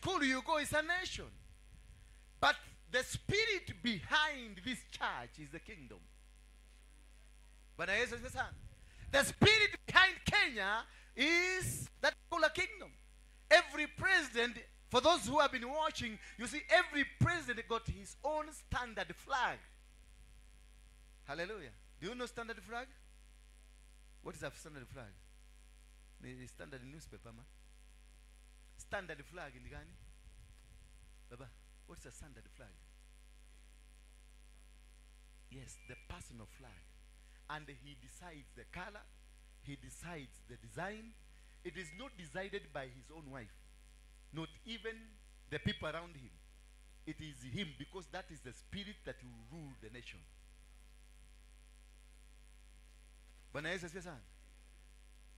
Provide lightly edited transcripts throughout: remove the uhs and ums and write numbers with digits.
school you go is a nation. But the spirit behind this church is the kingdom. Bwana Yesu asifiwe sana. The spirit behind Kenya is that called a kingdom. Every president, for those who have been watching, you see every president got his own standard flag. Hallelujah. Do you know standard flag? What is a standard flag? The standard newspaper, ma? Standard flag in gani? Baba, what is a standard flag? Yes, the personal flag. And he decides the color, he decides the design. It is not decided by his own wife, not even the people around him. It is him, because that is the spirit that will rule the nation. Bwana Yesu asifiwe sana.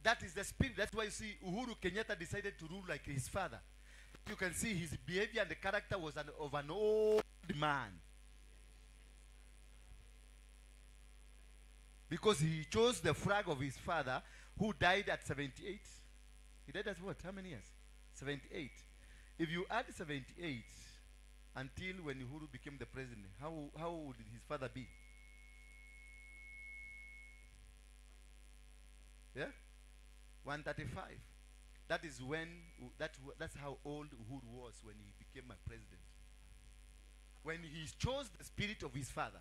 That is the spirit. That's why you see Uhuru Kenyatta decided to rule like his father. You can see his behavior and the character was of an old man. Because he chose the flag of his father, who died at 78. He died at what? How many years? 78. If you add 78 until when Uhuru became the president, how old did his father be? Yeah? 135. That is when, that's how old Uhuru was when he became a president. When he chose the spirit of his father.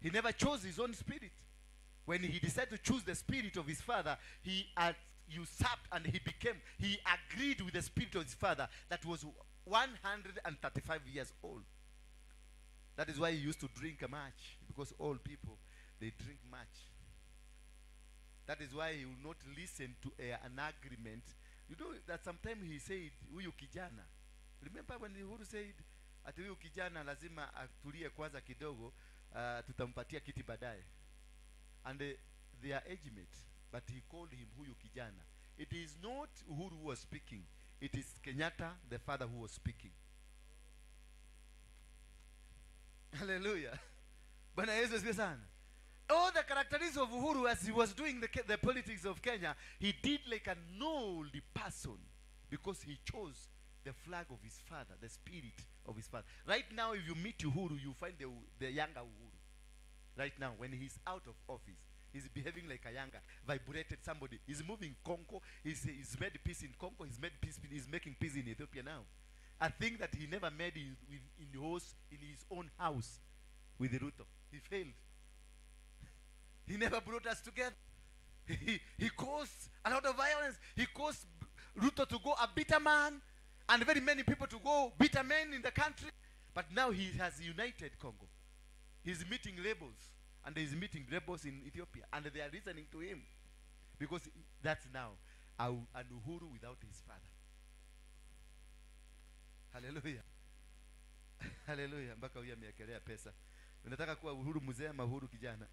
He never chose his own spirit. When he decided to choose the spirit of his father, he usurped and he agreed with the spirit of his father that was 135 years old. That is why he used to drink much, because old people, they drink much. That is why he will not listen to an agreement. You know that sometimes he said, huyu kijana. Remember when Uhuru said, ati huyu kijana lazima atulie kwanza kidogo, tutampatia kiti baadaye. And they are age mate, but he called him huyu kijana. It is not Uhuru who was speaking. It is Kenyatta, the father, who was speaking. Hallelujah. Bwana Yesu asifiwe sana. All the characteristics of Uhuru as he was doing the politics of Kenya, he did like an old person, because he chose the flag of his father, the spirit of his father. Right now, if you meet Uhuru, you find the younger Uhuru. Right now, when he's out of office, he's behaving like a younger, vibrated somebody. He's moving Congo. He's made peace in Congo. He's made peace. He's making peace in Ethiopia now. A thing that he never made in his own house with Ruto. He failed. He never brought us together. He caused a lot of violence. He caused Ruto to go a bitter man, and very many people to go bitter men in the country. But now he has united Congo. He's meeting rebels, and he's meeting rebels in Ethiopia, and they are listening to him, because that's now an Uhuru without his father. Hallelujah. Hallelujah. Mpaka huyu ameekelea pesa. Unataka kuwa Uhuru mzee ama Uhuru kijana?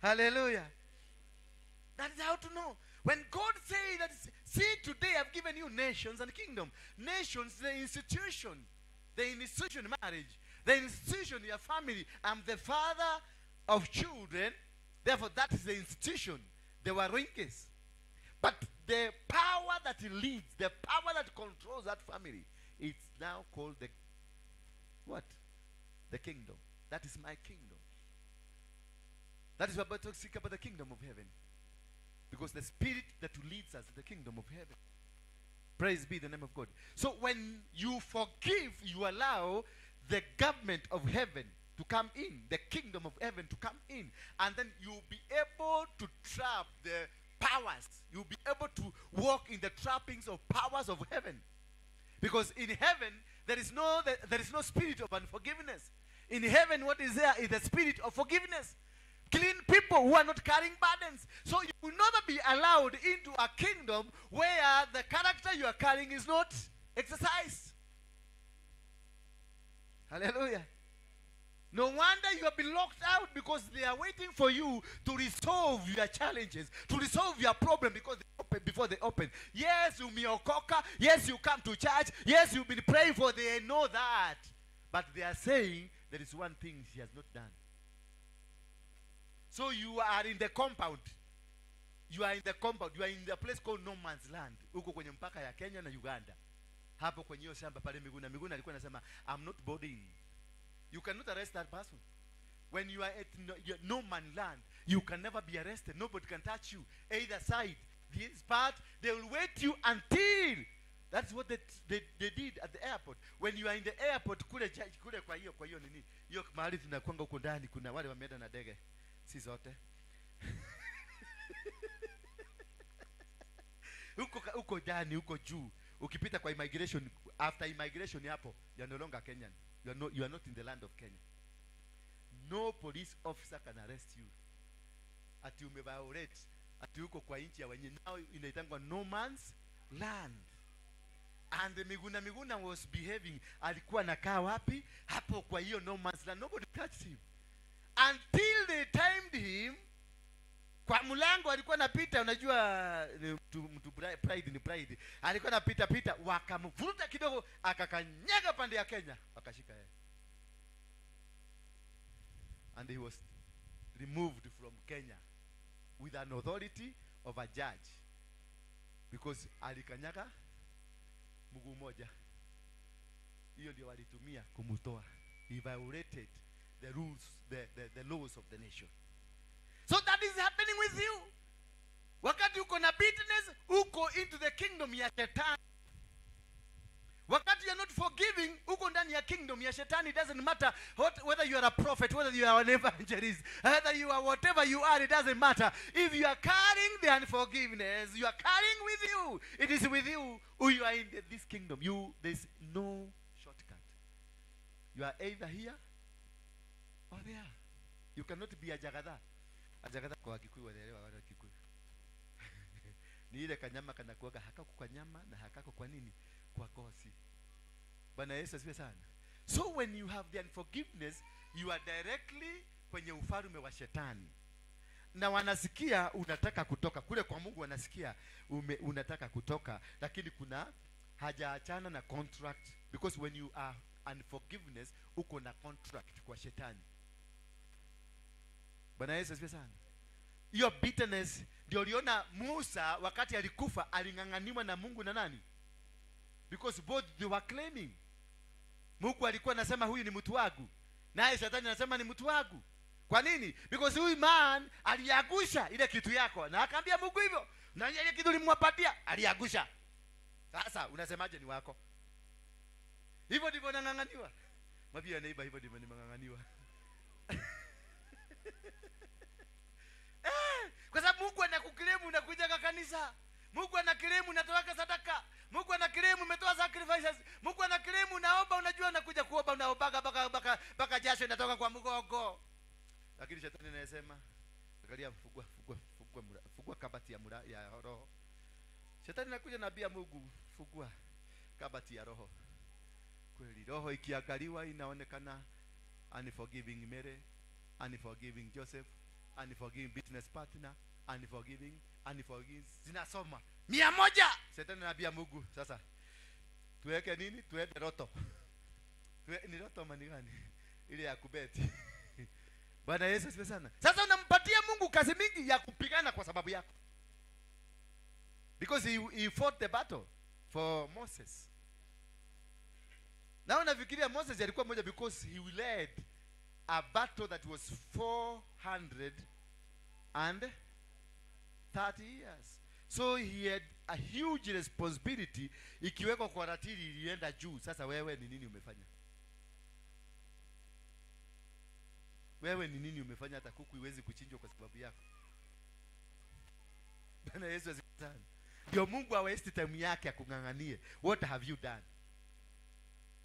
Hallelujah. That is how to know. When God says that, see, today I've given you nations and kingdom. Nations, the institution marriage, the institution, your family. I'm the father of children. Therefore, that is the institution. They were Waruinges. But the power that leads, the power that controls that family, it's now called the what? The kingdom. That is my kingdom. That is what we're talking about, the kingdom of heaven. Because the spirit that leads us to the kingdom of heaven. Praise be the name of God. So when you forgive, you allow the government of heaven to come in, the kingdom of heaven to come in. And then you'll be able to trap the powers. You'll be able to walk in the trappings of powers of heaven. Because in heaven, there is no spirit of unforgiveness. In heaven, what is there is the spirit of forgiveness. Clean people who are not carrying burdens. So you will never be allowed into a kingdom where the character you are carrying is not exercised. Hallelujah. No wonder you have been locked out, because they are waiting for you to resolve your challenges, to resolve your problem because they open, before they open. Yes, you miokoka. Yes, you come to church. Yes, you've been praying for. They know that. But they are saying there is one thing she has not done. So you are in the compound. You are in the compound, you are in the place called no man's land, huko kwenye mpaka ya Kenya na Uganda. Hapo kwenye hiyo shamba pale Miguna. Miguna alikuwa anasema I'm not boarding. You cannot arrest that person. When you are at no man land, you can never be arrested. Nobody can touch you. Either side, this part, they will wait you until. That's what they did at the airport. When you are in the airport, kule kule kwa hiyo nini? Hiyo mahali tunakwanga huko ndani, kuna wale wameenda na ndege. Si zote. Huko ndani, huko juu. Ukipita kwa immigration, after immigration hapo, you are no longer Kenyan. You are not in the land of Kenya. No police officer can arrest you. Ati umeviolate, ati uko kwa nchi ya wenyewe. Now inaitangwa no man's land. And the Miguna was behaving. Alikuwa anakaa wapi? Hapo kwa hiyo no man's land. Nobody touched him. Until they timed him. Kwa mlango alikuwa anapita, unajua mtu pride ni pride. Alikuwa anapita pita, wakamvuta kidogo, akakanyaga pande ya Kenya, wakashika yeye. And he was removed from Kenya with an authority of a judge. Because alikanyaga mguu moja. Hiyo ndio walitumia kumtoa. He violated the rules, the laws of the nation. So that is happening with you. Wakati uko na bitterness, uko into the kingdom ya shetani. Wakati you are not forgiving, uko ndani ya kingdom ya shetani. It doesn't matter whether you are a prophet, whether you are an evangelist, whether you are whatever you are, it doesn't matter. If you are carrying the unforgiveness, you are carrying with you. It is with you who you are in this kingdom. There's no shortcut. You are either here or there. You cannot be a jagadha. A jagadha kwa Wakikuyu wanaelewa, wale Wakikuyu. Ni ile kanyama kanakuwaga hakako kwa nyama na hakako kwa nini? Kwa kosi. Bwana Yesu asifiwe sana. So when you have the unforgiveness, you are directly kwenye ufalme wa shetani. Na wanasikia unataka kutoka kule kwa Mungu, wanasikia unataka kutoka, lakini kuna hajaachana na contract, because when you are unforgiveness, uko na contract kwa shetani. Bwana Yesu asifiwe sana. Hiyo bitterness ndio uliona Musa wakati alikufa aling'ang'aniwa na Mungu na nani? Because both they were claiming. Mungu alikuwa anasema huyu ni mtu wangu, naye shetani anasema ni mtu wangu. Kwa nini? Because huyu man aliagusha ile kitu yako, na akaambia Mungu hivyo, na ile kitu ulimwapatia aliagusha. Sasa unasemaje ni wako? Hivyo ndivyo nang'ang'aniwa. Mwambie neighbor, hivyo ndivyo nimang'ang'aniwa. Kwa sababu Mungu anakuclaim unakuja kwa kanisa. Mungu anaclaim unatoa sadaka. Mungu anaclaim umetoa sacrifices. Mungu anaclaim unaomba, unajua unakuja kuomba, unaombaga mpaka jasho inatoka kwa mgongo. Lakini shetani anasema, angalia, fungua kabati ya roho. Shetani anakuja naambia Mungu, fungua kabati ya roho. Kweli roho ikiangaliwa inaonekana unforgiving Mary, unforgiving Joseph, unforgiving business partner, unforgiving, zinasoma 100. Shetani anaambia Mungu, sasa tuweke nini? Tuweke roto. Ni roto mani gani? Ile ya kubeti. Bwana Yesu asifiwe sana. Sasa unampatia Mungu kazi mingi ya kupigana kwa sababu yako. Because he fought the battle for Moses. Na unafikiria Moses alikuwa mmoja because he led a battle that was 430 years. So he had a huge responsibility. Ikiwekwa kwa ratili ilienda juu. Sasa wewe ni nini umefanya? Wewe ni nini umefanya hata kuku iwezi kuchinjwa kwa sababu yako? Bwana Yesu asifiwe sana. Ndio Mungu hawaste time yake akung'ang'anie. What have you done?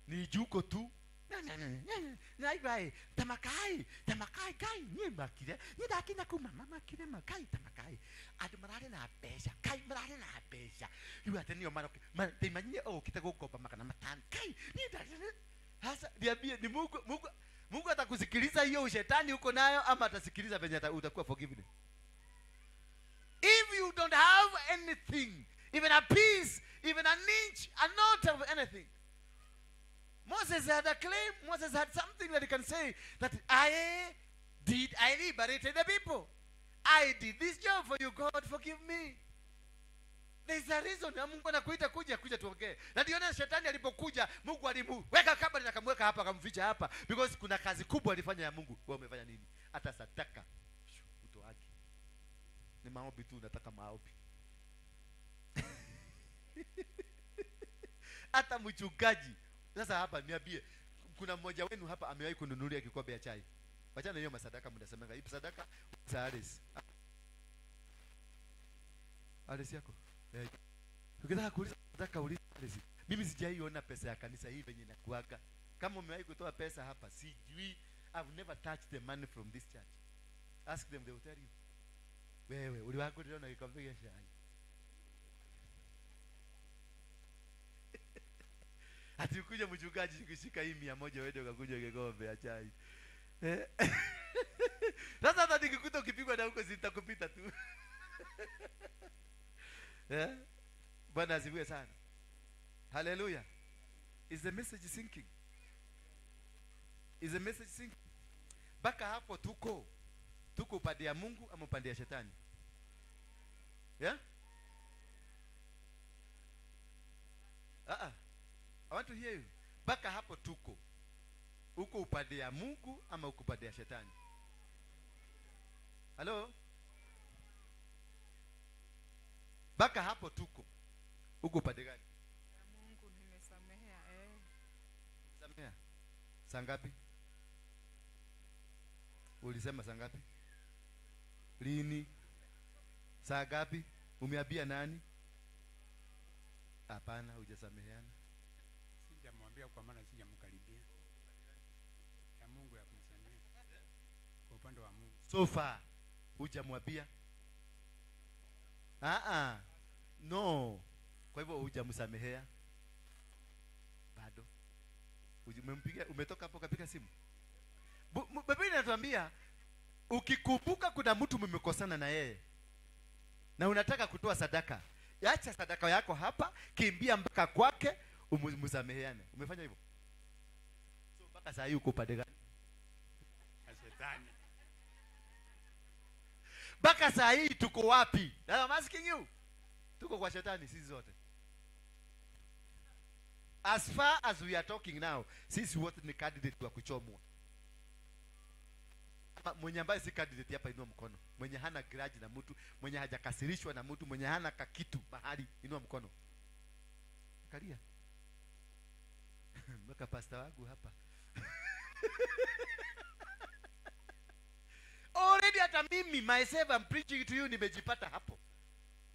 Ni juko tu. Naibai tamakai tamakai kai ni makire ni dakina kuma mama kire makai tamakai adu marare na pesa kai marare na pesa yu atenio maroke te imagine oh kitako kopa makana matan kai ni dakina. Sasa niambie, ni Mungu atakusikiliza hiyo ushetani uko nayo, ama atasikiliza venye utakuwa forgiven? If you don't have anything, even a piece, even an inch, a note of anything. Moses had a claim. Moses had something that he can say that I liberated the people. I did this job for you, God, forgive me. There is a reason na Mungu anakuita kuja tuongee. Na ndio na shetani alipokuja, Mungu alimuweka kabari na akamweka hapa, akamficha hapa, because kuna kazi kubwa alifanya ya Mungu. Wewe umefanya nini? Hata sadaka utoaje? Ni maombi tu, nataka maombi. Hata mchungaji. Sasa hapa niambie, kuna mmoja wenu hapa amewahi kununulia kikombe ya chai? Wachana hiyo masadaka mnasemanga. Hii sadaka za Alice. Alice yako. Ukitaka kuuliza sadaka uliza Alice. Mimi sijaiona pesa ya kanisa hii venye inakuaga. Kama umewahi kutoa pesa hapa, sijui. I've never touched the money from this church. Ask them, they will tell you. Wewe uliwahi kuona kikombe cha chai? Ati ukuja mchungaji kushika hii 100 wewe ukakuja kikombe ya chai. Sasa hata nikikuta ukipigwa na huko sitakupita tu. Bwana asifiwe sana. Hallelujah. Is the message sinking? Is the message sinking? Baka hapo tuko upande ya Mungu ama upande ya shetani? Yeah? I want to hear you. Baka hapo tuko. Uko upande ya Mungu ama uko upande ya shetani? Hello? Baka hapo tuko. Uko upande gani? Ya Mungu, nimesamehea. Samehea. Saa ngapi? Ulisema saa ngapi? Lini? Saa ngapi? Umeambia nani? Hapana, hujasameheana. Sijamwambia kwa maana sijamkaribia. Ya Mungu ya kumsamehe. Kwa upande wa Mungu. So far hujamwambia? No. Kwa hivyo hujamsamehea bado. Umempiga, umetoka hapo ukapiga simu. Biblia inatuambia ukikumbuka kuna mtu mmekosana na yeye na unataka kutoa sadaka, acha sadaka yako hapa, kimbia mpaka kwake umsameheane. Umefanya hivyo? So mpaka saa hii uko upande gani? Shetani. Mpaka saa hii tuko wapi? Now I'm asking you. Tuko kwa shetani sisi zote. As far as we are talking now, sisi wote ni candidate wa kuchomwa. Mwenye ambaye si candidate hapa inua mkono. Mwenye hana grudge na mtu, mwenye hajakasirishwa na mtu, mwenye hana kakitu mahali inua mkono. Kalia. Mpaka pastor wangu hapa. Already hata mimi myself I'm preaching to you, nimejipata hapo.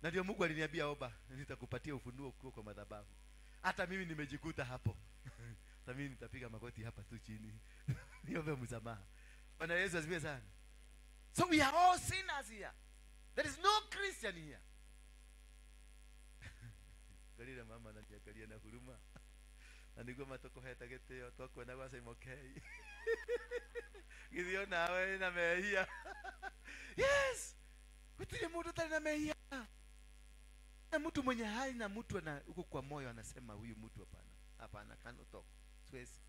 Na ndio Mungu aliniambia oba, nitakupatia ufunuo ukiwa kwa madhabahu. Hata mimi nimejikuta hapo. Hata mimi nitapiga magoti hapa tu chini. Niombe msamaha. Bwana Yesu asifiwe sana. So we are all sinners here. There is no Christian here. Galila mama ananiangalia na huruma. Na niguo matukuhete gitio twakuona gwa Simokei. Githio nawe na mehia. Yes. Gutire mundu utari na mehia. Na mtu mwenye hai na mtu ana huko kwa moyo anasema huyu mtu hapana. Hapana, cannot talk. Siwezi.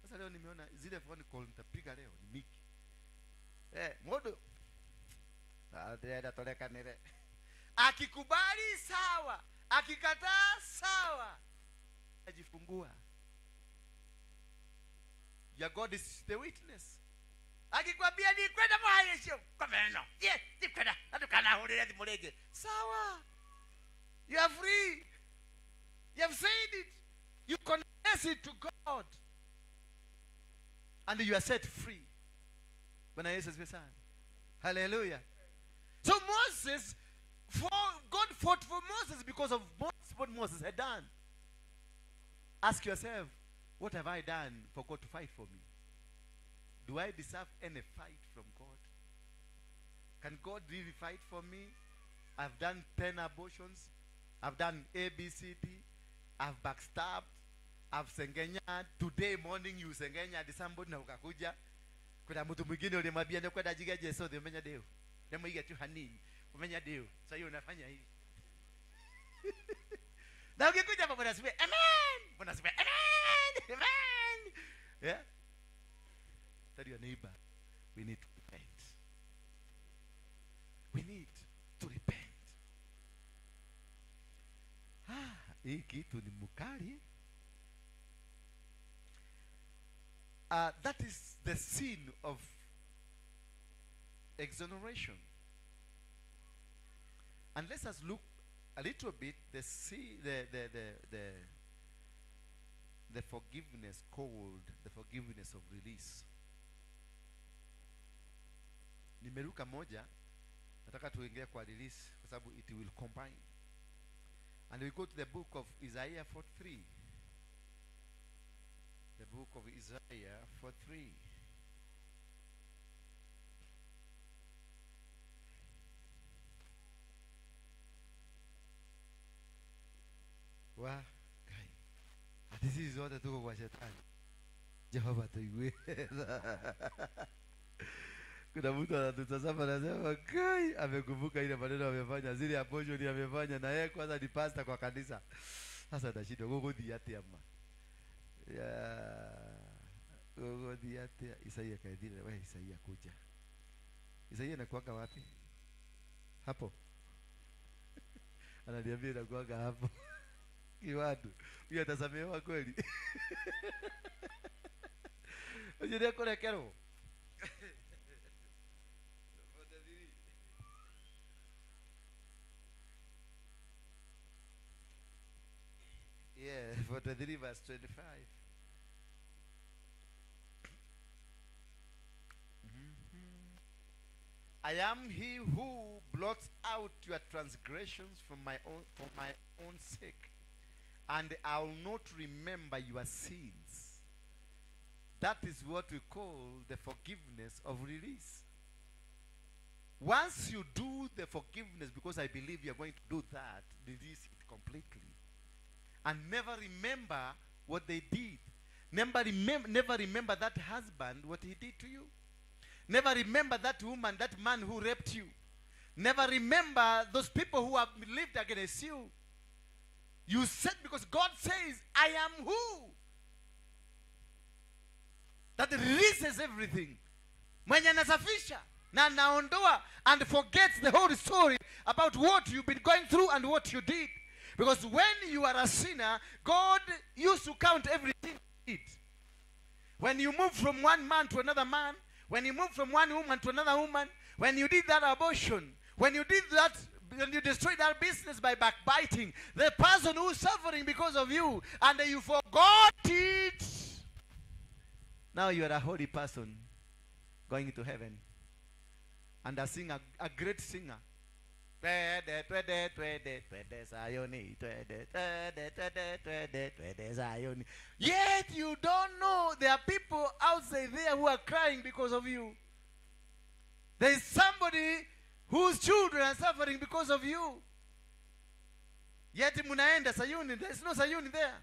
Sasa leo nimeona zile phone call nitapiga leo ni miki. Mundu ndĩrenda tũrekanĩre. Akikubali sawa, akikataa sawa. Ajifungua. Your God is the witness. Akikwambia ni kwenda mwaisho kwa meno. Ye, ni kwenda atukana hurire thimu rĩngĩ. Sawa. You are free. You have said it. You confess it to God. And you are set free. Bwana Yesu asifiwe sana. Hallelujah. So Moses, God fought for Moses because of what Moses had done. Ask yourself, what have I done for God to fight for me? Do I deserve any fight from God? Can God really fight for me? I've done 10 abortions. I've done A, B, C, D. I've backstabbed. I've sengenya. Today morning you sengenya somebody na ukakuja. Kuna mtu mwingine ulimwambia ndio kwenda jiga Yesu ndio umenya deo. Ndio tu hanini. Umenya deo. Sasa hiyo unafanya hivi. Na ukikuja hapa bwana asifiwe. Amen. Bwana asifiwe. Amen. Amen. Yeah. Tell your neighbor, we need to repent. We need to repent. Hii kitu ni mkali. That is the sin of exoneration. And let us look a little bit the forgiveness called the forgiveness of release. Nimeruka moja, nataka tuingie kwa release kwa sababu it will combine. And we go to the book of Isaiah 43. The book of Isaiah 43. Wa kai. Ati sisi zote tuko kwa shetani. Jehova tuiwe. Kuna mtu anatutazama anasema kai amekumbuka ile maneno amefanya, zile abortion amefanya, na yeye kwanza ni pastor kwa kanisa. Sasa anashindwa gogothi atia ma. Ya gogothi atia. Isaia kaidile, wewe Isaia kuja. Isaia anakuanga wapi? Hapo. Ananiambia anakuanga hapo. Kiwadu. Huyu atasamehewa kweli? Unajua kurekerwo. Yeah, 43 verse 25. I am he who blots out your transgressions for my own sake, and I will not remember your sins. That is what we call the forgiveness of release. Once you do the forgiveness, because I believe you are going to do that, release it completely. And never remember what they did. Never remember that husband, what he did to you. Never remember that woman, that man who raped you. Never remember those people who have lived against you. You said, because God says, I am who? That releases everything. Mwenye anasafisha na anaondoa and forgets the whole story about what you've been going through and what you did. Because when you are a sinner, God used to count everything you did. When you move from one man to another man, when you move from one woman to another woman, when you did that abortion, when you did that, when you destroyed that business by backbiting, the person who's suffering because of you, and you forgot it. Now you are a holy person going to heaven. And a singer, a great singer. Twede, twede, twede, twede, Sayoni, twede, twede, twede, twede, twede, Sayoni. Yet you don't know there are people outside there who are crying because of you. There is somebody whose children are suffering because of you. Yet munaenda Sayuni, there is no Sayuni there.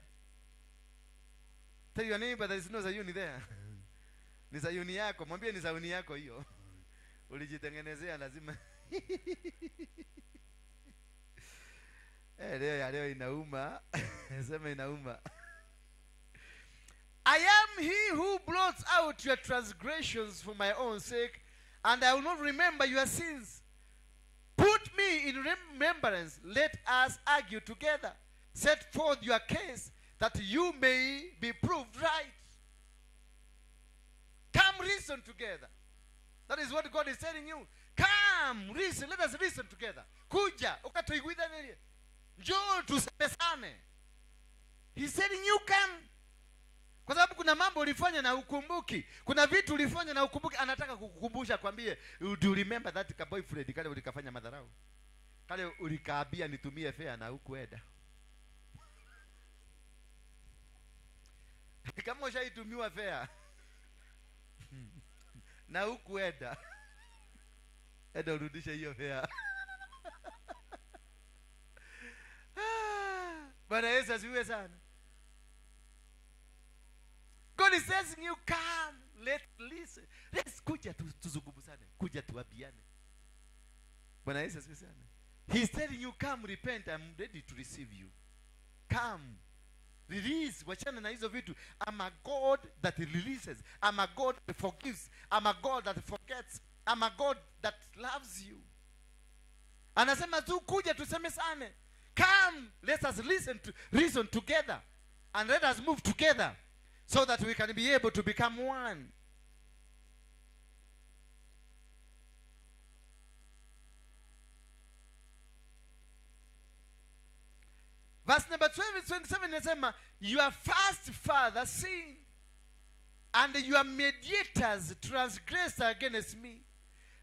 Tell your neighbor there is no Sayuni there. Ni Sayuni yako, mwambie ni Sayuni yako hiyo. Ulijitengenezea lazima. Leo ya leo inauma. Sema inauma. I am he who blots out your transgressions for my own sake, and I will not remember your sins. Put me in remembrance. Let us argue together. Set forth your case that you may be proved right. Come reason together. That is what God is telling you. Come, reason. Let us reason together. Kuja, ukatuiguidhanelie. Njoo tusemezane. He's telling you come. Kwa sababu kuna mambo ulifanya na ukumbuki. Kuna vitu ulifanya na ukumbuki. Anataka kukukumbusha, kwambie, do you remember that boyfriend kale ulikafanya madharau? Kale ulikaambia nitumie fare na hukuenda. Kama ushaitumiwa fare na hukuenda, enda urudishe hiyo fare. Bwana Yesu asifiwe sana. God is asking you, come, let's listen. Let's kuja tuzungumzane, kuja tuambiane. Bwana Yesu asifiwe sana. He's telling you, come, repent, I'm ready to receive you. Come, release, wachana na hizo vitu. I'm a God that releases. I'm a God that forgives. I'm a God that forgets. I'm a God that loves you. Anasema tu kuja tusemesane. Come, let us listen to reason together and let us move together so that we can be able to become one. Verse number 12 27 inasema, your first father sinned and your mediators transgressed against me.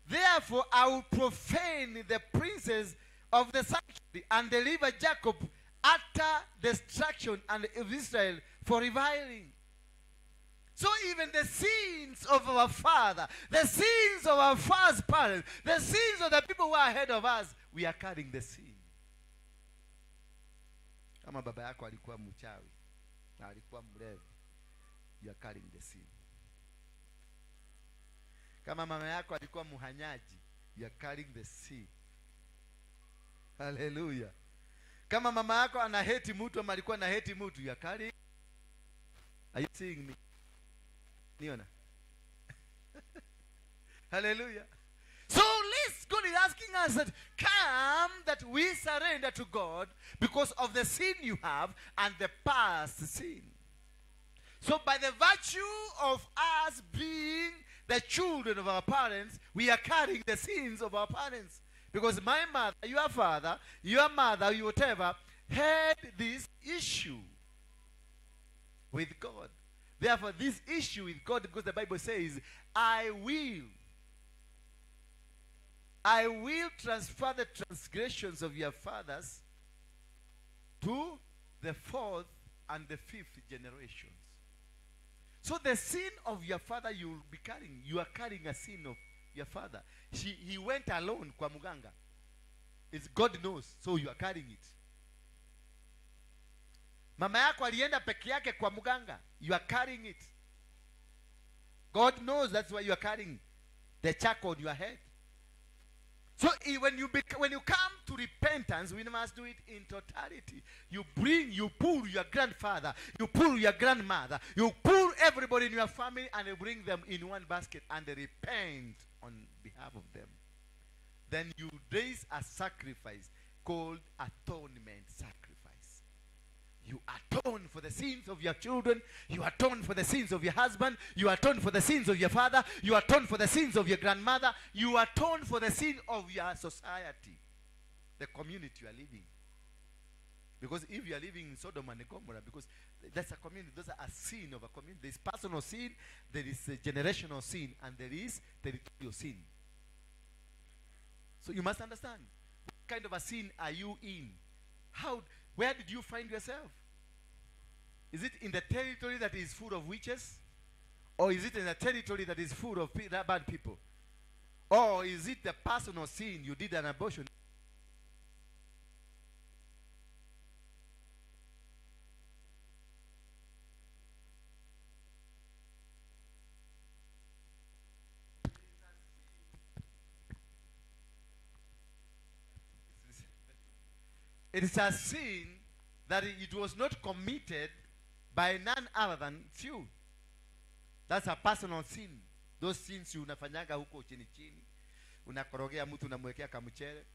Therefore I will profane the princes of the sanctuary and deliver Jacob utter destruction and of Israel for reviling. So even the sins of our father, the sins of our first parents, the sins of the people who are ahead of us, we are carrying the sin. Kama baba yako alikuwa mchawi na alikuwa mlevi, you are carrying the sin. Kama mama yako alikuwa muhanyaji, you are carrying the sin. Hallelujah. Kama mama yako ana hate mtu ama alikuwa na hate mtu, you are carrying. Are you seeing me? Niona? Hallelujah. So let's, God is asking us that come that we surrender to God because of the sin you have and the past sin. So by the virtue of us being the children of our parents, we are carrying the sins of our parents. Because my mother, your father, your mother, you whatever, had this issue with God. Therefore, this issue with God, because the Bible says, I will transfer the transgressions of your fathers to the fourth and the fifth generations. So the sin of your father you will be carrying. You are carrying a sin of your father. He went alone kwa muganga. It's God knows, so you are carrying it. Mama yako alienda peke yake kwa muganga. You are carrying it. God knows, that's why you are carrying the charcoal on your head. So when you come to repentance, we must do it in totality. You pull your grandfather, you pull your grandmother, you pull everybody in your family and you bring them in one basket and repent on behalf of them. Then you raise a sacrifice called atonement sacrifice. You atone for the sins of your children. You atone for the sins of your husband. You atone for the sins of your father. You atone for the sins of your grandmother. You atone for the sin of your society, the community you are living. Because if you are living in Sodom and Gomorrah, because that's a community, those are a sin of a community. There is personal sin, there is a generational sin, and there is territorial sin. So you must understand, what kind of a sin are you in? Where did you find yourself? Is it in the territory that is full of witches? Or is it in the territory that is full of bad people? Or is it the personal sin? You did an abortion. It is a sin that it was not committed by none other than you. That's a personal sin. Those sins you unafanyaga huko chini chini. Unakorogea mtu, unamwekea kamchere.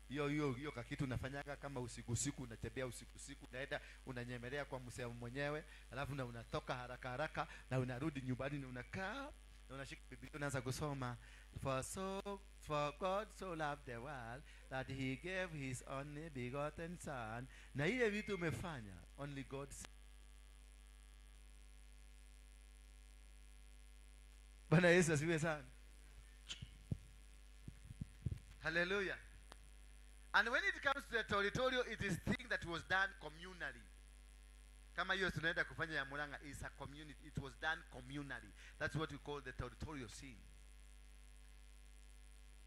Hiyo hiyo hiyo kakitu unafanyaga kama usiku usiku, unatembea usiku usiku, unaenda unanyemelea kwa msemo mwenyewe, alafu na unatoka haraka haraka na unarudi nyumbani na unakaa na unashika Biblia unaanza kusoma. For God so loved the world that he gave his only begotten son. Na ile vitu umefanya, only God sees. Bwana Yesu asifiwe sana. Hallelujah. And when it comes to the territorial, it is thing that was done communally. Kama hiyo tunaenda kufanya ya Murang'a is a community. It was done communally. That's what we call the territorial sin.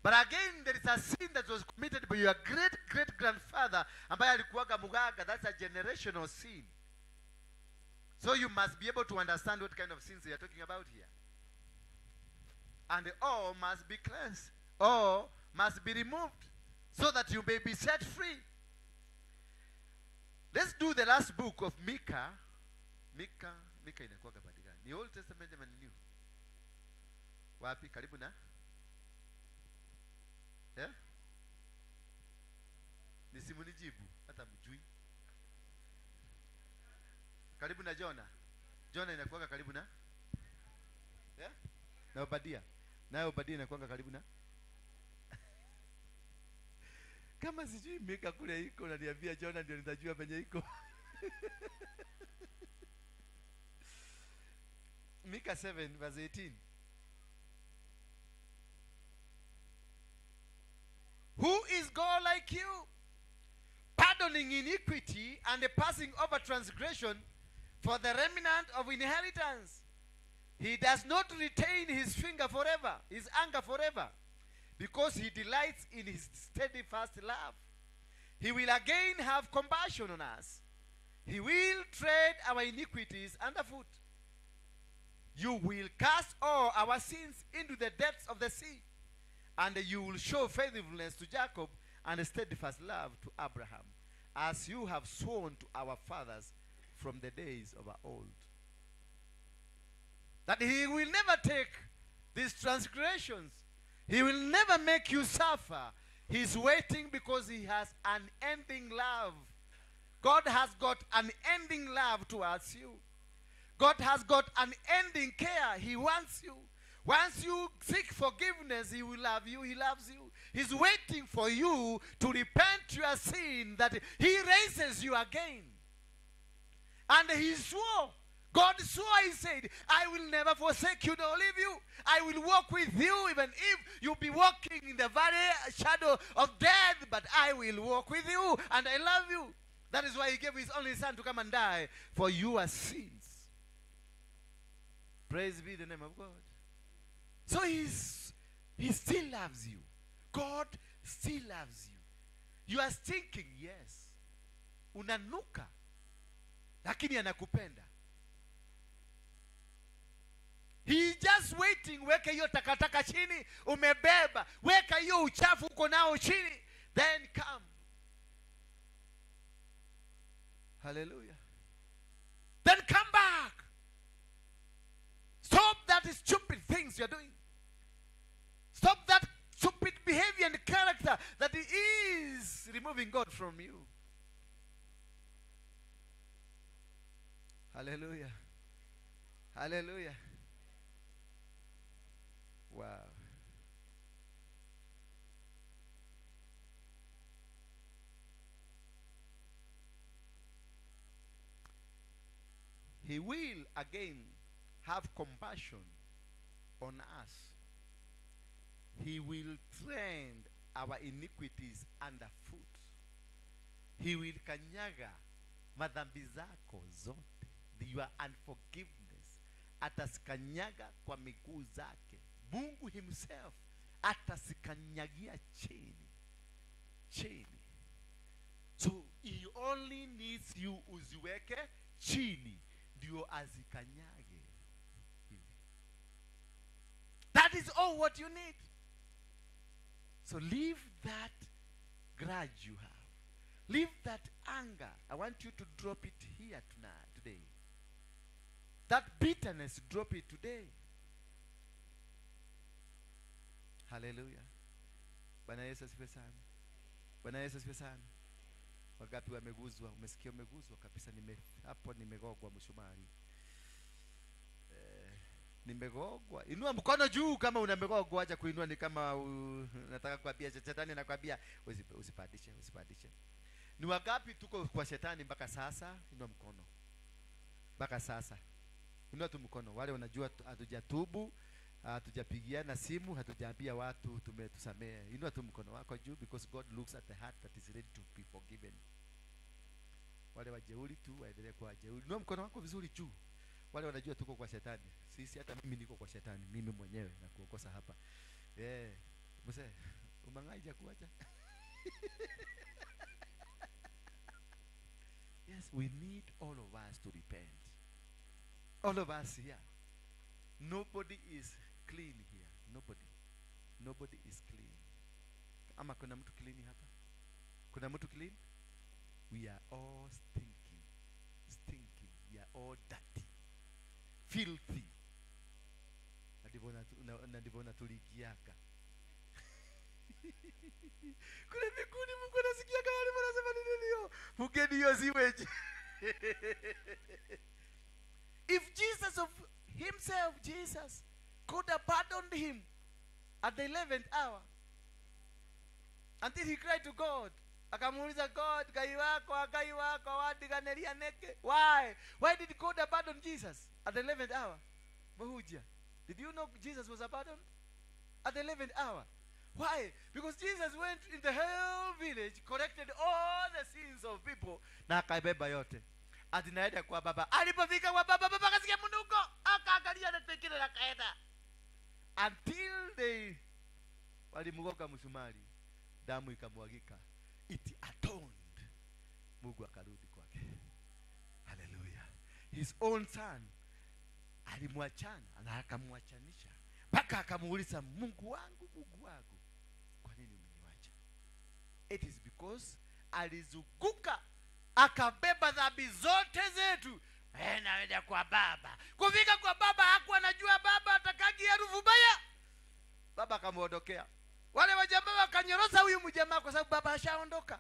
But again, there is a sin that was committed by your great-great-grandfather ambaye alikuwaga mugaga. That's a generational sin. So you must be able to understand what kind of sins we are talking about here. And all must be cleansed. All must be removed so that you may be set free. Let's do the last book of Micah. Micah inakuwa kabadi gani? Ni Old Testament ama ni New? Wapi? Karibu na? Yeah? Simunijibu hata mjui. Karibu na Jona. Jona inakuwa karibu na yeah? Na Obadia. Nayo Obadia inakuwa karibu na kama sijui Mika kule iko, unaniambia Jona ndio nitajua penye iko. Mika 7 verse 18. Who is God like you, pardoning iniquity and passing over transgression for the remnant of inheritance? He does not retain his finger forever, his anger forever, because he delights in his steadfast love. He will again have compassion on us. He will tread our iniquities underfoot. You will cast all our sins into the depths of the sea, and you will show faithfulness to Jacob and steadfast love to Abraham, as you have sworn to our fathers from the days of old. That he will never take these transgressions. He will never make you suffer. He's waiting because he has unending love. God has got unending love towards you. God has got unending care. He wants you. Once you seek forgiveness, he will love you. He loves you. He's waiting for you to repent your sin, that he raises you again. And he swore. God swore, he said, I will never forsake you nor leave you. I will walk with you even if you be walking in the valley shadow of death, but I will walk with you and I love you. That is why he gave his only son to come and die for your sins. Praise be the name of God. So he still loves you. God still loves you. You are stinking, yes. Unanuka, lakini anakupenda. He just waiting. Weka hiyo takataka chini, umebeba. Weka hiyo uchafu uko nao chini. Then come. Hallelujah. Then come back. Stop that stupid things you're doing. Stop that stupid behavior and character that is removing God from you. Hallelujah. Hallelujah. Wow. He will again have compassion on us. He will tread our iniquities underfoot. He will kanyaga madhambi zako zote, your unforgiveness. Atasikanyaga kwa miguu zake. Mungu himself atasikanyagia chini. Chini. So he only needs you uziweke chini ndio azikanyage. That is all what you need. So leave that grudge you have. Leave that anger. I want you to drop it here tonight, today. That bitterness, drop it today. Hallelujah. Bwana Yesu asifiwe sana. Bwana Yesu asifiwe sana. Wangapi wameguzwa? Umesikia umeguzwa kabisa? Hapo nimegogwa msumari. Nimegogwa. Inua mkono juu kama unamegogwa. Acha kuinua ni kama nataka kuambia shetani anakuambia usipandishe, usipandishe. Ni wangapi tuko kwa shetani mpaka sasa? Inua mkono. Mpaka sasa. Inua tu mkono. Wale wanajua hatujatubu, hatujapigiana simu, hatujaambia watu tumetusamee. Inua tu mkono wako juu, because God looks at the heart that is ready to be forgiven. Wale wajeuri tu waendelee kuwa wajeuri. Inua mkono wako vizuri juu. Wale wanajua tuko kwa shetani. Sisi hata mimi niko kwa shetani, mimi mwenyewe na kuokosa hapa. Mzee, umangaija kuacha. Yes, we need all of us to repent. All of us here. Nobody is clean here. Nobody. Nobody is clean. Ama kuna mtu clean hapa? Kuna mtu clean? We are all stinking. Stinking. We are all dirty. Filthy. Na ndivyo natuligiaka. Kule mbinguni Mungu anasikia kama anasema Fungeni hiyo sewage. If Jesus of himself, Jesus, could have pardoned him at the 11th hour, until he cried to God, akamuuliza God, Ngai wako, Ngai wako, wandiganeria neke. Why? Why did God abandon Jesus at the 11th hour? Mahujia, did you know Jesus was abandoned at the 11th hour? Why? Because Jesus went in the whole village, collected all the sins of people, na akaibeba yote. Atinaenda kwa baba. Alipofika kwa baba, baba akasikia mnuko, akaangalia na pekine na kaenda. Until they walimgonga msumari, damu ikamwagika. It atoned. Mungu akarudi kwake. Hallelujah. His own son alimwachana na akamwachanisha. Mpaka akamuuliza, Mungu wangu, Mungu wangu, kwa nini umeniacha? It is because alizunguka akabeba dhambi zote zetu. Naenda kwa baba. Kufika kwa baba hakuwa anajua baba atakagi harufu mbaya. Baba akamuondokea. Wale wajamaa wakanyorosa huyu mjamaa kwa sababu baba ashaondoka.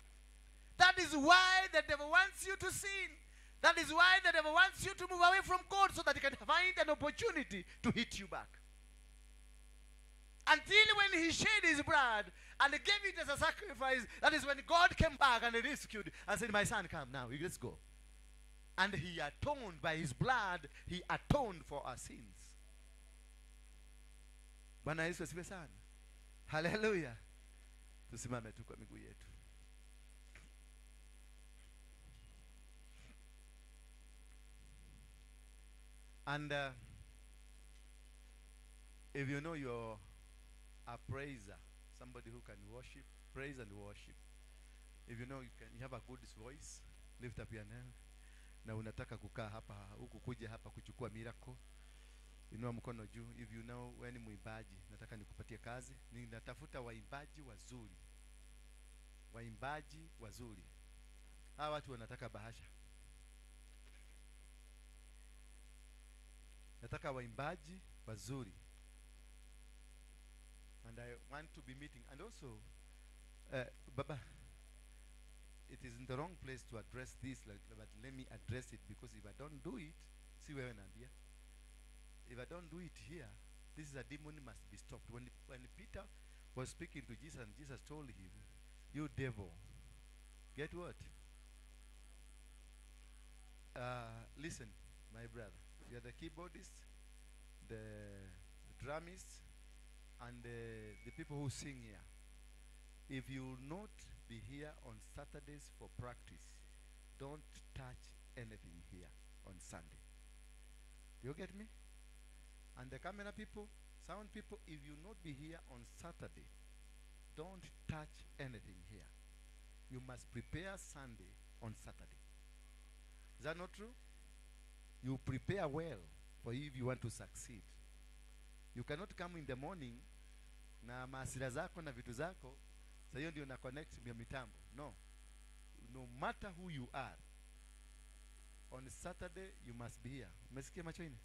That is why the devil wants you to sin. That is why the devil wants you to move away from God so that he can find an opportunity to hit you back. Until when he shed his blood and gave it as a sacrifice, that is when God came back and rescued and said, my son, come now, let's go. And he atoned by his blood, he atoned for our sins. Bwana Yesu asifiwe sana. Hallelujah. Tusimame tu kwa miguu yetu. And if you know you're a praiser, somebody who can worship, praise and worship. If you know you have a good voice, lift up your hand. Na unataka kukaa hapa, huku kuja hapa kuchukua miracle, inua mkono juu. If you know wewe ni mwimbaji, nataka nikupatie kazi. Ninatafuta waimbaji wazuri. Waimbaji wazuri. Hawa watu wanataka bahasha. Nataka waimbaji wazuri. And I want to be meeting. And also, Baba, it is in the wrong place to address this, but let me address it, because if I don't do it, see where I'm. If I don't do it here, this is a demon must be stopped. When Peter was speaking to Jesus, and Jesus told him, you devil, get what? Listen, my brother, you are the keyboardist, the drummist, and the people who sing here. If you will not be here on Saturdays for practice, don't touch anything here on Sunday. Do you get me? And the camera people, sound people, if you not be here on Saturday, don't touch anything here. You must prepare Sunday on Saturday. Is that not true? You prepare well for if you want to succeed. You cannot come in the morning na maasira zako na vitu zako, sasa hiyo ndio na connect mitambo. No. No matter who you are, on Saturday you must be here. Umesikia macho ine?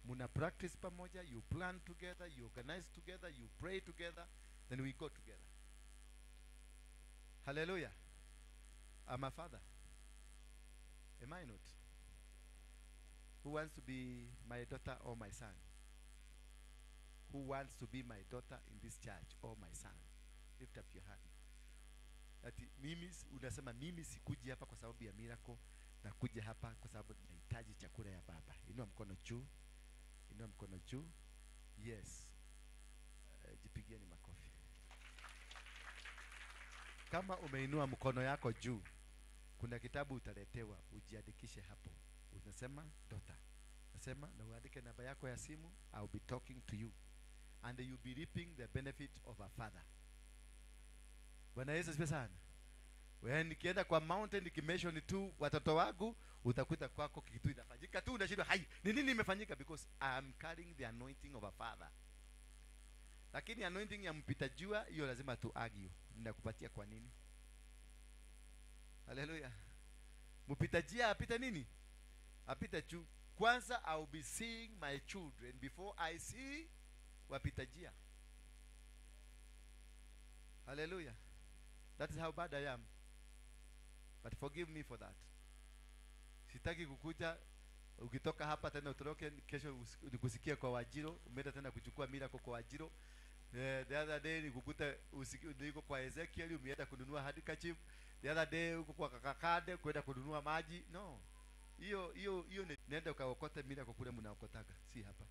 Muna practice pamoja, you plan together, you organize together, you pray together, then we go together. Hallelujah. I'm a father. Am I not? Who wants to be my daughter or my son? Who wants to be my daughter in this church or my son? Lift up your hand. Ati mimi unasema mimi sikuji hapa kwa sababu ya miracle, nakuja hapa kwa sababu nahitaji chakula ya baba. Inua mkono juu. Inua mkono juu. Yes. Jipigieni makofi. Kama umeinua mkono yako juu, kuna kitabu utaletewa, ujiandikishe hapo. Unasema daughter. Nasema na uandike namba yako ya simu, I'll be talking to you. And you'll be reaping the benefit of a father. Bwana Yesu asifiwe sana. Wewe nikienda kwa mountain nikimeshoni tu watoto wangu, utakuta kwako kitu inafanyika tu, unashindwa hai, ni nini imefanyika? Because I am carrying the anointing of a father. Lakini anointing ya mpita jua hiyo lazima tu argue. Ninakupatia kwa nini? Hallelujah. Mpita jia apita nini? Apita juu. Kwanza I will be seeing my children before I see wapita jia. Hallelujah. That is how bad I am. But forgive me for that. Sitaki kukuja ukitoka hapa tena utoroke kesho nikusikia kwa Wajiro, umeenda tena kuchukua miracle kwa Wajiro. The other day nikukuta niko kwa Ezekiel umeenda kununua handkerchief. The other day uko kwa Kakakade kwenda kununua maji. No. Hiyo hiyo hiyo nenda ukaokote miracle kule mnaokotaga, si hapa.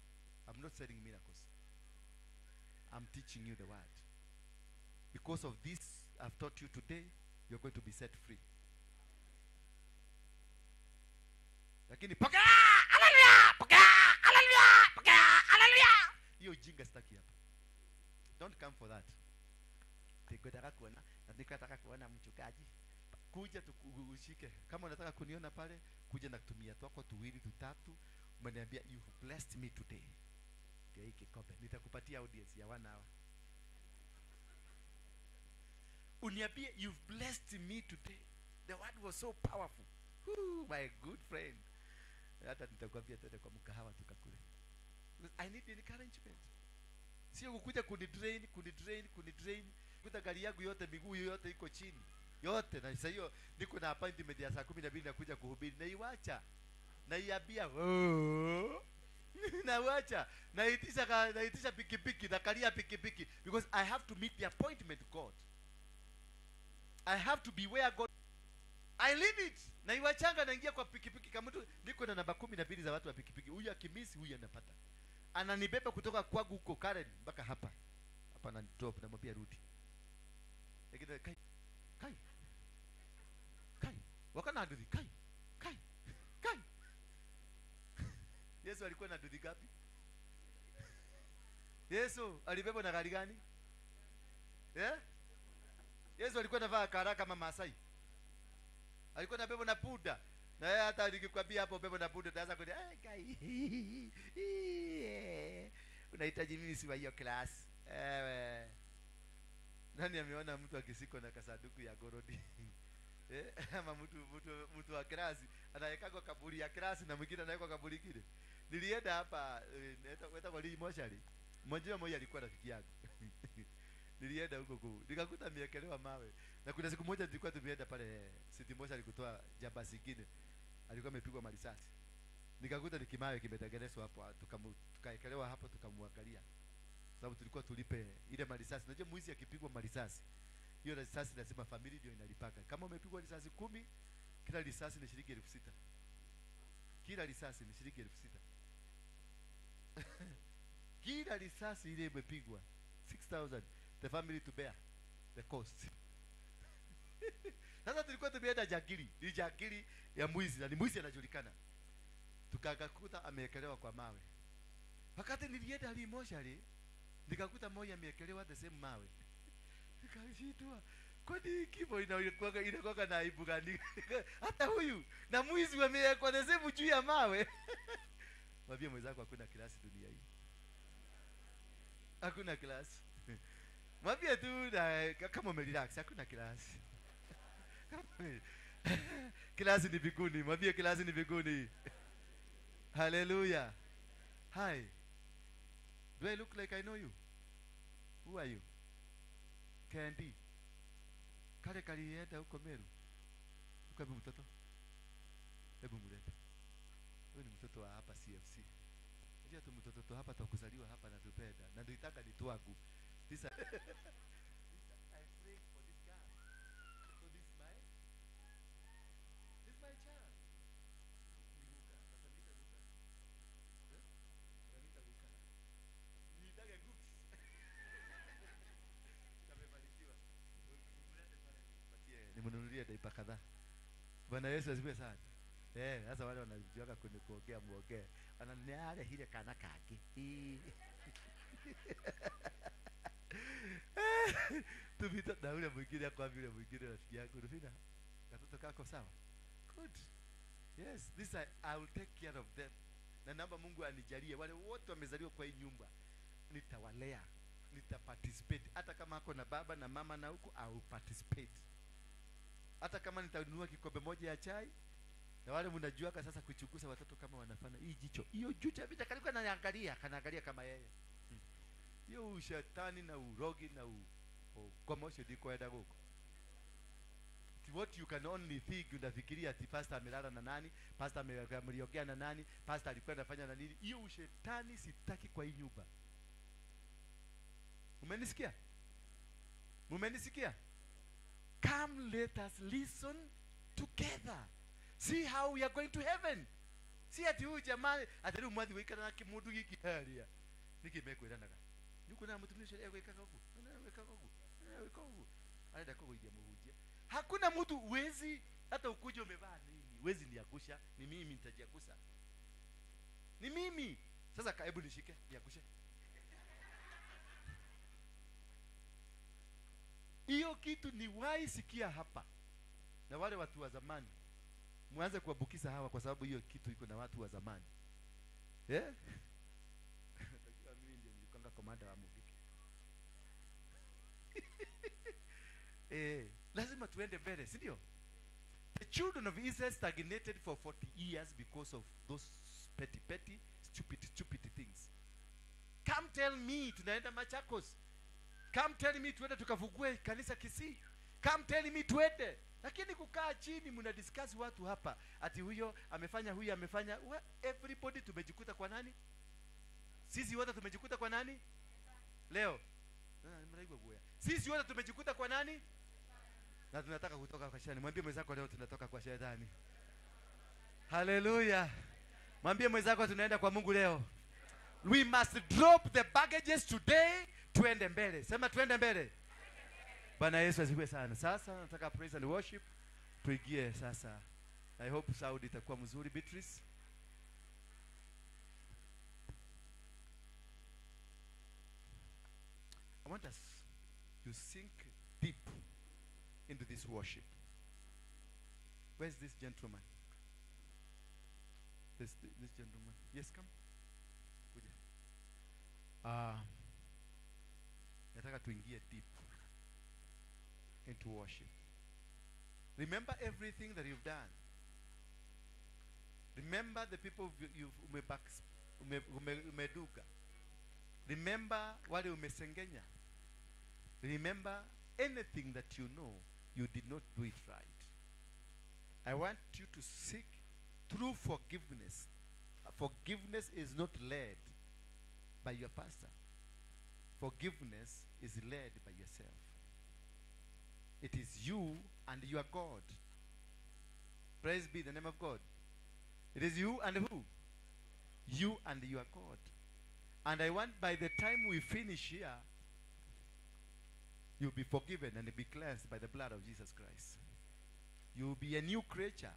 I'm not selling miracles. I'm teaching you the word. Because of this I've taught you today, you're going to be set free. Lakini pokea, haleluya, pokea, haleluya, pokea, haleluya. Hiyo jinga sitaki hapa. Don't come for that. Nikataka kuona, nikataka kuona mchungaji. Kuja tukushike. Kama unataka kuniona pale, kuja na kutumia twako tuwili tutatu. Umeniambia you have blessed me today. Ndio hiki kikombe. Nitakupatia audience ya 1 hour. Uniambie you've blessed me today. The word was so powerful. Ooh, my good friend. Hata nitakwambia twende kwa mkahawa tukakule. Because I need encouragement. Sio kukuja kunidrain, kunidrain, kunidrain. Kuta gari yangu yote miguu yote iko chini. Yote na sasa hiyo niko na appointment ya saa 12 nakuja kuhubiri. Naiacha. Naiambia oh. Naiacha. Naitisha pikipiki, nakalia pikipiki because I have to meet the appointment God. I have to be where God. I leave it. Na iwachanga naingia kwa pikipiki kama mtu niko na namba 12 za watu wa pikipiki. Huyu akimisi huyu anapata. Ananibeba kutoka kwangu huko Karen mpaka hapa. Hapa na drop namwambia rudi. Lakini kai kai kai wakana nduthi kai kai kai. Yesu alikuwa na nduthi ngapi? Yesu alibebwa na gari gani? Eh? Yesu alikuwa anavaa kara kama Maasai. Alikuwa anabebwa na punda. Na yeye hata nikikwambia hapo bebwa na punda utaanza kulia, eh kai. Unahitaji mimi si wa hiyo class. Ewe. Nani ameona mtu akisikwa na kasanduku ya gorodi? Eh, ama mtu wa class anawekwa kaburi ya class na mwingine anawekwa kaburi kile. Nilienda hapa naita kwa moshari. Mmoja mmoja alikuwa rafiki yangu. Nilienda huko ku nikakuta ameekelewa mawe. Na kuna siku moja tulikuwa tumeenda pale City Moshari kutoa jamba zingine. Alikuwa amepigwa marisasi. Nikakuta ni kimawe kimetengenezwa hapo, tukaekelewa hapo tukamwangalia. Sababu tulikuwa tulipe ile marisasi. Unajua mwizi akipigwa marisasi, hiyo risasi lazima familia ndio inalipaka. Kama umepigwa risasi 10, kila risasi ni shilingi 6,000. Kila risasi ni shilingi 6,000. Kila risasi ile imepigwa 6,000. The family to bear the cost. Sasa tulikuwa tumeenda jangili, ni jangili ya mwizi na ni mwizi anajulikana. Tukakakuta ameekelewa kwa mawe. Wakati nilienda limoshari nikakuta moja ameekelewa the same mawe. Nikashindwa. Kwani kifo inakuwa na aibu gani? Hata huyu na mwizi wamewekwa the same juu ya mawe. Mwambie mwenzako hakuna klasi dunia hii. Hakuna klasi. Mwambie tu na kama umerelax hakuna klasi. Klasi ni mbinguni. Mwambie klasi ni mbinguni. Hallelujah. Hi. Do I look like I know you? Who are you? Candy. Kale kalienda huko Meru. Uko hebu mtoto. Hebu mlete. Huyu ni mtoto wa hapa CFC. Unajua tu mtoto tu hapa tukuzaliwa hapa na tupenda. Na ndio itaka ni twangu. This I prayed for this girl. So this is my child. Ni Luka. Atanita Luka. Eh? Atanita Luka. Niitage Gooks. Kamebarikiwa. Mlete pale nipatie. Nimnunulie daipa kadhaa. Bwana Yesu asifiwe sana. Eh, sasa wale wanajuaga kwenye kuongea muongee. Wananiale hile kana kake. Tupita na ule mwingine kwa vile mwingine rafiki yangu Rufina. Katoto kako sawa? Good. Yes, this I will take care of them. Na naomba Mungu anijalie wale wote wamezaliwa kwa hii nyumba. Nitawalea, nitaparticipate. Hata kama hako na baba na mama na huko, I will participate. Hata kama nitanunua kikombe moja ya chai. Na wale mnajua sasa kuchunguza watoto kama wanafana hii jicho. Hiyo jicho vita kalikuwa anaangalia, kanaangalia kama yeye. Hiyo ushetani na urogi na ukomosho ndiko enda guko. Ati what you can only think, unafikiria ati pastor amelala na nani, pastor ameliongea na nani, pastor alikuwa anafanya na nini. Hiyo ushetani sitaki kwa hii nyumba. Umenisikia? Umenisikia? Come, let us listen together. See how we are going to heaven. Si ati huyu jamaa ati rĩu mwathi gũikara na kĩmũndũ gĩkĩ harĩa. Nĩkĩ mekwĩranaga? Nĩkuona mũtumia ũcio egwĩkaga ũguo, egwĩkaga ũguo, egwĩka ũguo. Arenda kũgũithia mũhunjia. Hakuna mtu wezi, hata ukuje umevaa nini, wezi niagusha, ni mimi nitajiagusa. Ni mimi. Sasa hebu nishike, niagushe. Hiyo kitu ni wahi sikia hapa. Na wale watu wa zamani, mwanze kuwabukiza hawa kwa sababu hiyo kitu iko na watu wa zamani. Eh? Najua mimi ndiye nilikuwa komanda wa Mugiki. Lazima tuende mbele, si ndio? The children of Israel stagnated for 40 years because of those petty petty stupid stupid things. Come tell me tunaenda Machakos. Come tell me tuende tukafugue kanisa Kisii. Come tell me tuende. Lakini kukaa chini mna discuss watu hapa ati huyo amefanya, huyo amefanya. Well, everybody tumejikuta kwa nani? Sisi wote tumejikuta kwa nani? Leo. Sisi wote tumejikuta kwa nani? Na tunataka kutoka kwa shetani. Mwambie mwenzako leo tunatoka kwa shetani. Hallelujah. Mwambie mwenzako tunaenda kwa Mungu leo. We must drop the baggages today. Tuende mbele. Sema tuende mbele. Bwana Yesu asifiwe sana. Sasa nataka praise and worship tuingie sasa. I hope sound itakuwa mzuri, Beatrice. I want us to sink deep into this worship. Where's this gentleman? This gentleman. Yes, come. Nataka tuingie deep into worship. Remember everything that you've done. Remember the people you've umeduga. Remember wale umesengenya. Remember anything that you know you did not do it right. I want you to seek true forgiveness. Forgiveness is not led by your pastor. Forgiveness is led by yourself. It is you and your God. Praise be the name of God. It is you and who? You and your God. And I want by the time we finish here, you'll be forgiven and be cleansed by the blood of Jesus Christ. You'll be a new creature.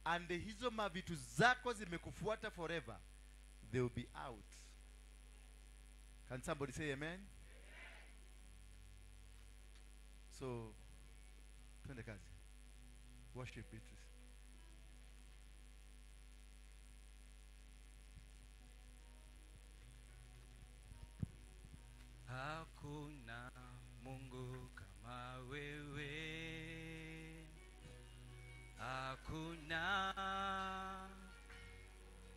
And hizo mavitu zako zimekufuata forever, they will be out. Can somebody say amen? Amen. So, twende kazi. Worship Beatrice. Hakuna Mungu kama wewe, hakuna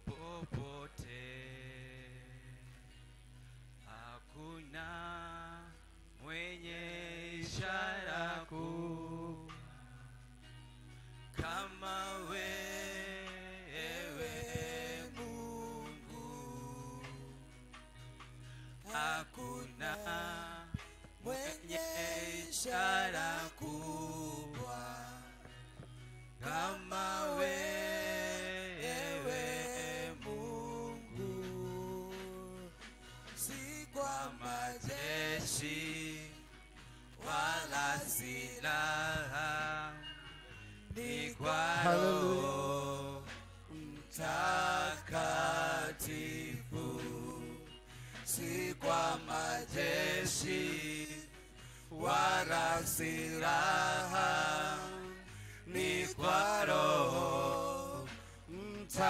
popote, hakuna mwenye ishara kuu kama wewe Mungu, hakuna mwenye ishara kubwa kama wewe Mungu, si kwa majeshi wala silaha, ni kwa Roho Mtakatifu, si kwa majeshi wala silaha, ni kwa Roho Mtakatifu.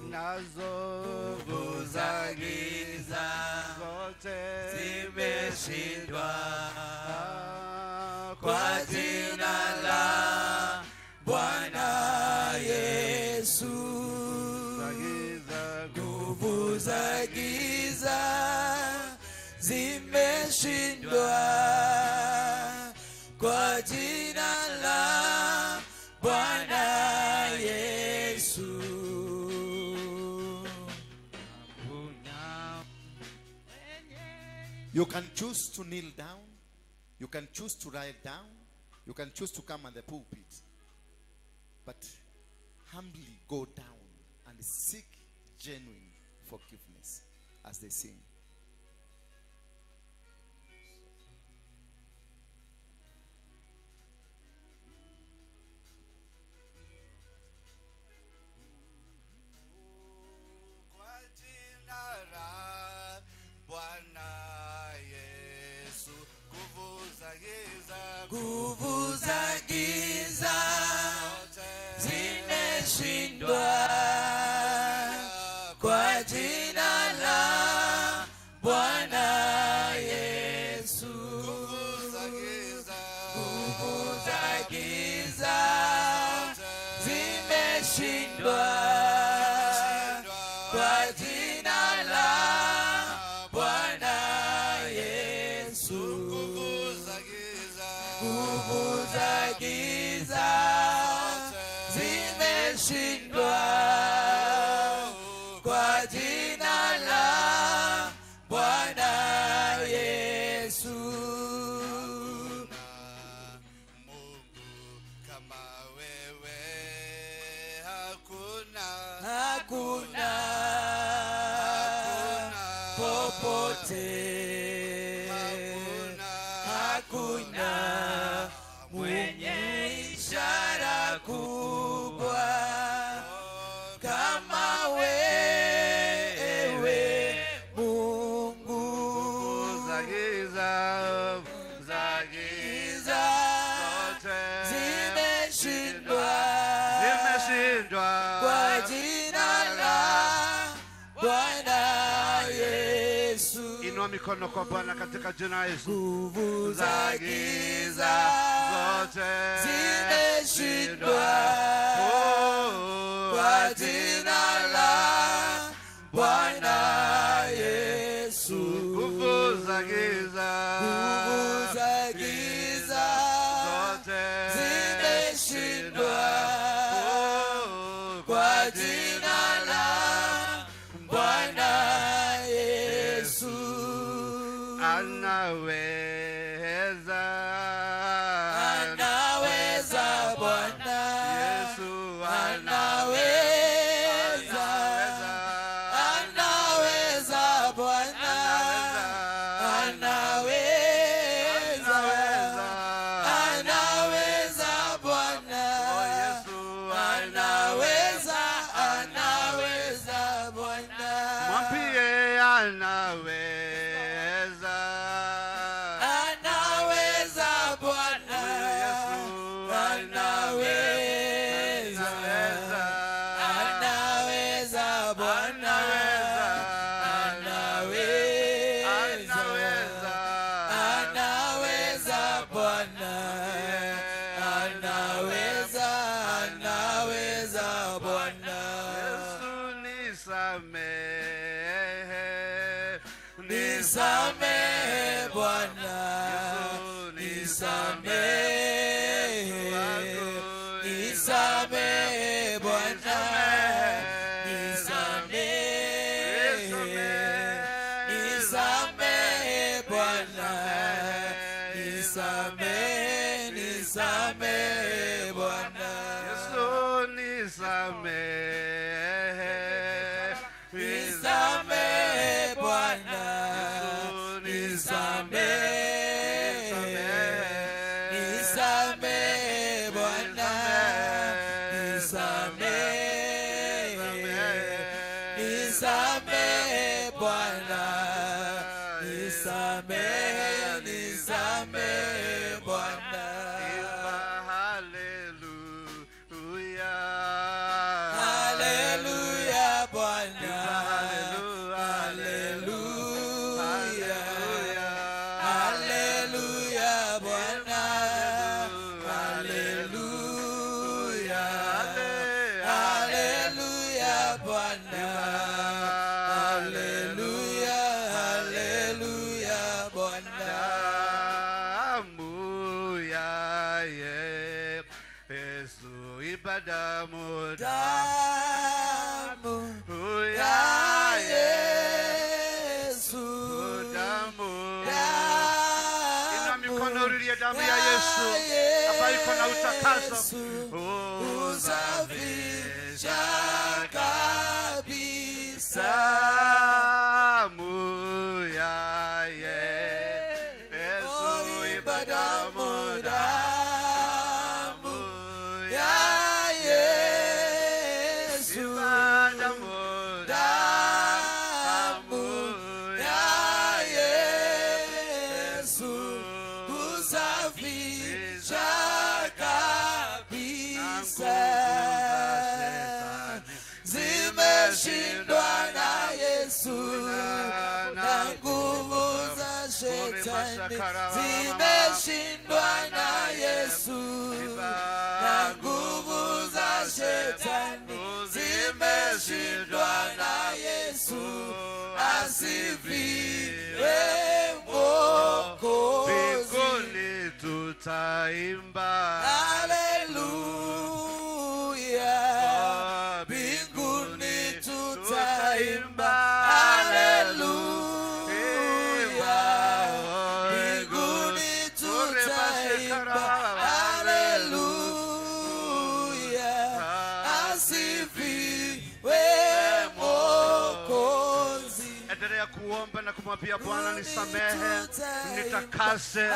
Nazo nguvu za giza zote zimeshindwa kwa jina la Bwana Yesu. Nguvu za giza zimeshindwa jina la Bwana Yesu. You can choose to kneel down. You can choose to lie down. You can choose to come on the pulpit. But humbly go down and seek genuine forgiveness as they sing. Kwa jina la Bwana Yesu, nguvu za giza, nguvu za giza zimeshindwa kwa jina la Bwana Yesu. Nguvu za giza zimeshindwa kwa jina la Bwana Yesu. Nguvu za giza zimeshindwa kwa jina la Bwana Yesu. Mungu kama wewe hakuna, Hakuna popote, hakuna mwenye ishara kubwa kama wewe Mungu. Za giza, za giza Giza zote zimeshindwa zimeshindwa kwa jina la Bwana Yesu. Inua mikono kwa Bwana katika jina la Yesu. Nguvu za giza zote zimeshindwa kwa jina la Bwana Yesu. Nguvu za giza, Nguvu za giza zote zimeshindwa kwa jina la Bwana Yesu. Anaweza, Anaweza Bwana, Yesu anaweza, anaweza Bwana, anaweza, anaweza Bwana, anaweza, anaweza Bwana. Mwambie anaweza, Anaweza Bwana, anaweza, anaweza Bwana, anaweza, anaweza Bwana, anaweza, anaweza Bwana. Yesu nisamehe, Nisamehe Bwana, nisamehe, nisamehe Bwana, nisamehe, nisamehe Bwana, nisamehe, nisamehe Bwana. Yesu nisamehe, Nisamehe Bwana, nisamehe, nisamehe Bwana, nisamehe, nisamehe Bwana, nisamehe, nisamehe Bwana. Imba haleluya, Haleluya Bwana, haleluya, haleluya, haleluya Bwana, Yesu imba damu, Damu ya ya Yesu, damu. Inua damu mikono ulilie damu ya Yesu ambayo iko na utakaso. Yesu husafisha kabisa. Damu ya Yesu, Oh, imba imba damu, damu, damu ya Yesu, imba damu, damu ya Yesu husafisha kabisa. Zimeshindwa na Yesu na nguvu za shetani, zimeshindwa na Yesu na nguvu za shetani, zimeshindwa na Yesu. Asifiwe Mwokozi. Mbinguni tutaimba, Haleluya, mbinguni tutaimba, haleluya, mbinguni tutaimba, haleluya, asifiwe Mwokozi. Endelea kuomba na kumwambia Bwana, nisamehe, nitakase.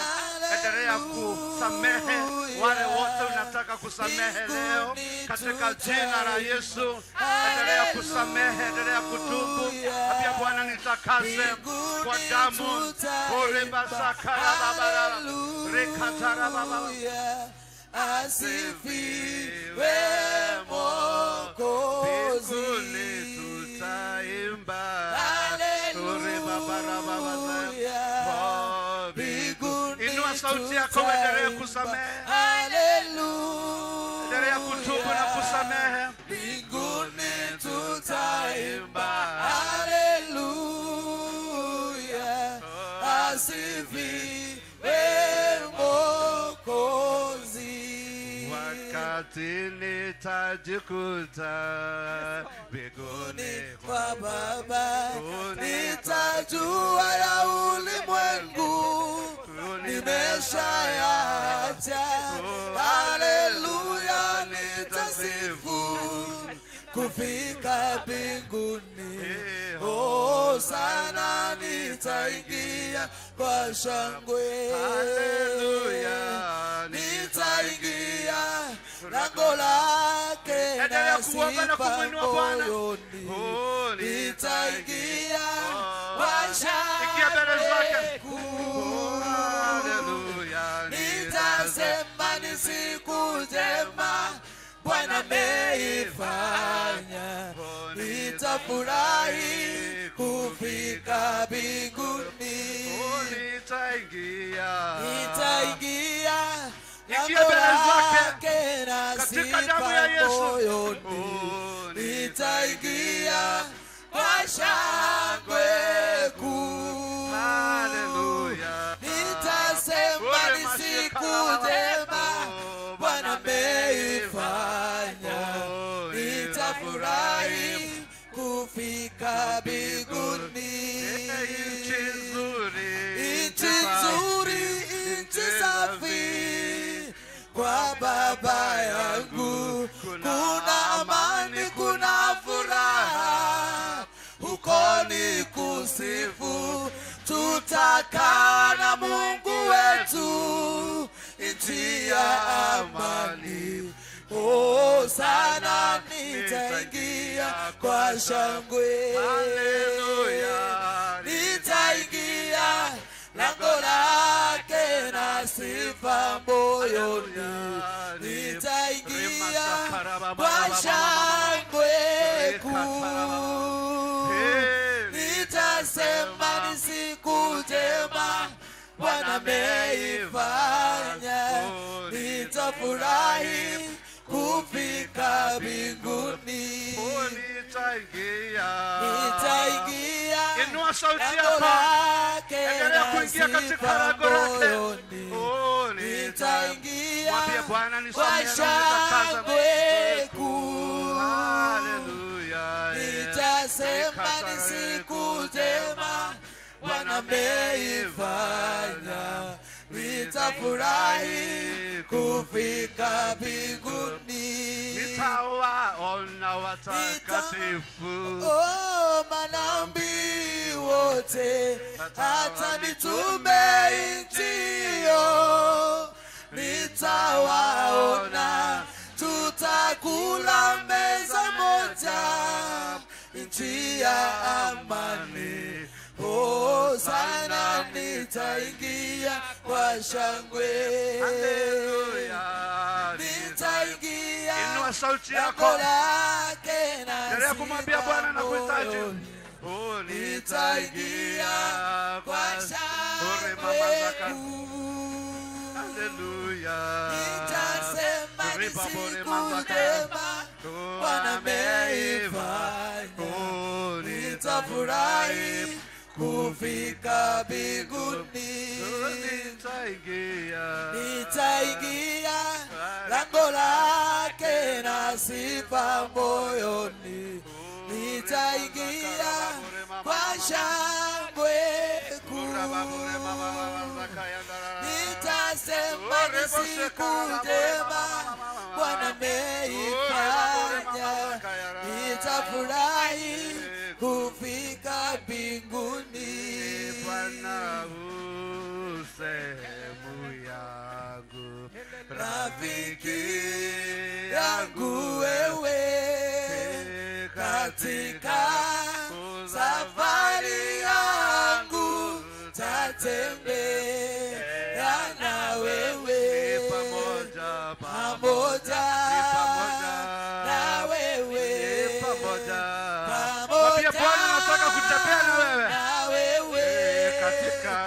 Endelea kusamehe wale wote unataka kusamehe leo katika jina la Yesu. Endelea kusamehe, endelea kutubu. Ambia Bwana, nitakase kwa damu. Orebasakarababara, rekatarababa. Haleluya, asifiwe Mwokozi. Mbinguni tutaimba. Haleluya, mbinguni Inua sauti yako uendelee tutaimba. kusamehe. Haleluya, Endelea kutubu na kusamehe. mbinguni tutaimba. Haleluya, asifiwe Mwokozi. Wakati nitajikuta mbinguni Kwa Baba nitajua ya ulimwengu nimeshayaacha. Haleluya, nitasifu kufika mbinguni. Oh, sana nitaingia kwa shangwe. Haleluya, Nitaingia lango lake Endelea na kuomba na sifa kumwinua Bwana. moyoni. Oh, Nitaingia kwa Ingia mbele zake. shangwe kuu. Haleluya, Nitasema ni siku njema Bwana ameifanya, nitafurahi kufika mbinguni. Oh, nitaingia. Nitaingia Ingia lango mbele zake. lake na Katika damu sifa ya Yesu. moyoni. Oh, Nitaingia kwa shangwe kuu. Haleluya. Nitasema ni siku njema Bwana ameifanya, nitafurahi kufika mbinguni. Nchi nzuri, Nchi nzuri, nchi safi, kwa Baba yangu kuna amani, kuna furaha, huko ni kusifu, tutakaa na Mungu wetu, nchi ya amani. Oh, sana nitaingia kwa shangwe. Haleluya. Nitaingia lango lake na sifa moyoni, nitaingia kwa shangwe kuu. Nitasema ni siku njema Bwana ameifanya, nitafurahi kufika mbinguni. Oh, nitaingia. Nitaingia Inua sauti lango yako. lake Endelea na kuingia katika sifa lango lake. moyoni. Oh, Nitaingia Nitaingia Mwambie Bwana kwa nisamehe na unitakase. shangwe kuu. Haleluya. Nitasema ni siku njema Bwana ameifanya, nitafurahi kufika mbinguni. Nitawaona watakatifu. Oh, manabii wote hata mitume nchi-yo nitawaona, tutakula meza moja, nchi ya amani. Oh, sana nitaingia kwa shangwe, Haleluya. nitaingia Inua sauti lango yako. lake na Endelea kumwambia Bwana nakuhitaji. moyoni. Oh, Nitaingia kwa Ore mama shangwe zaka. kuu. Haleluya. Nitasema ni Riba bore siku mama zaka. njema Oh, Bwana ameifanya, Oh, nitafurahi kufika mbinguni. Nitaingia. Nitaingia lango lake na sifa moyoni, nitaingia kwa shangwe kuu. Nitasema ni siku njema Bwana ameifanya, nitafurahi kufika mbinguni. Bwana u sehemu yangu, Rafiki yangu wewe, katika safari yangu tatembea na wewe, pamoja, pamoja na wewe, pamoja. pamoja Mwambie Bwana nataka kutembea na wewe. na wewe Katika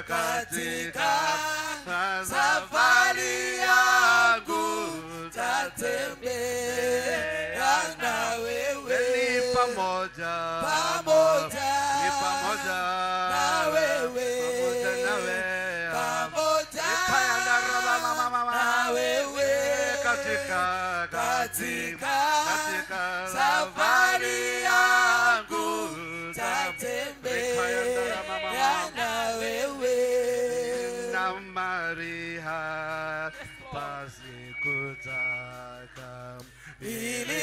katika safari yangu tatembea na wewe, Ni pamoja, pamoja ni pamoja na wewe, pamoja na wewe, pamoja na wewe, katika katika katika safari yangu tatembea na wewe. Na Maria pasikutaka Ili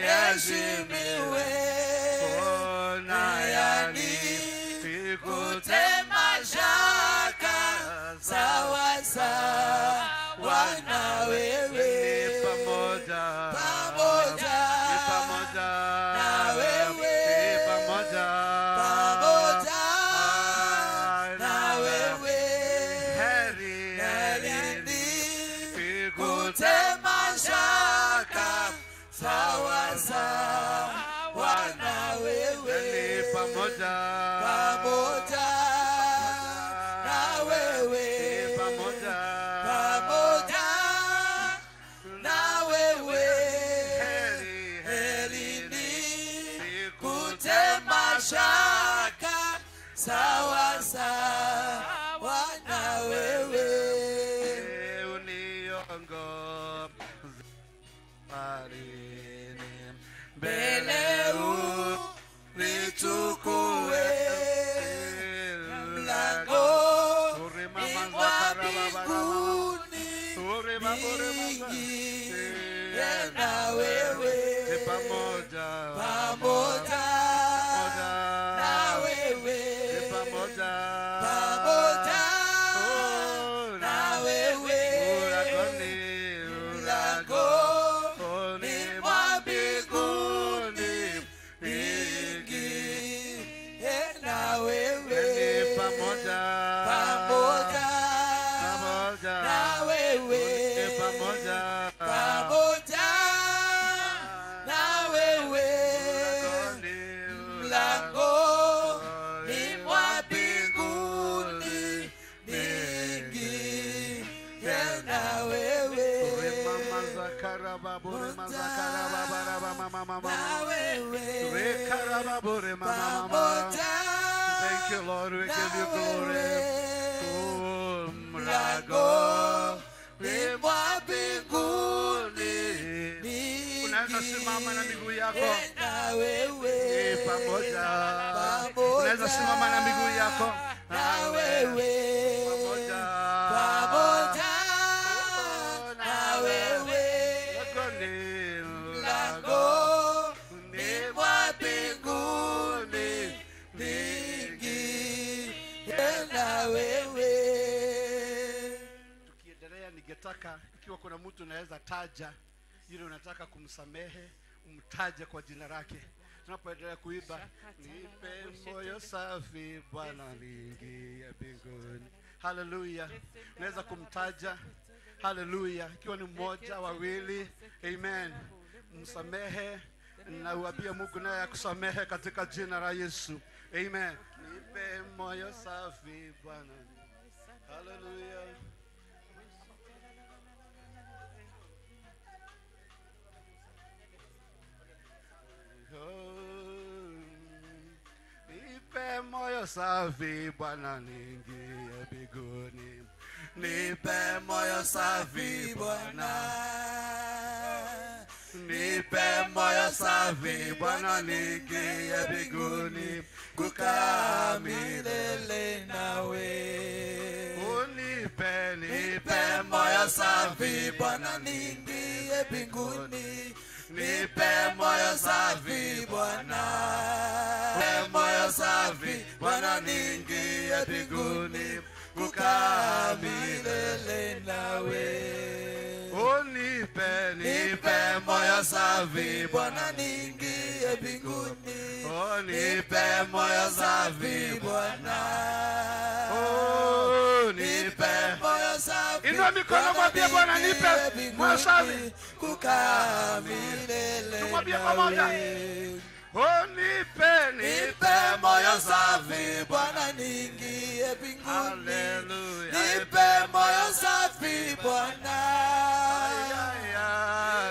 niheshimiwe na yani kutema shaka sawa sawa na wewe, pamoja pamoja ni pamoja na wewe, ni pamoja pamoja na wewe, heri heri ni ni kutema shaka sawa sawa na wewe, ni pamoja pamoja na wewe, ni pamoja pamoja na wewe, heri heri ni kutema shaka sawa sawa na wewe. Uniongoze safarini Mbele unichukue mlango ni mwa mbinguni, niingie na wewe, pamoja pamoja na wewe, pamoja pamoja na wewe, Mlangoni, mlangoni mwa mbinguni, niingie na wewe, pamoja pamoja pamoja na wewe, pamoja pamoja na wewe, mlangoni mwa mbinguni, niingie na wewe, na wewe, pamoja Thank you, Lord. We na give you glory. wewe, Oh, Mlangoni mwa mbinguni. Unaweza simama na miguu yako na wewe pamoja. Unaweza simama na miguu yako na wewe pamoja, pamoja na wewe mlangoni mwa mbinguni niingie na wewe. Tukiendelea, ningetaka ikiwa kuna mtu unaweza taja yule unataka kumsamehe, umtaje kwa jina lake. Tunapoendelea kuimba, nipe moyo safi Bwana niingie mbinguni. Haleluya. Unaweza kumtaja. Haleluya. Ikiwa ni mmoja, wawili, amen. Msamehe na uambie Mungu naye akusamehe katika jina la Yesu. Amen. Nipe moyo safi Bwana. Haleluya. Nipe moyo safi Bwana niingie mbinguni. Nipe moyo safi Bwana, nipe moyo safi Bwana niingie mbinguni, kukaa milele nawe. Unipe, Nipe moyo safi Bwana niingie mbinguni, nipe moyo safi Bwana, nipe moyo safi Bwana niingie mbinguni, kukaa milele nawe. Unipe, Nipe moyo safi Bwana niingie mbinguni, nipe moyo safi Bwana, nipe moyo safi. Inua mikono, mwambie Bwana, nipe moyo safi. Kukaa milele Tumwambie pamoja. nawe. Unipe, Nipe moyo safi Bwana niingie mbinguni, Haleluya. nipe moyo safi Bwana,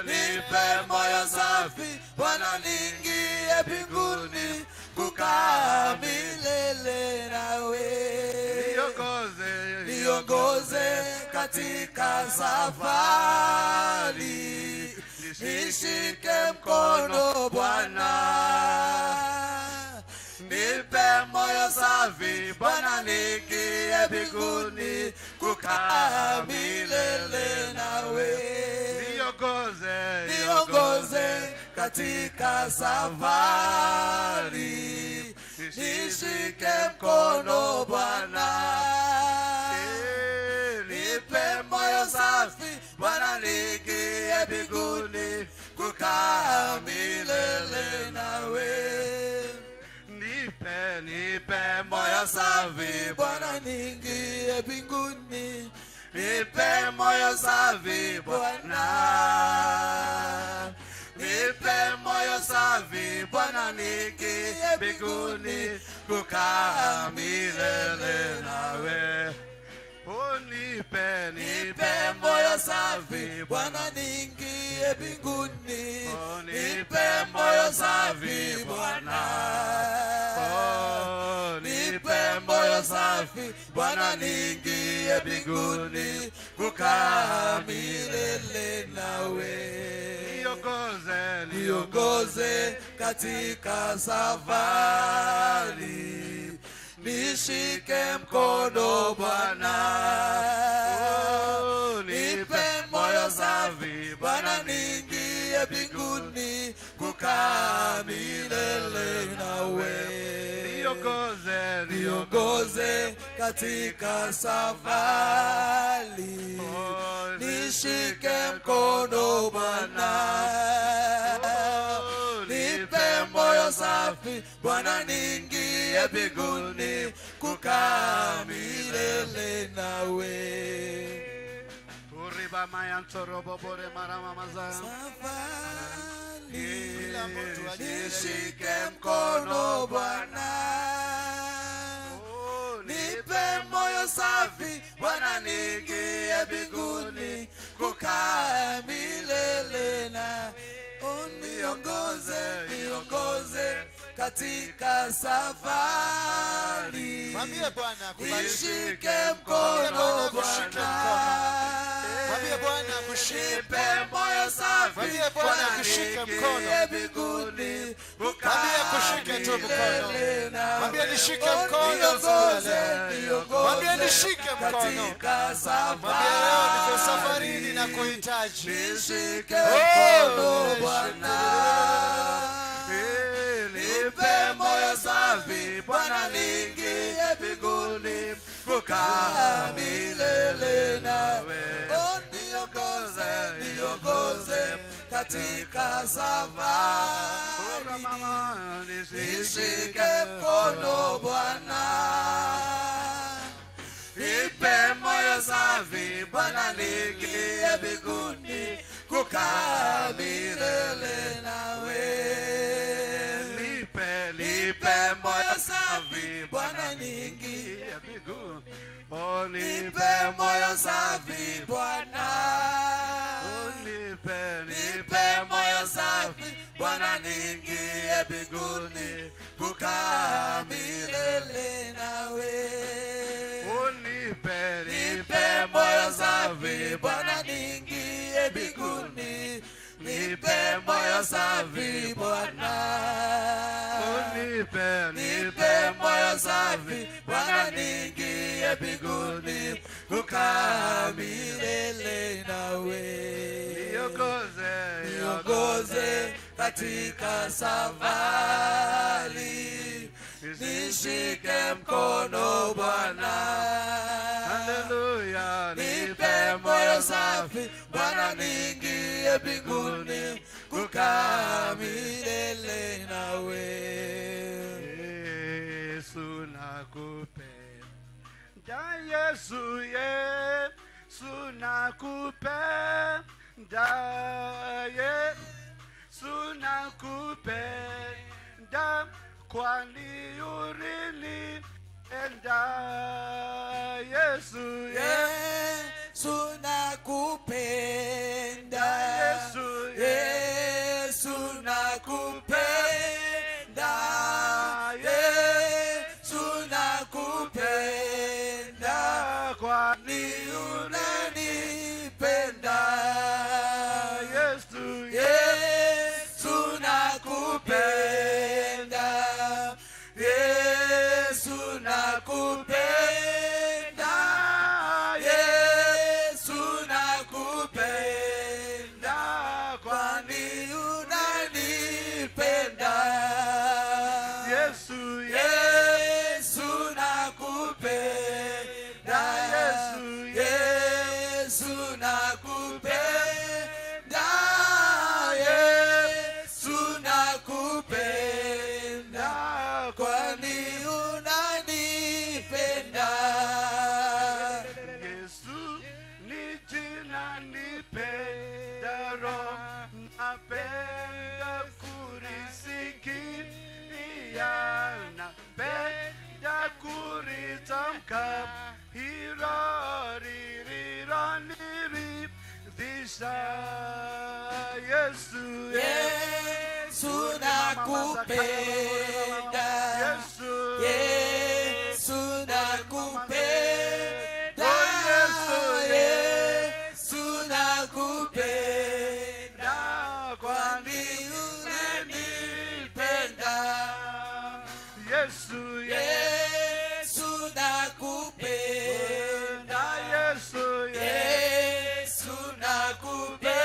nipe moyo safi Bwana niingie mbinguni, kukaa milele nawe. Niongoze, Niongoze katika safari, nishike mkono Bwana, nipe moyo safi Bwana niingie mbinguni, kukaa milele nawe. Niongoze, Niongoze katika safari, nishike mkono Bwana, nipe moyo safi Bwana niingie mbinguni, kukaa milele nawe. Nipe, nipe Moyo safi Bwana niingie mbinguni, nipe moyo safi Bwana, nipe moyo safi Bwana niingie mbinguni, kukaa milele nawe. Unipe, Nipe moyo safi Bwana niingie mbinguni, nipe moyo safi Bwana, nipe moyo safi Bwana niingie mbinguni, kukaa milele nawe. Niongoze, Niongoze katika safari, nishike mkono Bwana, nipe moyo safi Bwana niingie mbinguni, kukaa milele nawe. Niongoze, Niongoze katika safari, nishike mkono Bwana, nipe moyo safi Bwana niingie mbinguni, kukaa milele nawe. Uriba mayantoro bobore maramamaza. Safari, Kila mtu ajiangalie. nishike mkono Bwana, nipe moyo safi Bwana niingie mbinguni, kukaa milele na uniongoze, niongoze katika katika safari. Mwambie Bwana akubariki. Nishike mkono Kushike Bwana, mkono. Mwambie Bwana akushike nipe mkono. moyo safi Mwambie Bwana akushike mkono. niingie mbinguni, Mwambie akushike tu mkono. milele nawe. Mwambie nishike mkono siku ya Niongoze, leo. niongoze Mwambie nishike mkono. katika Mwambie leo niko safari, safarini na kuhitaji. nishike Oh, mkono Bwana, nipe moyo safi Bwana, niingie mbinguni, kukaa milele nawe. Oh, niongoze, niongoze katika safari, nishike mkono Bwana, nipe moyo safi Bwana, niingie mbinguni, kukaa milele nawe. Nipe, Nipe moyo safi Bwana, niingie, Oh, nipe moyo safi Bwana, nipe, nipe moyo safi Bwana, niingie mbinguni, kukaa milele nawe. Oh, nipe, Nipe moyo safi Bwana, niingie mbinguni, nipe moyo safi Bwana, Oh, nipe, nipe moyo safi Bwana, niingie mbinguni, kukaa milele nawe. Niongoze, Niongoze katika safari, nishike mkono Bwana, Haleluya, nipe moyo safi Bwana, niingie mbinguni, kukaa milele nawe. Yesu nakupenda, Yesu, Yesu nakupenda, Yesu nakupenda, kwani ulinipenda. Yesu, Yesu nakupenda, Yesu, Yesu nakupenda, Yesu nakupenda, kwani ni unanipenda. Yesu, Yesu nakupenda, Yesu nakupenda, Yesu nakupenda, kwani unanipenda. Yesu, Yesu nakupenda, Yesu, Yesu nakupenda, Yesu nakupenda, kwani unanipenda. Yesu ni jina nipendalo, napenda kulisikia, napenda kulitamka, hilo lililoniridhisha. Yesu, Yesu nakupenda, Yesu, Yesu nakupenda, Yesu nakupenda, kwani unanipenda. Yesu, Yesu nakupenda, Yesu, Yesu nakupenda,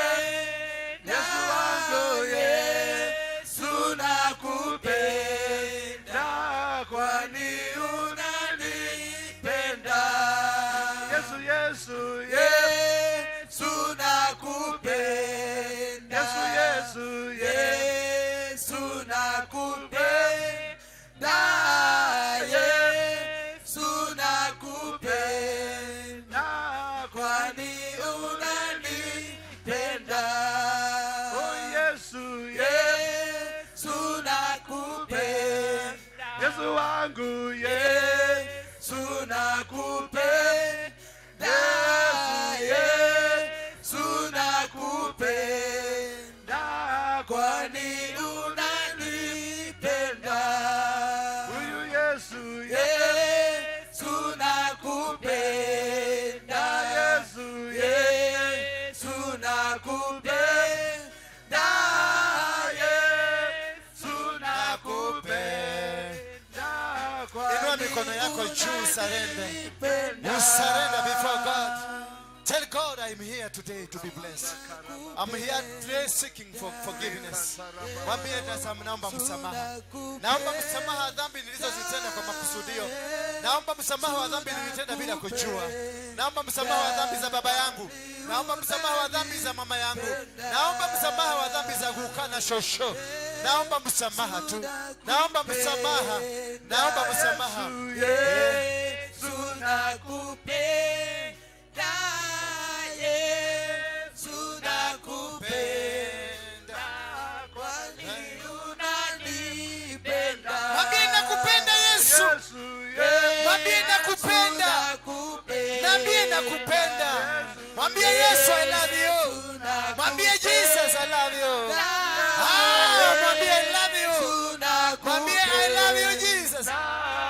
Yesu wangu, Yesu nakupenda, kwani unanipenda. Yesu, Yesu, Yesu nakupenda, Yesu, Yesu, Yesu nakupenda, Yesu nakupenda, kwani unanipenda. Oh Yesu, Yesu nakupenda, Yesu wangu, Yesu nakupenda, Yesu nakupenda, kwani unanipenda. nakupenda, Yesu nakupenda. Inua mikono yako juu, surrender. You surrender before God. Tell God, I'm here today to be blessed. I'm here today seeking for forgiveness. Mwambie tazama, naomba msamaha. Naomba msamaha wa dhambi nilizozitenda kwa makusudio. Naomba msamaha wa dhambi nilitenda bila kujua. Naomba msamaha wa dhambi za baba yangu. Naomba msamaha wa dhambi za mama yangu. Naomba msamaha wa dhambi za guka na shosho. Naomba msamaha tu. Naomba msamaha. Naomba msamaha. Yesu nakupenda, Yesu nakupenda, kwani unanipenda. Mwambie nakupenda, Yesu. Mwambie nakupenda. Mwambie nakupenda. Mwambie Yesu, I love you. Mwambie Jesus, I love you. Ah, mwambie I love you. Mwambie I love you, Jesus.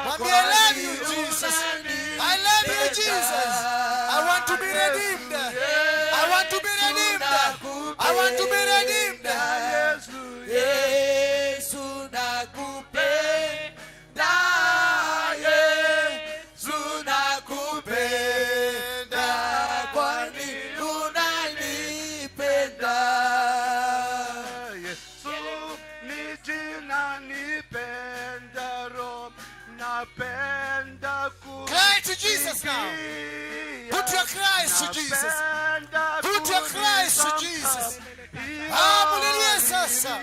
Mwambie I love you, Jesus. I love you, Jesus. I want to be redeemed. I want to be redeemed. I want to be redeemed. Yesu nakupenda, Yesu nakupenda, kwani unanipenda. Yesu ni jina nipendalo, napenda Cry to Jesus now. Put your cries to Jesus. Put your cries to Jesus. Ah, mulilie sasa.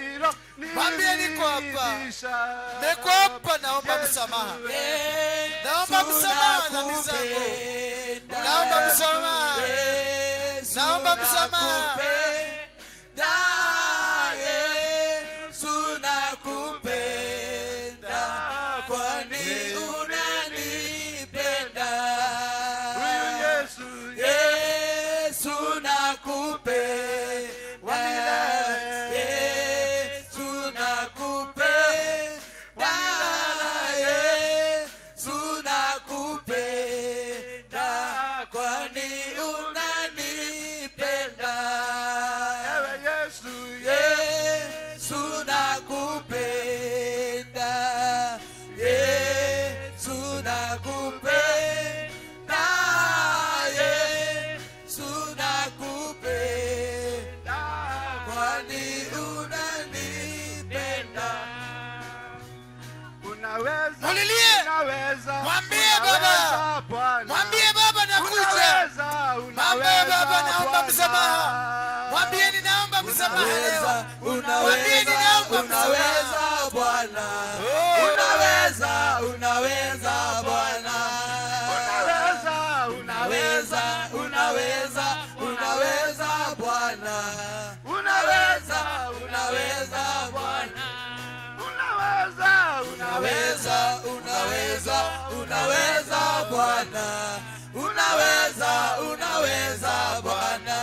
Mwambie niko hapa. Niko hapa, naomba msamaha. Naomba msamaha dhambi zangu. Naomba msamaha. Naomba msamaha. Yesu nakupenda, kwani unanipenda. Yesu nakupenda, Yesu nakupenda, Yesu nakupenda, kwani unanipenda. Yesu nakupenda, Yesu nakupenda, Yesu nakupenda, kwani unanipenda. Unaweza, Mulilie. unaweza, Mwambie unaweza, Baba. Bwana. Mwambie Baba nakuja. Unaweza, Mwambie unaweza, Baba naomba Bwana. msamaha. Mwambie ninaomba msamaha leo. Unaweza, Mwambie ninaomba unaweza msamaha. Bwana, Oh. unaweza, unaweza Bwana, Unaweza, unaweza, unaweza, unaweza Bwana, unaweza, unaweza Bwana, unaweza, unaweza, unaweza, unaweza Bwana, unaweza, unaweza Bwana,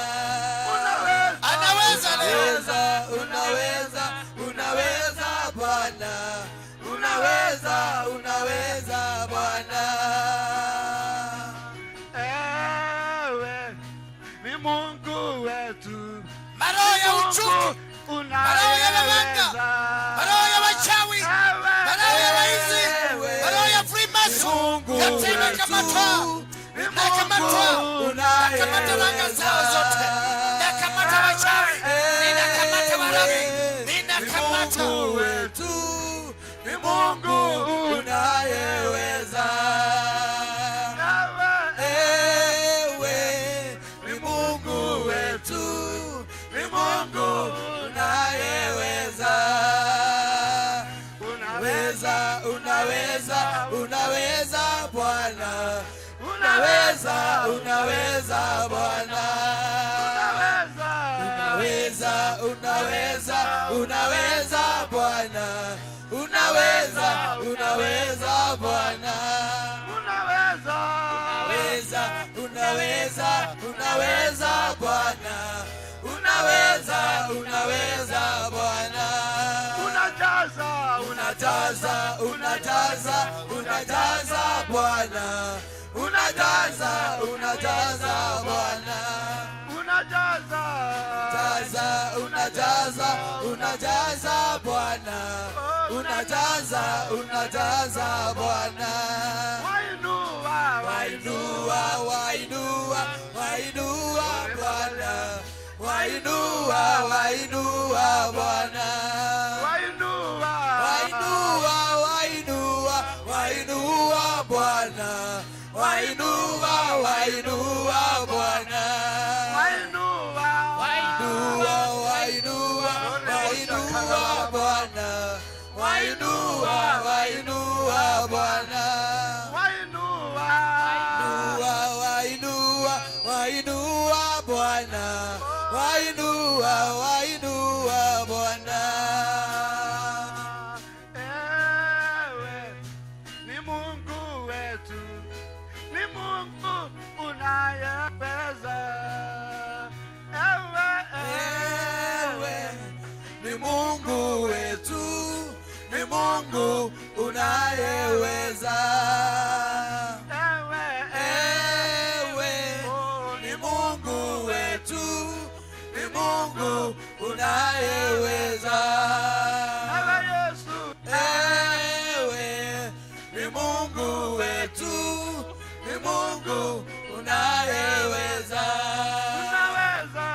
unaweza, Anaweza leo. unaweza, unaweza, unaweza Bwana, unaweza, unaweza Bwana. Ewe ni Mungu wetu, Maroho ya uchungu, maroho ya mawanga, maroho ya wachawi, maroho ya waizi, maroho ya Freemason yote imekamatwa. Nakamatwa. Nakamata wanga zao zote. Nakamata wachawi. Ninakamata warogi. Ninakamata. Mungu wetu ni Mungu unayeweza. Ewe ni Mungu wetu, ni Mungu unayeweza. Unaweza, unaweza, unaweza Bwana, unaweza, unaweza Bwana. Unaweza, unaweza, unaweza Bwana, unaweza, unaweza Bwana, Unaweza, unaweza, unaweza, unaweza Bwana, unaweza, unaweza Bwana, unajaza, unajaza, unajaza, unajaza Bwana, unajaza, unajaza Bwana, unajaza, Unajaza, unajaza Bwana. Unajaza, unajaza Bwana. Wainua, Wainua, wainua, wainua Bwana. Wainua, wainua Bwana. Wainua, Wainua, wainua, wainua Bwana. Wainua, wainua Bwana. Wainua, Wainua, wainua, wainua Bwana. Wainua, wainua Bwana. Wainua, Wainua, wainua, wainua Bwana. Wainua, wainua Bwana. Ewe ni Mungu wetu, ni Mungu unayeweza. Ewe, Ewe ni Mungu wetu, ni Mungu unayeweza. Ewe, Ewe ni Mungu wetu, ni Mungu unayeweza. Ewe Yesu, Ewe ni Mungu wetu, ni Mungu unayeweza. Unaweza,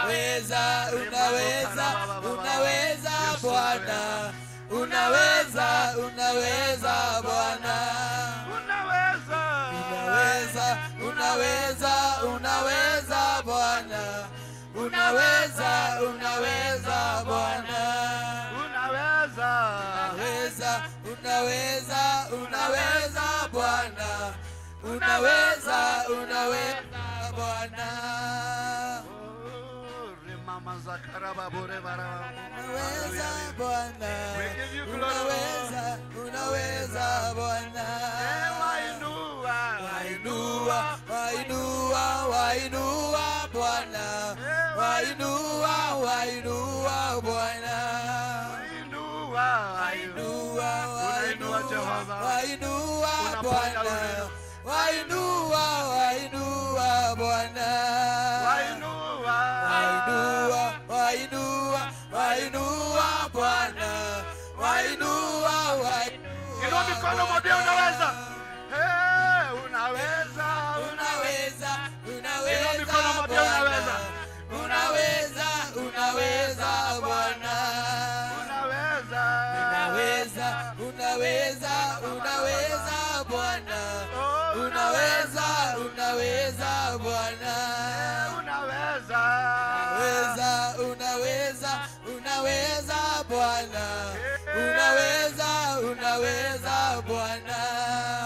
Unaweza, unaweza, unaweza Bwana. Unaweza, unaweza Bwana. Unaweza, Unaweza, unaweza, unaweza Bwana. Unaweza, unaweza Bwana. Unaweza, Unaweza, unaweza, unaweza Bwana. Unaweza, unaweza Bwana. Oh, mama zakaraba bore bara. Unaweza Bwana. We give you glory. Unaweza, unaweza Bwana. Eh, wainua, Wainua, wainua, wainua Bwana. Wainua, wainua Bwana. Wainua, Wainua, Unainua Jehova. wainua Unaponya Bwana. unainua. Wainua, wainua Bwana. Wainua, Wainua, wainua, wainua Bwana. Wainua, wainua. Inua mikono mwambie unaweza. Hey, unaweza, Unaweza, Inua unaweza mikono mwambie Bwana. unaweza. Unaweza, unaweza Bwana. Unaweza, Unaweza, unaweza, unaweza Bwana. Oh, Unaweza, unaweza Bwana. Unaweza, Unaweza, unaweza, unaweza Bwana. Unaweza, unaweza Bwana.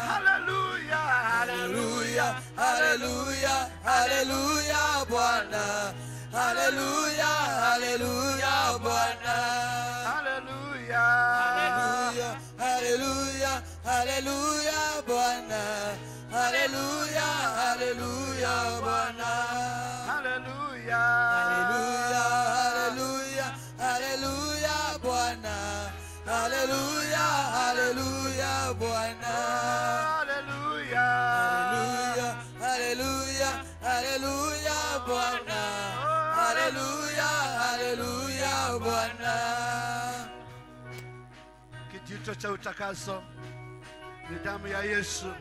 Hallelujah, Haleluya, haleluya, haleluya Bwana. Haleluya, haleluya Bwana. Hallelujah, Haleluya, haleluya, haleluya Bwana. Haleluya, haleluya Bwana. Hallelujah, Haleluya, haleluya, haleluya Bwana. Haleluya, haleluya Bwana. Hallelujah, Haleluya, haleluya, haleluya Bwana. Haleluya, haleluya Bwana. Kijito cha utakaso ni damu ya Yesu. Oh,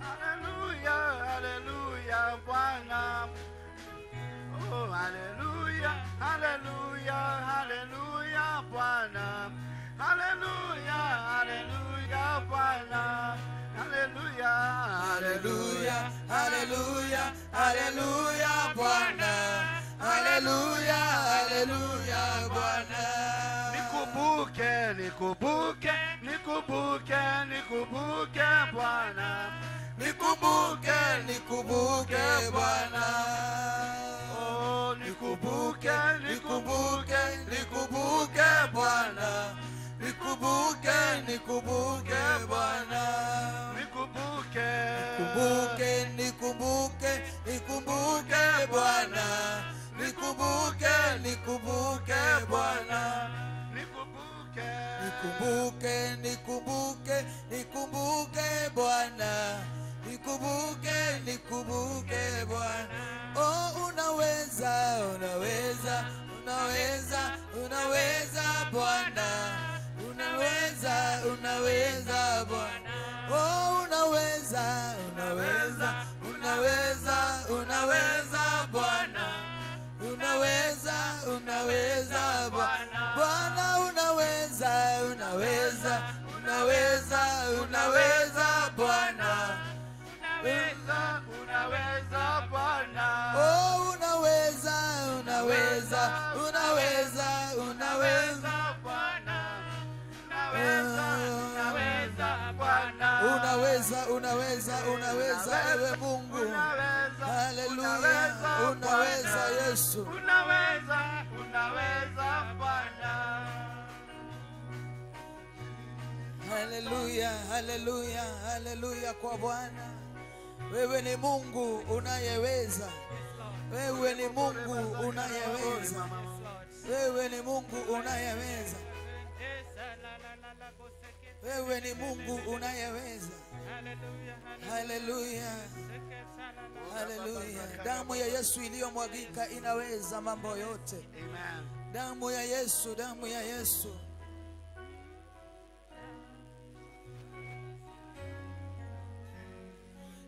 haleluya, haleluya Bwana. Oh, haleluya, haleluya, haleluya Bwana. Haleluya, haleluya Bwana. Haleluya, Haleluya, haleluya, haleluya Bwana. Haleluya, haleluya Bwana. Nikumbuke, nikumbuke, nikumbuke, nikumbuke Bwana. Nikumbuke, nikumbuke Bwana. Oh, nikumbuke, Nikumbuke, nikumbuke Bwana. Nikumbuke, nikumbuke Bwana. Nikumbuke, Nikumbuke, nikumbuke, nikumbuke Bwana. Nikumbuke, nikumbuke Bwana. Nikumbuke, Nikumbuke, nikumbuke, nikumbuke Bwana. unaweza Bwana. Unaweza, unaweza Bwana. Oh, unaweza, unaweza, unaweza, unaweza Bwana. Unaweza, unaweza Bwana. Unaweza, unaweza, unaweza ewe Mungu. Haleluya, unaweza Yesu. Unaweza, unaweza Bwana. Haleluya, haleluya, haleluya kwa Bwana. Wewe ni Mungu unayeweza. Wewe ni Mungu unayeweza. Wewe ni Mungu unayeweza. Wewe ni Mungu unayeweza. Haleluya, haleluya. Damu ya Yesu iliyomwagika inaweza mambo yote. Amen. Damu ya Yesu, damu ya Yesu.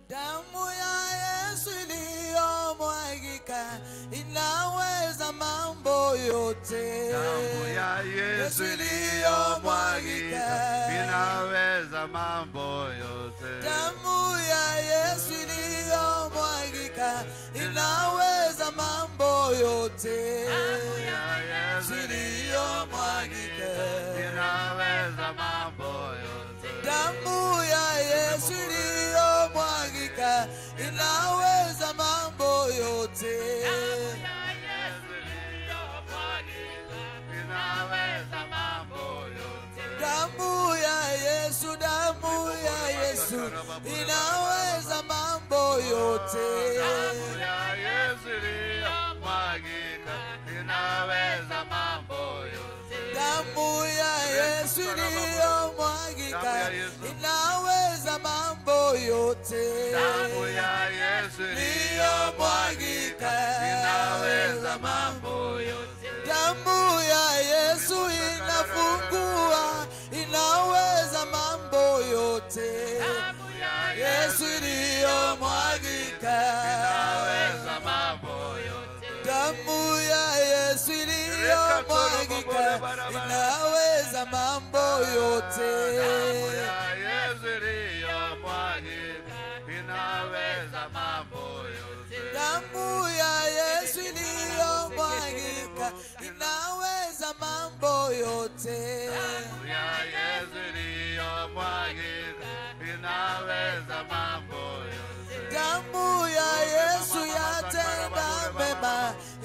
Damu ya Yesu iliyomwagika inaweza mambo yote. Damu ya Yesu iliyomwagika inaweza mambo yote. Damu ya Yesu iliyomwagika inaweza mambo yote. Damu ya Yesu iliyomwagika inaweza mambo yote. Damu ya Yesu iliyomwagika inaweza mambo yote. Damu ya Yesu iliyomwagika inaweza mambo yote. Damu ya Yesu, damu ya Yesu inaweza mambo yote. Damu ya Yesu iliyomwagika inaweza mambo yote. Damu ya Yesu iliyomwagika inaweza mambo yote. Damu ya Yesu iliyomwagika inaweza mambo yote. Damu ya Yesu inafungua, inaweza mambo yote. Damu ya Yesu iliyomwagika inaweza mambo yote. Damu ya Yesu iliyomwagika inaweza mambo yote. Damu ya Yesu iliyomwagika inaweza mambo yote. Damu ya Yesu iliyomwagika inaweza mambo yote. Damu ya Yesu iliyomwagika inaweza mambo yote. Damu ya Yesu yatenda mema,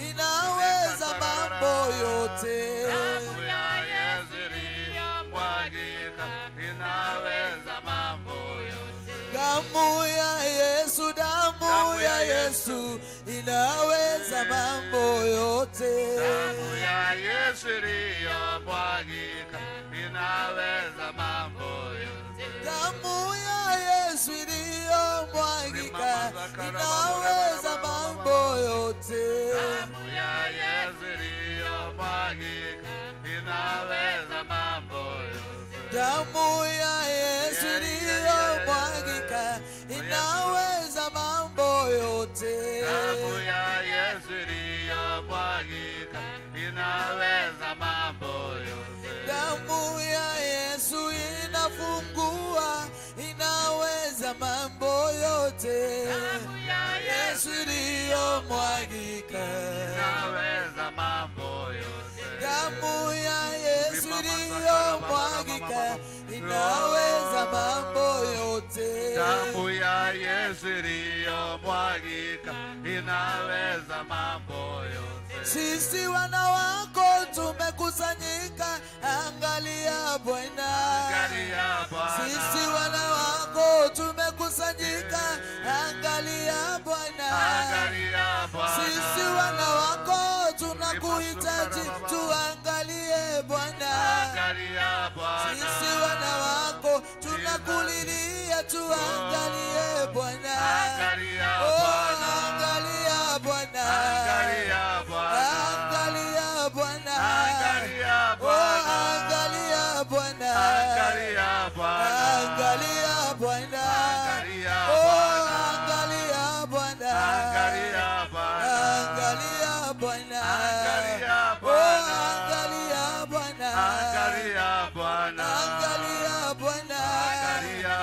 inaweza mambo yote. Damu ya Yesu iliyomwagika inaweza mambo yote. Damu ya Yesu, damu ya Yesu inaweza mambo yote. Damu ya Yesu iliyomwagika inaweza mambo yote. Damu ya Yesu iliyomwagika inaweza mambo yote. Damu ya Yesu iliyomwagika inaweza mambo yote. Damu ya Yesu iliyomwagika inaweza mambo yote. Damu ya Yesu iliyomwagika inaweza mambo yote. Damu ya Yesu inafungua, inaweza mambo yote. Damu ya Yesu iliyomwagika, inaweza mambo yote. Damu ya Yesu iliyomwagika inaweza mambo yote. Damu ya Yesu iliyomwagika inaweza mambo yote. Sisi wana wako tumekusanyika, angalia Bwana. Angalia Bwana. Sisi wana wako tumekusanyika, angalia Bwana. Angalia Bwana. Sisi wana wako tunakuhitaji, tuangalie Bwana. Angalia Bwana. Sisi wana wako tunakulilia, tuangalie Bwana. Angalia Oh, Bwana. angalia Bwana. Angalia Bwana. Angalia Bwana. Angalia Oh, Bwana. angalia Bwana. Angalia Bwana. Angalia Bwana. Angalia Oh, Bwana. angalia Bwana. Angalia Bwana. Angalia Bwana. Angalia Oh, Bwana. angalia Bwana. Angalia Bwana. Angalia Bwana. Angalia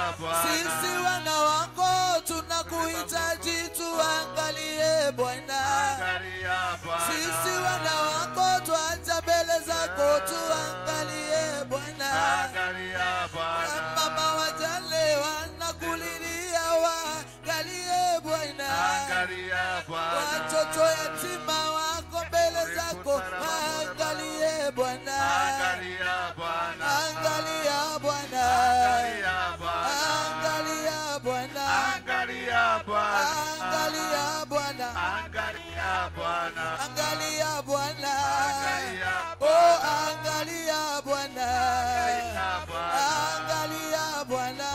Tunakuhitaji, tuangalie Bwana. Angalia Bwana. Sisi wana wako twaja mbele zako, tuangalie Bwana. Angalia Bwana. Mama wajane wanakulilia, waangalie Bwana. Angalia Bwana. Watoto yatima wako mbele zako, waangalie Bwana. Angalia Bwana. Angalia Bwana. Angalia Bwana. Angalia Bwana. Angalia Bwana. Angalia Bwana. Angalia Bwana. Angalia Bwana. Angalia Oh, angalia Bwana. Angalia Bwana. Angalia Bwana.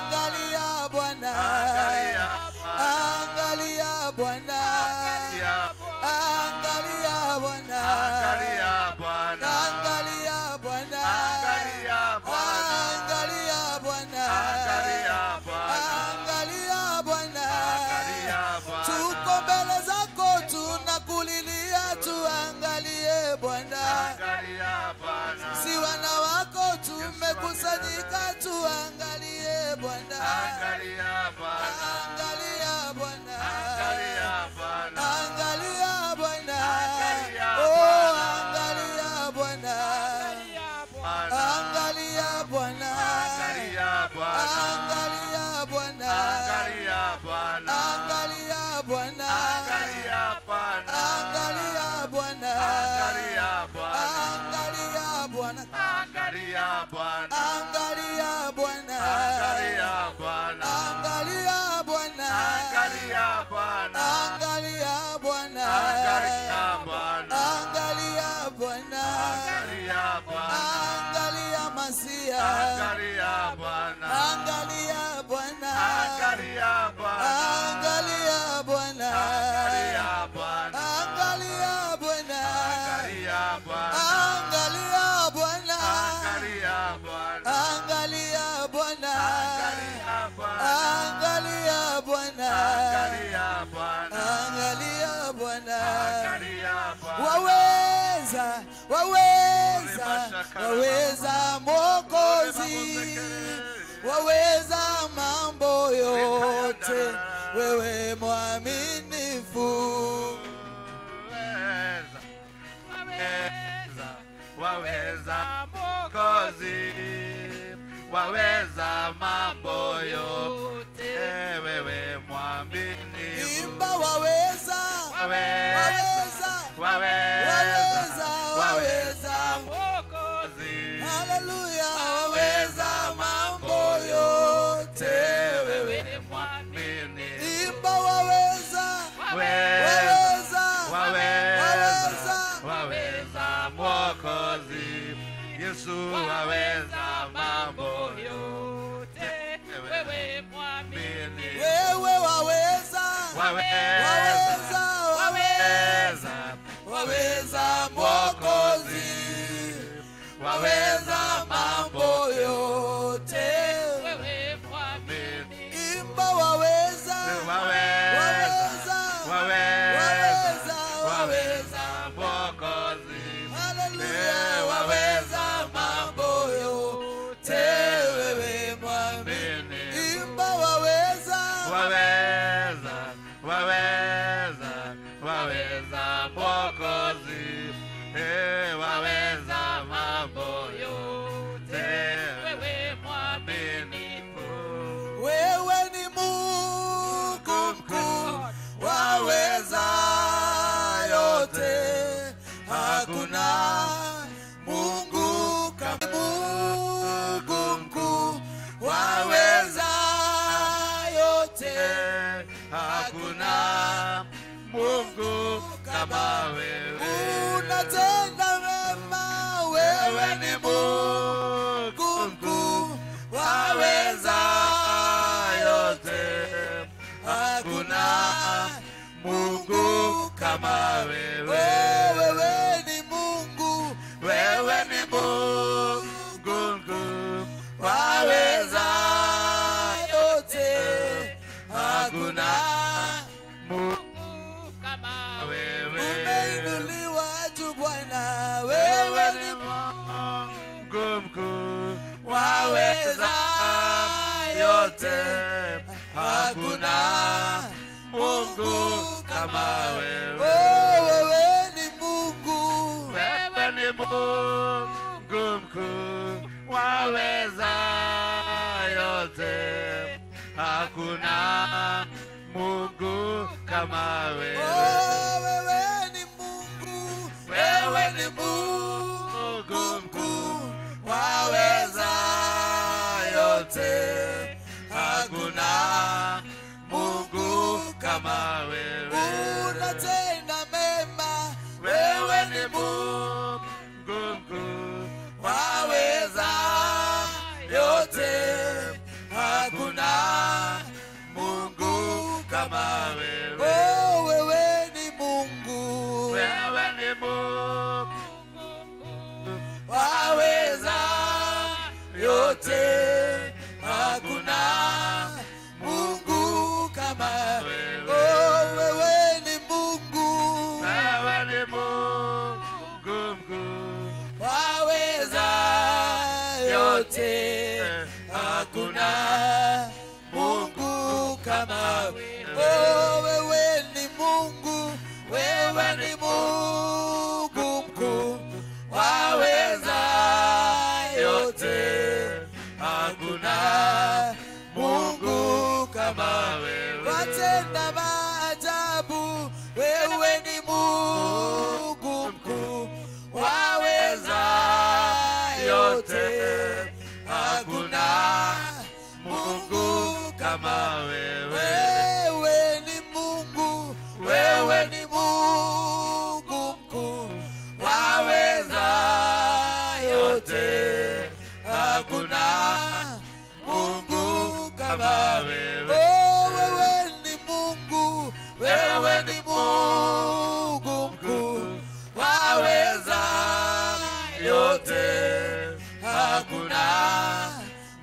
Angalia Bwana. Angalia Bwana. Angalia Bwana. Angalia Bwana. Angalia Bwana. Angalia Bwana. Angalia Bwana. Angalia Bwana. Angalia Bwana. Angalia Bwana. Angalia Bwana. Tuko mbele zako tunakulilia, tuangalie Bwana. Angalia Bwana. Si wana wako tumekusanyika, tuangalie Bwana. Angalia Bwana. Angalia Bwana. Angalia Bwana. Angalia Bwana. Angalia Oh, Bwana. angalia Bwana. Bwana. Angalia Bwana. Angalia Bwana. Angalia Bwana. Angalia Bwana. Angalia Bwana. Angalia Bwana. Angalia Bwana. Angalia Bwana. Angalia Bwana. Angalia Bwana. Angalia Bwana. Angalia Bwana. Angalia Bwana. Angalia Bwana. Angalia Bwana. Angalia Bwana. Angalia Bwana. Angalia Bwana. Angalia Masia. Angalia Bwana. Angalia Bwana. Angalia Bwana. Angalia Bwana. Angalia Bwana. Angalia Bwana. Angalia Bwana. Angalia Bwana. Angalia Bwana. Angalia Bwana. Angalia Bwana. Angalia Bwana. Angalia Bwana. Angalia Bwana. Angalia Bwana. Waweza, waweza, waweza Mwokozi, waweza mambo yote, wewe mwaminifu. Waweza, waweza, waweza Mwokozi, waweza mambo yote, wewe mwaminifu. Imba waweza, Waweza, waweza, waweza, waweza, waweza waweza. Mwokozi, Haleluya, waweza mambo yote, wewe. mwaminifu. Imba waweza, Waweza, waweza, waweza, waweza Mwokozi, Yesu waweza mambo yote, wewe mwaminifu. Wewe waweza, Waweza, waweza, waweza, waweza Mwokozi, waweza mambo yote. Imba waweza, waweza, waweza, waweza, waweza, waweza Mwokozi, haleluya, waweza mambo yote, wewe mwaminifu. Imba waweza, waweza, waweza, waweza Mwokozi, waweza mambo yote, wewe mwaminifu. Wewe ni Mungu mkuu, waweza yote, hakuna Mungu kama Mungu mkuu, waweza yote, Hakuna Mungu kama wewe. Unatenda mema, wewe ni Mungu mkuu, waweza yote, hakuna Mungu kama wewe. Wewe ni Mungu, Wewe ni Mungu mkuu, waweza yote, hakuna Mungu wewe. Umeinuliwa juu Bwana, Wewe wewe ni ni Mungu mkuu, waweza yote, Hakuna Mungu kama wewe. Oh, wewe ni Mungu. Wewe ni Mungu mkuu, waweza yote. Hakuna Mungu kama wewe. Oh, wewe ni Mungu. Wewe ni Mungu mkuu, waweza yote. Hakuna Mungu kama wewe. Unatenda mema. Wewe ni Mungu mkuu, waweza yote. Hakuna Mungu kama wewe. Oh, wewe ni Mungu. Wewe ni Mungu, waweza yote. Hakuna Mungu kama wewe. Oh, wewe ni Mungu. Wewe ni Mungu mkuu, waweza yote. Hakuna Mungu kama wewe. Oh, wewe ni Mungu. Wewe ni Mungu mkuu, waweza yote. Hakuna Mungu kama wewe. Watenda maajabu. Wewe ni Mungu mkuu, waweza yote. Hakuna Mungu kama wewe. Wewe ni Mungu. Wewe ni Mungu mkuu, waweza yote. Hakuna Mungu kama wewe. Oh, wewe ni Mungu. Wewe ni Mungu mkuu, waweza yote. Hakuna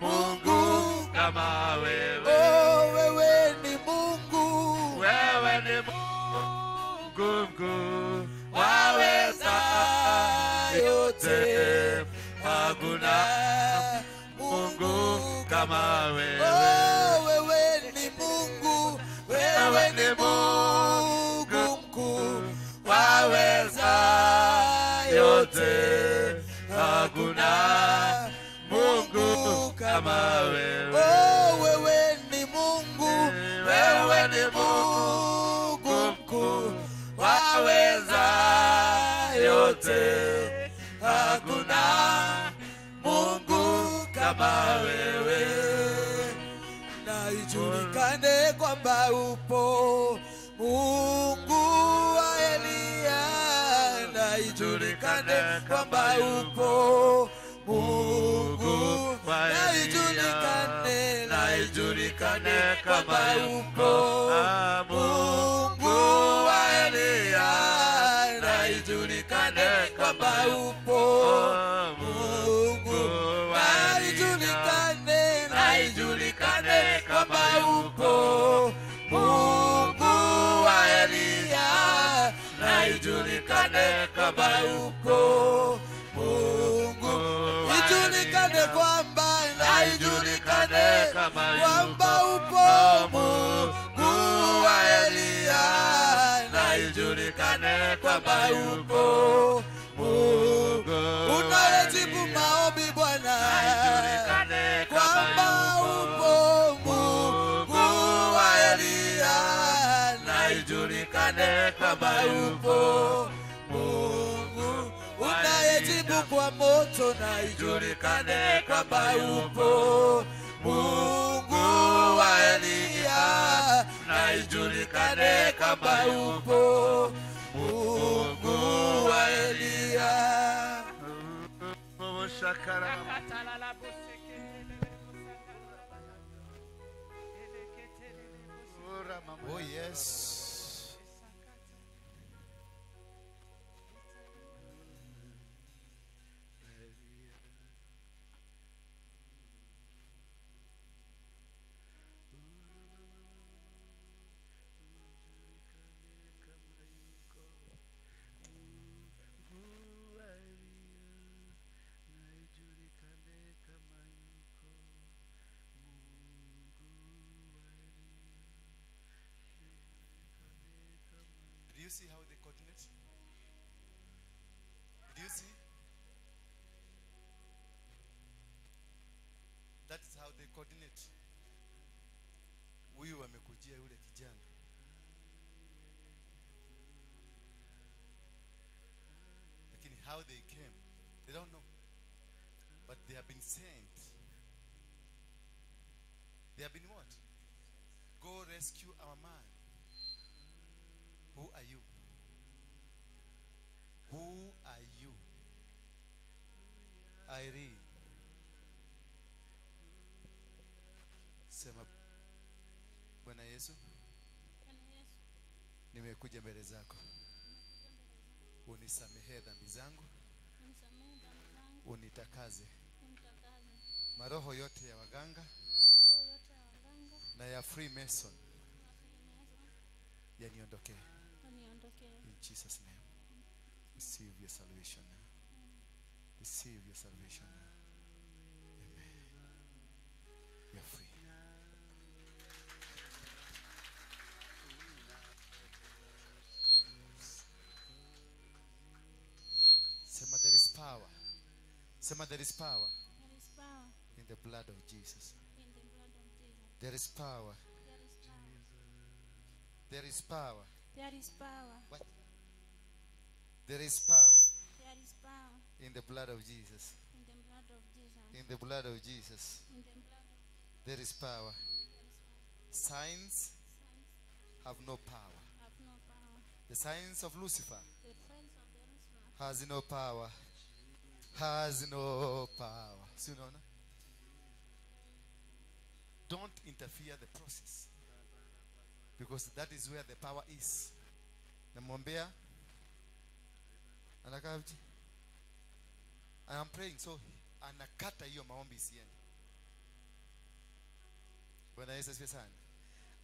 Mungu kama wewe. Oh, wewe ni Mungu. Wewe ni Mungu mkuu, waweza yote. Hakuna Mungu kama wewe. Oh, wewe ni Mungu. Wewe ni Mungu mkuu, waweza yote. Hakuna Mungu kama wewe. Oh, wewe ni Mungu. Wewe ni Mungu mkuu, waweza yote. Hakuna Mungu kama wewe. Na ijulikane kwamba upo Mungu wa Eliya. Na ijulikane kwamba upo Mungu. Na ijulikane, na ijulikane kwamba upo Mungu wa Eliya. Na ijulikane kwamba upo Mungu. Na ijulikane, na ijulikane kwamba upo Mungu wa Eliya. Na ijulikane kwamba upo Mungu. Ijulikane kwamba, na ijulikane kwamba upo Mungu wa Eliya. Na ijulikane kwamba upo Mungu. Unayejibu maombi Bwana, kwamba upo Mungu wa Eliya. Na ijulikane kwamba upo Mungu. Unayejibu kwa moto, na ijulikane kwamba upo Mungu wa Eliya. Na ijulikane kwamba upo Mungu wa Eliya. Oh yes. You see how they coordinate? Did you see? That is how they coordinate. Huyu amekujia yule kijana. Lakini how they came, they don't know. But they have been sent. They have been what? Go rescue our man. Who are you? Who are you? Irene. Sema, Bwana Yesu, nimekuja mbele zako. Unisamehe dhambi zangu. Unitakaze. Maroho yote ya waganga na ya Freemason yaniondokee. In Jesus' name. Receive your salvation now. Receive your salvation now. Amen. You are free. Sema, there is power. Sema, there is power. There is power in the blood of Jesus. In the blood of Jesus. There is power. There is power. There is power. There is power. What? There is power. There is power in the blood of Jesus. In the blood of Jesus. In the blood of Jesus. In the blood of There is power. Signs have no power. Have no power. The signs of Lucifer The signs of the Lucifer has no power. Has no power. See, no, no? Don't interfere the process, because that is where the power is. Namwombea anakaaje? I am praying, so anakata hiyo maombi isiende. Bwana Yesu asifiwe sana.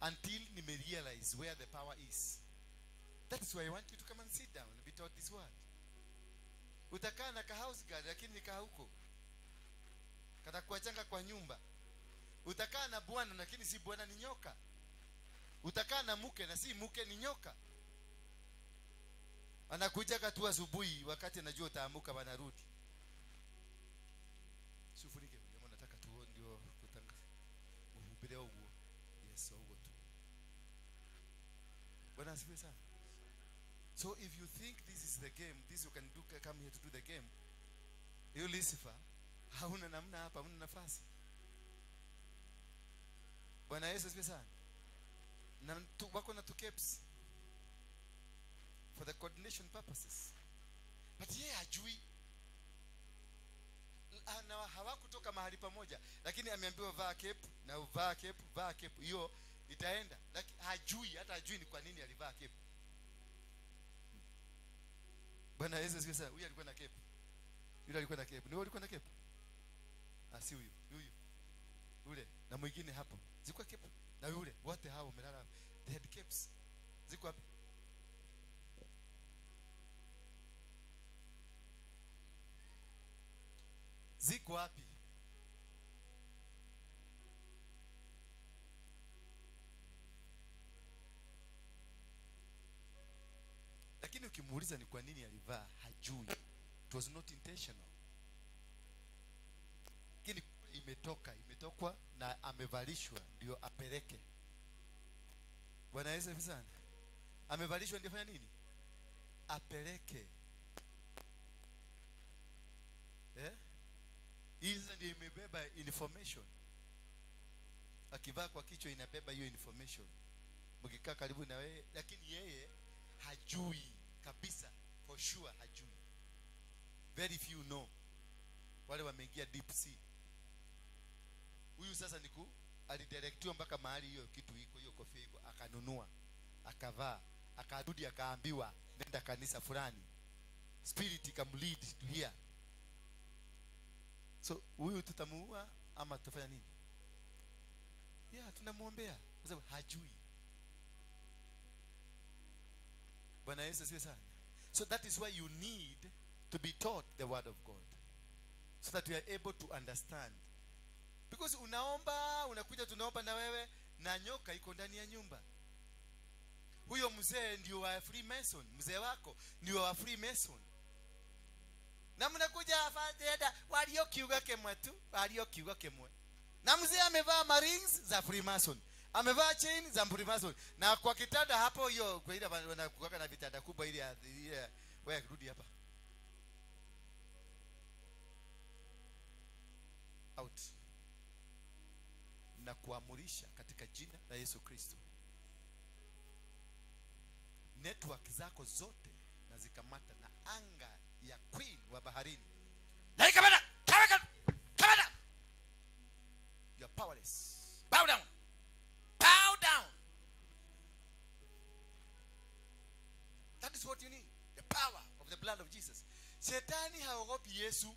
Until nime realize where the power is. That is why I want you to come and sit down and be taught this word. Utakaa na ka house guard lakini nikaa huko. Katakuachanga kwa nyumba. Utakaa na bwana lakini si bwana ni nyoka. Utakaa na mke na si mke ni nyoka. Anakuja tu asubuhi wakati anajua utaamuka wanarudi. Sufunike jamaa, nataka tu ndio kutangaza. Mhubiri huo. Yes, huo tu. Bwana asifiwe sana. So if you think this is the game, this you can do, come here to do the game. You Lucifer, hauna namna hapa, hauna nafasi. Bwana Yesu asifiwe sana. Na wako na two caps for the coordination purposes. But yeye hajui. Na hawakutoka mahali pamoja, lakini ameambiwa vaa cape na uvaa cape, vaa cape, hiyo itaenda. Lakini hajui, hata hajui ni kwa nini alivaa cape. Bwana Yesu asifiwe sana. Huyu alikuwa na cape. Yule alikuwa na cape. Ni wewe ulikuwa na cape? Ah, si huyu, ni huyu. Yule na mwingine hapo. Zilikuwa cape na yule, wote hao wamelala. They had capes. Ziko wapi? Ziko wapi? Lakini ukimuuliza ni kwa nini alivaa, hajui. It was not intentional. Lakini imetoka, imetokwa na amevalishwa ndio apeleke. Bwana Yesu asifiwe sana. Amevalishwa ndio fanya nini? Apeleke. Eh? Hizi ndio imebeba information. Akivaa kwa kichwa inabeba hiyo information. Mkikaa karibu na wewe, lakini yeye hajui kabisa, for sure hajui. Very few know. Wale wameingia deep sea. Huyu sasa niku alidirectiwa mpaka mahali hiyo kitu iko, hiyo kofia iko, akanunua, akavaa, akarudi akaambiwa nenda kanisa fulani. Spirit ikamlead to here. So huyu tutamuua ama tutafanya nini? Yeah, tunamuombea kwa sababu hajui. Bwana Yesu asifiwe sana. So that is why you need to be taught the word of God, so that you are able to understand. Because unaomba, unakuja tunaomba na wewe, na nyoka iko ndani ya nyumba. Huyo mzee ndio wa Freemason, mzee wako ndio wa Freemason. Na mnakuja afadheda walio kiuga kemwe tu, walio kiuga kemwe. Na mzee amevaa marings za Freemason, amevaa chain za Freemason. Na kwa kitanda hapo hiyo kwa ile wanakuwa na vitanda kubwa ile ile, wewe rudi hapa. Out. Na kuamurisha katika jina la Yesu Kristo. Network zako zote na zikamata na anga ya queen wa baharini. Na ikamata, kamata, kamata. You are powerless. Bow down. Bow down. That is what you need. The power of the blood of Jesus. Shetani haogopi Yesu.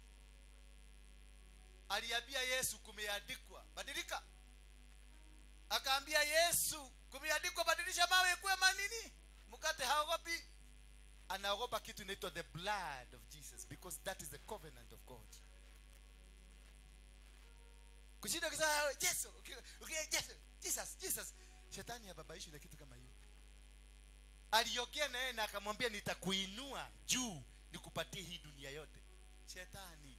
Aliambia Yesu kumeandikwa, badilika. Akaambia Yesu kumeandikwa, badilisha mawe kuwe manini? Mkate. Haogopi. Anaogopa kitu inaitwa the blood of Jesus, because that is the covenant of God. Kushinda kusema Yesu, Yesu, Jesus, Jesus. Shetani hababaishi na kitu kama hiyo. Aliongea na yeye na akamwambia nitakuinua juu nikupatie hii dunia yote. Shetani.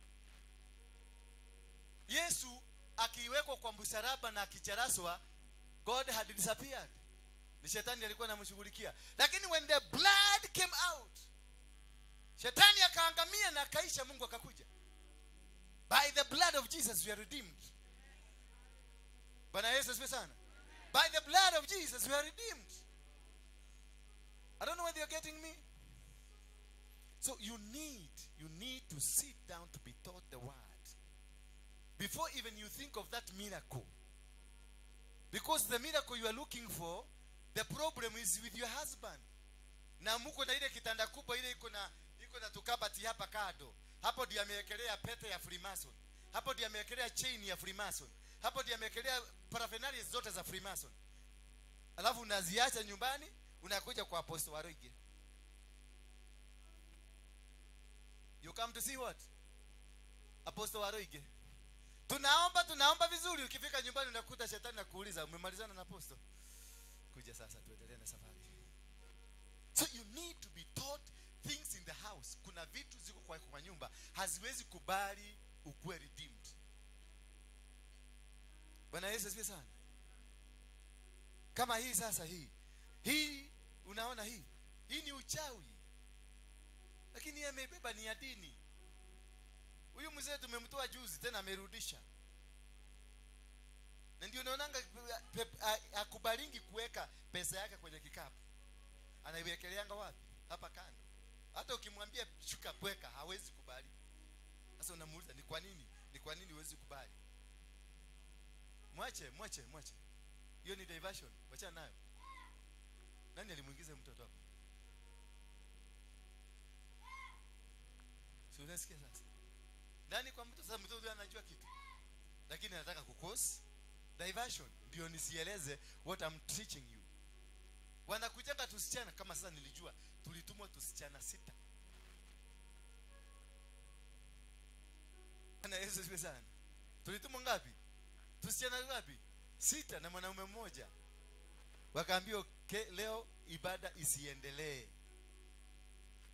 Yesu akiwekwa kwa msalaba na akicharaswa, God had disappeared. Ni shetani alikuwa anamshughulikia. Lakini when the blood came out, shetani akaangamia na akaisha, Mungu akakuja. By the blood of Jesus we are redeemed. Bwana Yesu asifiwe sana. By the blood of Jesus we are redeemed. I don't know whether you're getting me. So you need to sit down to be taught the word before even you think of that miracle. Because the miracle you are looking for, the problem is with your husband. Na muko na ile kitanda kubwa ile iko na tukabati hapa kado. Hapo ndiyo amewekelea pete ya Freemason. Hapo ndiyo amewekelea chain ya Freemason. Hapo ndiyo amewekelea paraphernalia zote za Freemason. Alafu unaziacha nyumbani, unakuja kwa Apostle Waruige. You come to see what? Apostle Waruige. Tunaomba vizuri, ukifika nyumbani unakuta shetani nakuuliza umemalizana na apostle? Kuja sasa tuendelee na safari. So you need to be taught things in the house. Kuna vitu ziko kwa nyumba haziwezi kubali ukuwe redeemed. Bwana Yesu asifiwe sana. Kama hii sasa hii. Hii unaona hii. Hii ni uchawi. Lakini yeye amebeba ni ya dini. Huyu mzee tumemtoa juzi tena amerudisha. Na ndio unaonanga akubalingi kuweka pesa yake kwenye kikapu. Anaiwekeleanga wapi? Hapa kando. Hata ukimwambia shuka kuweka hawezi kubali. Sasa unamuuliza ni kwa nini? Ni kwa nini huwezi kubali? Mwache. Hiyo ni diversion. Wachana nayo. Nani alimuingiza mtoto hapo? Si unasikia sasa? Ndani kwa mtu sasa, mtoto anajua kitu. Lakini anataka kukose diversion ndio nisieleze what I'm teaching you. Wanakujaga tusichana kama sasa nilijua tulitumwa tusichana 6. Bwana Yesu asifiwe sana. Tulitumwa ngapi? Tusichana ngapi? 6 na mwanaume mmoja. Wakaambiwa leo ibada isiendelee.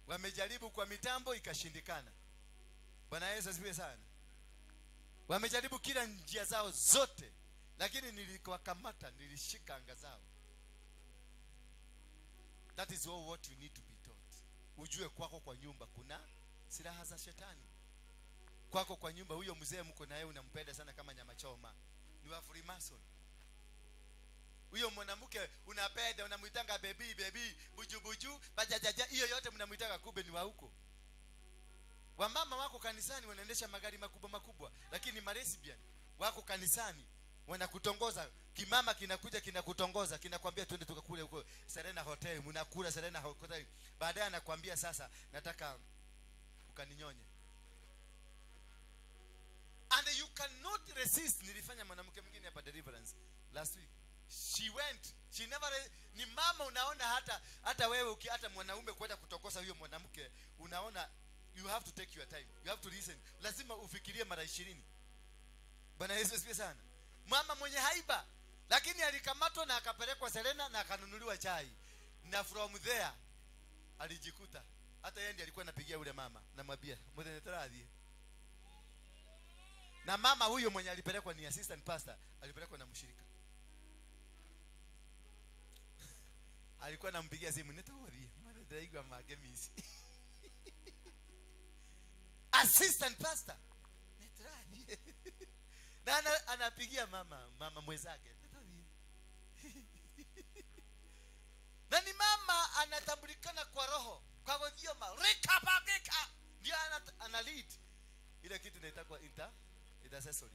Wamejaribu kwa mitambo ikashindikana. Bwana Yesu asifiwe sana. Wamejaribu kila njia zao zote, lakini nilikuwakamata, nilishika anga zao. That is all what you need to be taught. Ujue kwako kwa nyumba kuna silaha za shetani. Kwako kwa nyumba huyo mzee mko naye unampenda sana kama nyama choma, ni wa Freemason. Huyo mwanamke unapenda unamuitanga baby baby, buju buju, bajajaja, hiyo yote mnamuitanga kumbe ni wa huko. Wamama wako kanisani wanaendesha magari makubwa makubwa, lakini malesbian wako kanisani wanakutongoza. Kimama kinakuja kinakutongoza, kinakwambia twende tukakule huko Serena Hotel, mnakula Serena Hotel. Baadaye anakuambia sasa nataka ukaninyonye. And you cannot resist. Nilifanya mwanamke mwingine hapa deliverance last week. She went. She never ni mama unaona hata wewe hata mwanaume kwenda kutokosa huyo mwanamke unaona you have to take your time. You have to listen. Lazima ufikirie mara 20. Bwana Yesu asifiwe sana. Mama mwenye haiba, lakini alikamatwa na akapelekwa Serena na akanunuliwa chai. Na from there alijikuta hata yeye ndiye alikuwa anapigia yule mama, namwambia mwenye tarathi. Na mama huyo mwenye alipelekwa ni assistant pastor, alipelekwa na mshirika. Alikuwa anampigia simu, nitawaambia mwana ndaigwa magemisi. Assistant pastor. Nitarathi. Na anapigia mama mwenzake. Na ni mama anatambulikana kwa roho, kwa gothioma, rika pakika. Ndio ana lead ile kitu inaitwa intercessory.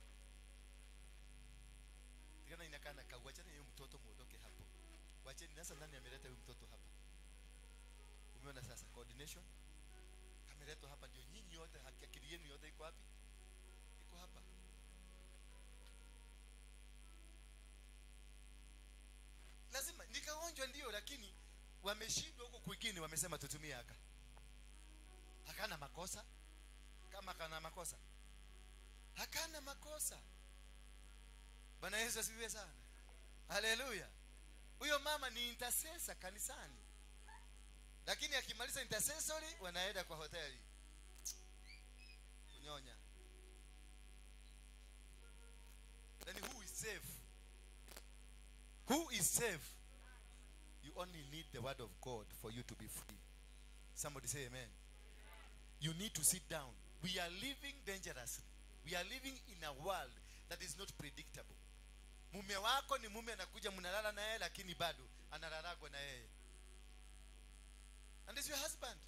Tikana inakana kawachana hiyo mtoto muondoke hapo. Wacheni sasa, nani ameleta huyu mtoto hapa? Umeona sasa coordination? Ameletwa hapa ndio nyinyi yote, haki akili yenu yote iko wapi? Iko hapa. Lazima nikaonjwa ndio, lakini wameshindwa huko kwingine, wamesema tutumie haka. Hakana makosa. Kama kana makosa. Hakana makosa. Bwana Yesu asifiwe sana. Haleluya. Huyo mama ni intercessor kanisani. Lakini akimaliza intercessory wanaenda kwa hoteli kunyonya. Then who is safe? Who is safe? You only need the word of God for you to be free. Somebody say amen. You need to sit down. We are living dangerously. We are living in a world that is not predictable. Mume wako ni mume, anakuja mnalala na yeye, lakini bado analalagwa na yeye. And it's your husband.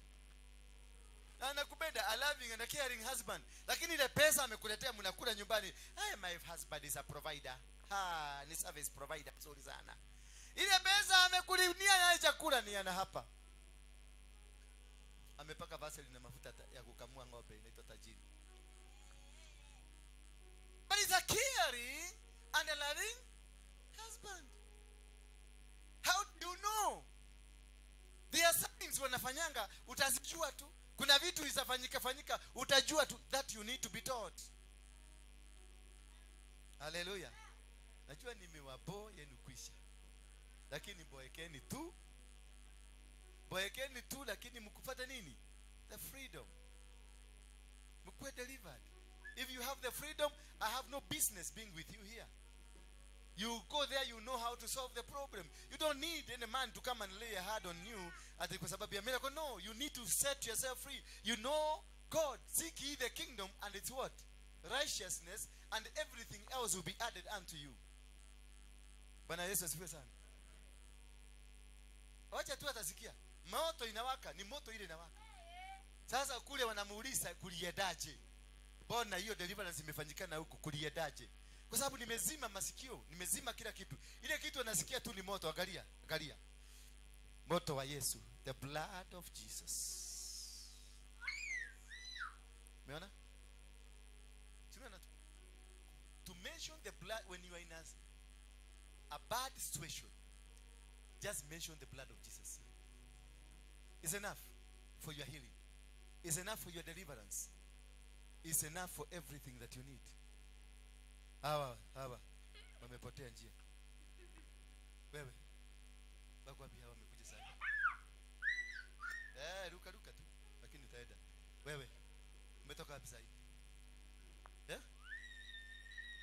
Na anakupenda, a loving and a caring husband. Lakini ile pesa amekuletea mnakula nyumbani. Hey, my husband is a provider. Ha, ni service provider mzuri sana. Ile pesa amekulinia naye chakula ni ana hapa. Amepaka vaseline na mafuta ya kukamua ng'ombe inaitwa tajiri. But it's a caring and a loving husband. How do you know? There are signs wanafanyanga, utazijua tu. Kuna vitu zitafanyika fanyika, utajua tu that you need to be taught. Hallelujah. Najua nimewabo yenu kwisha. Lakini boekeni tu. Boekeni tu, lakini mkupata nini? The freedom. Mkuwe delivered. If you have the freedom, I have no business being with you here. You go there, you know how to solve the problem. You don't need any man to come and lay a hand on you at kwa sababu ya miracle. No, you need to set yourself free. You know God. Seek ye the kingdom and its what? Righteousness, and everything else will be added unto you. Bwana Yesu asifiwe sana. Wacha tu atasikia. Moto inawaka, ni moto ile inawaka. Sasa kule wanamuuliza kuliedaje? Mbona hiyo deliverance imefanyikana huku, kuliedaje? Kwa sababu nimezima masikio, nimezima kila kitu. Ile kitu anasikia tu ni moto. Angalia, angalia. Moto wa Yesu, the blood of Jesus. Umeona? Tumeona tu. To mention the blood when you are in a bad situation, just mention the blood of Jesus. It's enough for your healing. It's enough for your deliverance. It's enough for everything that you need. Hawa wamepotea njia. Wewe wako wapi hawa wamekuja sana? Ruka ruka tu, lakini utaenda. Wewe umetoka wapi sasa?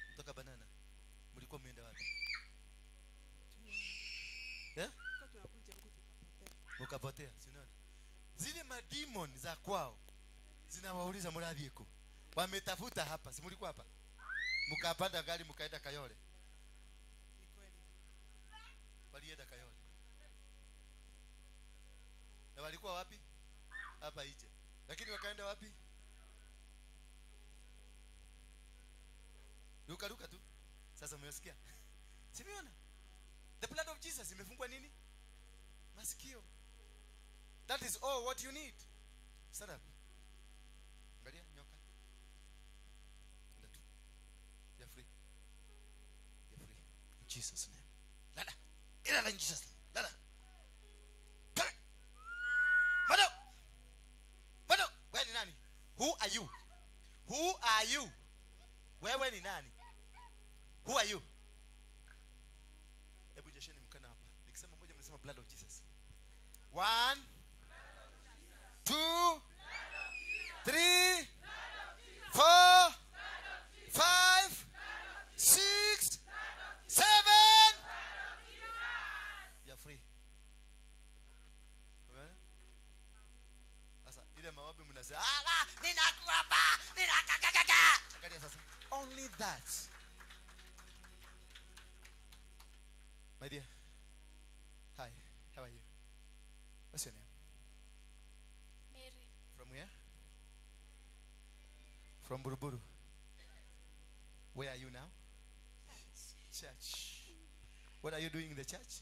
Kutoka Banana. Mlikuwa mmeenda wapi? Mkapotea, si unaona? Zile mademon za kwao zinawauliza mradhi yako. Wametafuta hapa, si mlikuwa hapa? Mkapanda gari mkaenda Kayole. Walienda Kayole. Na walikuwa wapi? Hapa nje. Lakini wakaenda wapi? Ruka ruka tu. Sasa umesikia? Simeona? The blood of Jesus imefungwa nini? Masikio. That is all what you need. Stand up. Angalia nyoka. Enda tu. You're free. You're free. In Jesus' name. Lala. Lala in Jesus' name. Lala. Mado. Mado. Wewe ni nani? Who are you? Who are you? Wewe ni nani? Who are you? Hebu jesheni mkana hapa. Nikisema moja mnasema blood of Jesus. 1, 2, 3, 4, 5, 6, 7. You're free. Umeona? Sasa ile maombi mnasema, "Ah, ninakuapa, ninakakakaka." Angalia sasa. Only that. My dear. Hi, how are you? What's your name? Mary. From where? From Buruburu. Where are you now? Church. What are you doing in the church?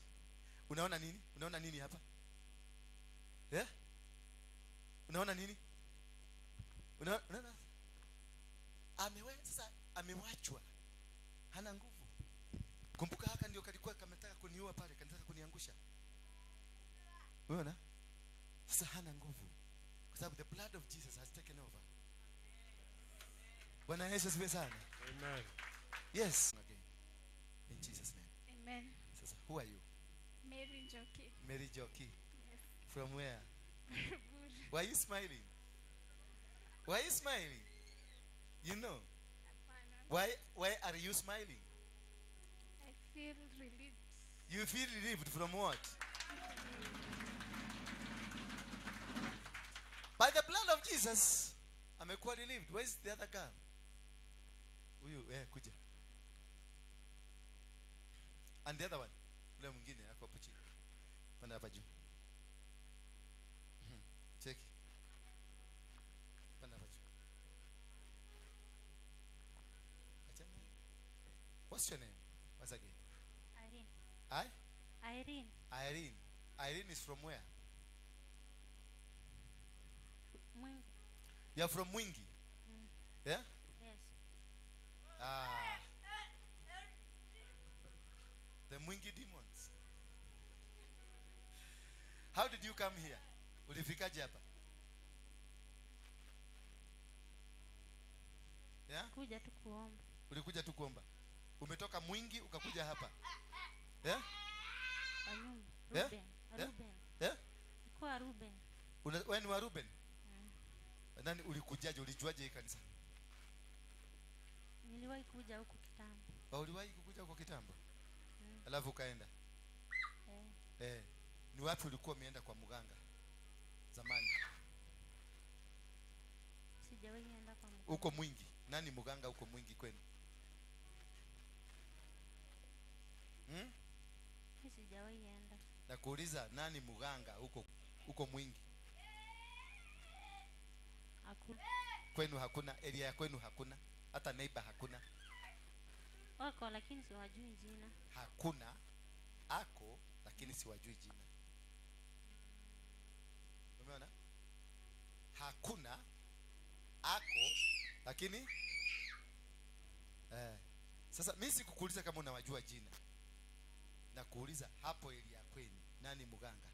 Unaona nini? Unaona nini hapa? Yeah? Unaona nini? Unaona? Sasa amewachwa. Hana nguvu. Kumbuka haka ndio kalikuwa kametaka kuniua pale, kanataka kuniangusha. Unaona? Sasa hana nguvu. Kwa sababu the blood of Jesus has taken over. Bwana Yesu asifiwe sana. Amen. Yes. Again. In Jesus name. Amen. Sasa who are you? Mary Njoki. Mary Joki. Yes. From where? Buruburu. Why are you smiling? Why are you smiling? You know. Hapana. Why are you smiling? I feel relieved. You feel relieved from what? By the blood of Jesus, amekuwa relieved. Where is the other girl? Huyu, kuja. And the other one, ule mwingine ako hapo chini. Panda hapa juu. Check. Panda hapa juu. Achana. What's your name? Once again. Irene. I? Irene. Irene. Irene is from where? Mwingi. You are from Mwingi? Mm. Yeah? Yes. Ah. The Mwingi demons. How did you come here? Ulifikaje hapa? Yeah? Kuja tu kuomba. Ulikuja tu kuomba. Umetoka Mwingi ukakuja hapa. Yeah? Kwa nyumba. Yeah? Ruben. Yeah? Ruben. Yeah? Kwa Ruben. Wewe ni wa Ruben? Nani ulikujaje? Ulijuaje hii kanisa? Niliwahi kuja huku kitambo. Uliwahi kukuja huko kitambo? Alafu ukaenda? Eh. Ni wapi ulikuwa umeenda kwa mganga zamani? Sijawahi enda kwa mganga. Huko Mwingi. Nani mganga huko Mwingi kwenu? Mimi sijawahi enda. Nakuuliza nani mganga huko Mwingi? Hakuna. Kwenu hakuna, area ya kwenu hakuna, hata neighbor hakuna. Wako lakini siwajui jina. Hakuna ako lakini siwajui jina. Umeona? Hakuna ako lakini Sasa mimi sikukuuliza kama unawajua jina. Nakuuliza hapo area kwenu nani mganga?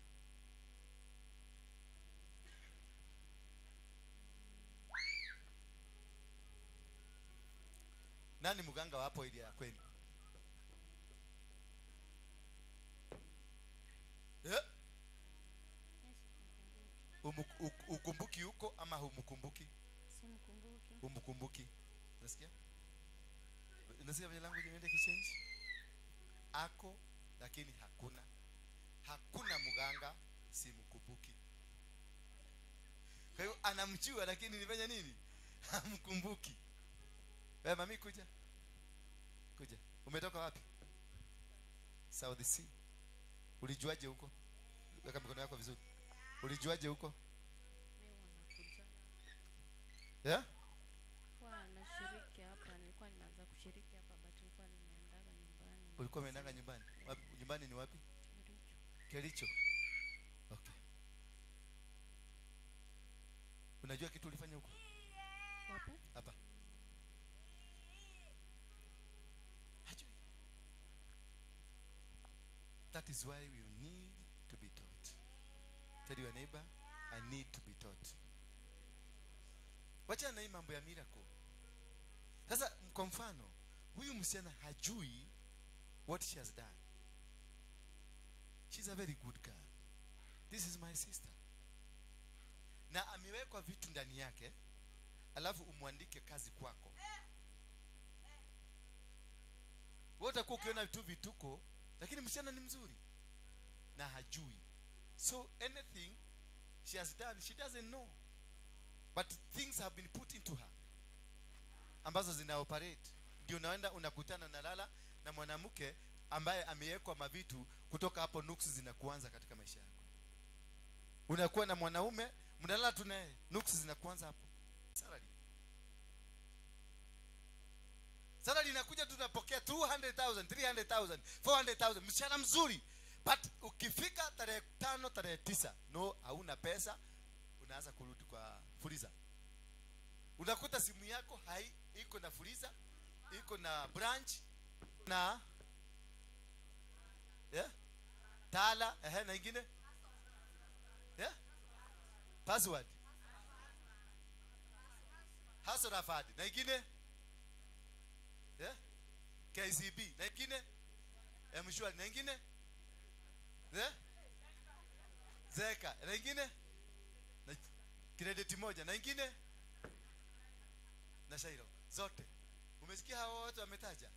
Nani mganga wa hapo area kwenu? Yeah. Ukumbuki huko ama humkumbuki? Simkumbuki. Humkumbuki. Unasikia? Unasikia vile language imeenda kichange? Ako lakini hakuna. Hakuna mganga, simkumbuki. Kwa hiyo anamjua lakini nifanya nini? Hamkumbuki. Wewe mami kuja. Kuja. Umetoka wapi? South Sea. Ulijuaje huko? Weka mikono yako vizuri. Ulijuaje huko? Yeah? Kwa nashiriki hapa, nilikuwa nimeanza kushiriki hapa but nilikuwa nimeendaga nyumbani. Ulikuwa umeendaga nyumbani? Nyumbani ni wapi? Kericho. Okay. Unajua kitu ulifanya huko? Wapi? Hapa. Hajui. That is why we need to be taught. Tell your neighbor, I need to be taught. Wacha na hii mambo ya miracle. Sasa kwa mfano, huyu msichana hajui what she has done. She's a very good girl. This is my sister. Na amewekwa vitu ndani yake, alafu umwandike kazi kwako. Wewe utakuwa ukiona tu vituko, lakini msichana ni mzuri na hajui. So anything she has done, she doesn't know. But things have been put into her ambazo zina operate. Ndio unaenda unakutana na lala na mwanamke ambaye amewekwa mavitu, kutoka hapo nuksi zinakuanza katika maisha yako. Unakuwa na mwanaume, mnalala tu naye, nuksi zinakuanza hapo. Salary. Salary inakuja, tunapokea 200,000, 300,000, 400,000, mshahara mzuri. But ukifika tarehe 5, tarehe 9, no, hauna pesa, unaanza kurudi kwa fuliza. Unakuta simu yako hai iko na fuliza, iko na branch na yeah? Tala, na ingine? Yeah? Password. Hasorafad, na ingine? Yeah? KCB, na ingine? M-Shwari, na ingine? Yeah? Zeka, na ingine? Na credit moja, na ingine? Na Shairo, zote. Umesikia hawa watu wametaja?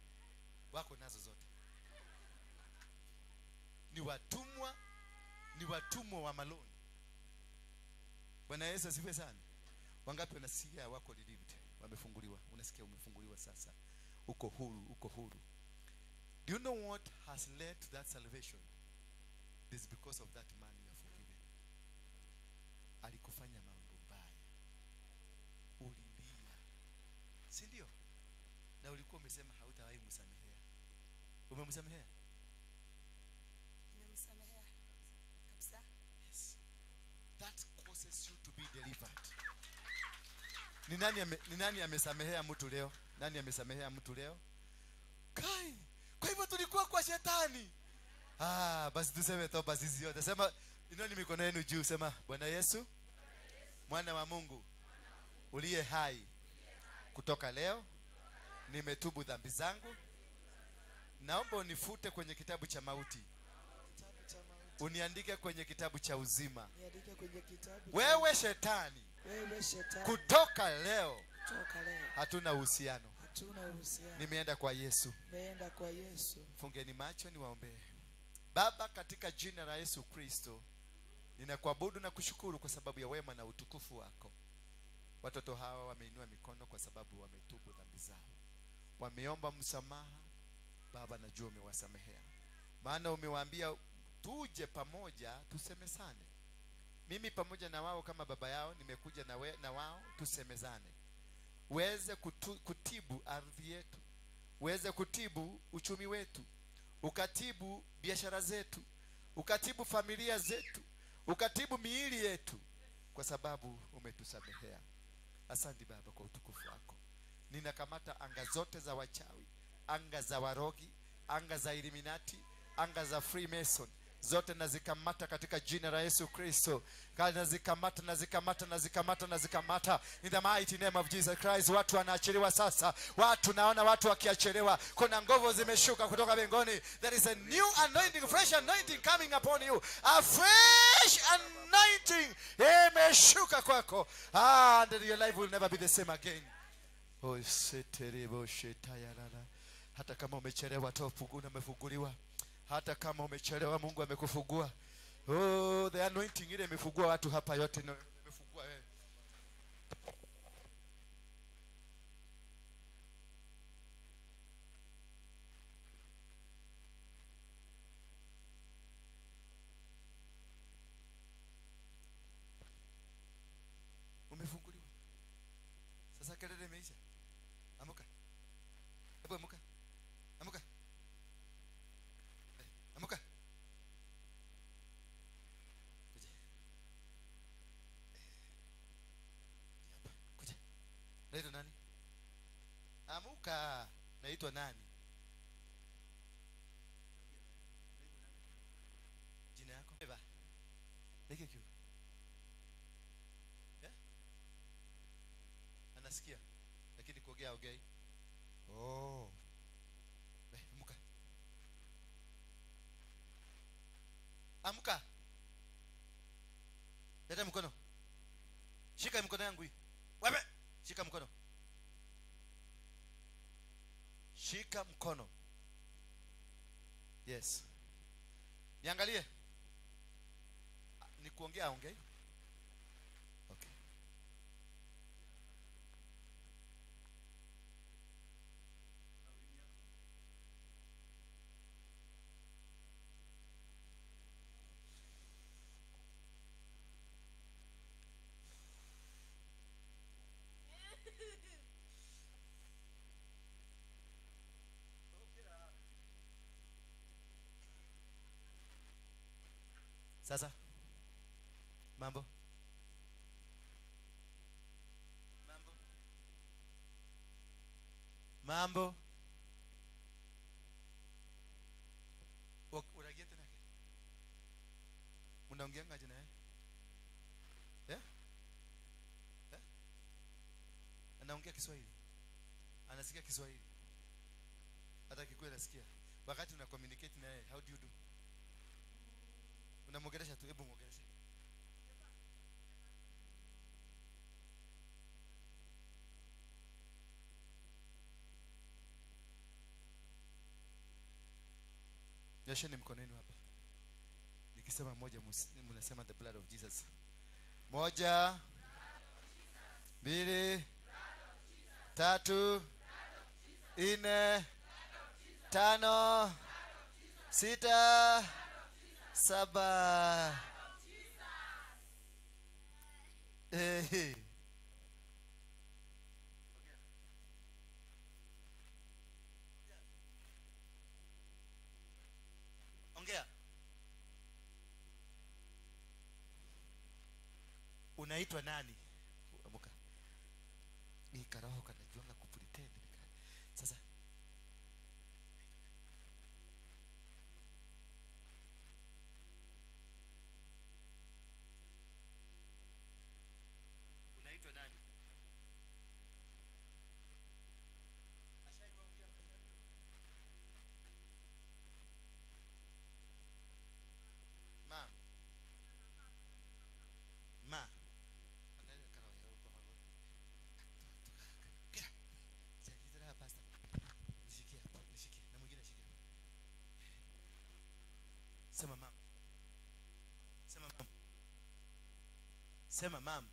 Wako nazo zote. Ni watumwa, ni watumwa wa maloni. Bwana Yesu asifiwe sana. Wangapi wanasikia wako relieved, wamefunguliwa? Unasikia umefunguliwa sasa. Uko huru, uko huru. Do you know what has led to that salvation? It is because of that man you are forgiven. Alikufanya mambo mbaya. Ulilia. Si ndio? Na ulikuwa umesema hautawahi msamehea. Umemsamehea? Nimemsamehea. Kabisa. Yes. That causes you to be delivered. Ni nani amesamehea mtu leo? Nani amesamehea mtu leo? Kai. Kwa hivyo tulikuwa kwa shetani. Ah, basi tuseme toba sisi yote. Sema, inueni mikono yenu juu, sema Bwana Yesu, Mwana wa Mungu, uliye hai, kutoka leo nimetubu dhambi zangu. Naomba unifute kwenye kitabu cha mauti. Uniandike kwenye kitabu cha uzima. Wewe shetani, kutoka leo hatuna uhusiano. Nimeenda kwa Yesu. Fungeni macho niwaombee. Baba, katika jina la Yesu Kristo, ninakuabudu na kushukuru kwa sababu ya wema na utukufu wako. Watoto hawa wameinua mikono kwa sababu wametubu dhambi zao. Wameomba msamaha. Baba, najua umewasamehea. Maana umewaambia tuje pamoja tusemezane. Mimi pamoja na wao kama baba yao nimekuja na wao tusemezane. Uweze kutibu ardhi yetu. Uweze kutibu uchumi wetu. Ukatibu biashara zetu. Ukatibu familia zetu. Ukatibu miili yetu. Kwa sababu umetusamehea. Asante Baba kwa utukufu wako. Ninakamata anga zote za wachawi, anga za warogi, anga za Illuminati, anga za Freemason. Zote nazikamata katika jina la Yesu Kristo. Nazikamata, nazikamata, nazikamata, nazikamata. In the mighty name of Jesus Christ. Watu wanaachiliwa sasa. Watu naona watu wakiachiliwa. Kuna nguvu zimeshuka kutoka mbinguni. There is a new anointing, fresh anointing coming upon you. A fresh anointing imeshuka kwako. And your life will never be the same again. Oh, seterebo shetayarara. Hata kama umechelewa tofu, umefunguliwa. Hata kama umechelewa, Mungu amekufungua. Oh, the anointing ile imefungua watu hapa yote, imefungua wewe. Umefunguliwa. Sasa kelele imeisha. Amuka. Hebu amuka. Amuka. Amuka. Kuja. Hapa, kuja. Naitwa nani? Amuka. Naitwa nani? Jina yako? Eva. Nike kiu. Yeah? Anasikia. Lakini kuongea ongei. Oh. Amuka. Amuka. Leta mkono. Shika mkono yangu hii. Wewe, shika mkono. Shika mkono. Yes. Niangalie. Ni kuongea ongei. Okay. Sasa mambo mambo mambo, unaongea tena unaongea ngaje naye? Eh? Eh? Anaongea Kiswahili, anasikia Kiswahili, hata Kikuyu anasikia. Wakati una communicate naye, how do you do? Unamwongelesha tu, hebu mwongeleshe. Nyosheni mkono wenu hapa. Nikisema moja mnasema the blood of Jesus. 1, 2, 3, 4, 5, 6, 7. Hey. Ongea. Unaitwa nani? Amuka. Ni karoho kanajuanga kupretend. Sasa unaitwa nani? Ma. Ma. Sema mama. Sema mama. Sema mama.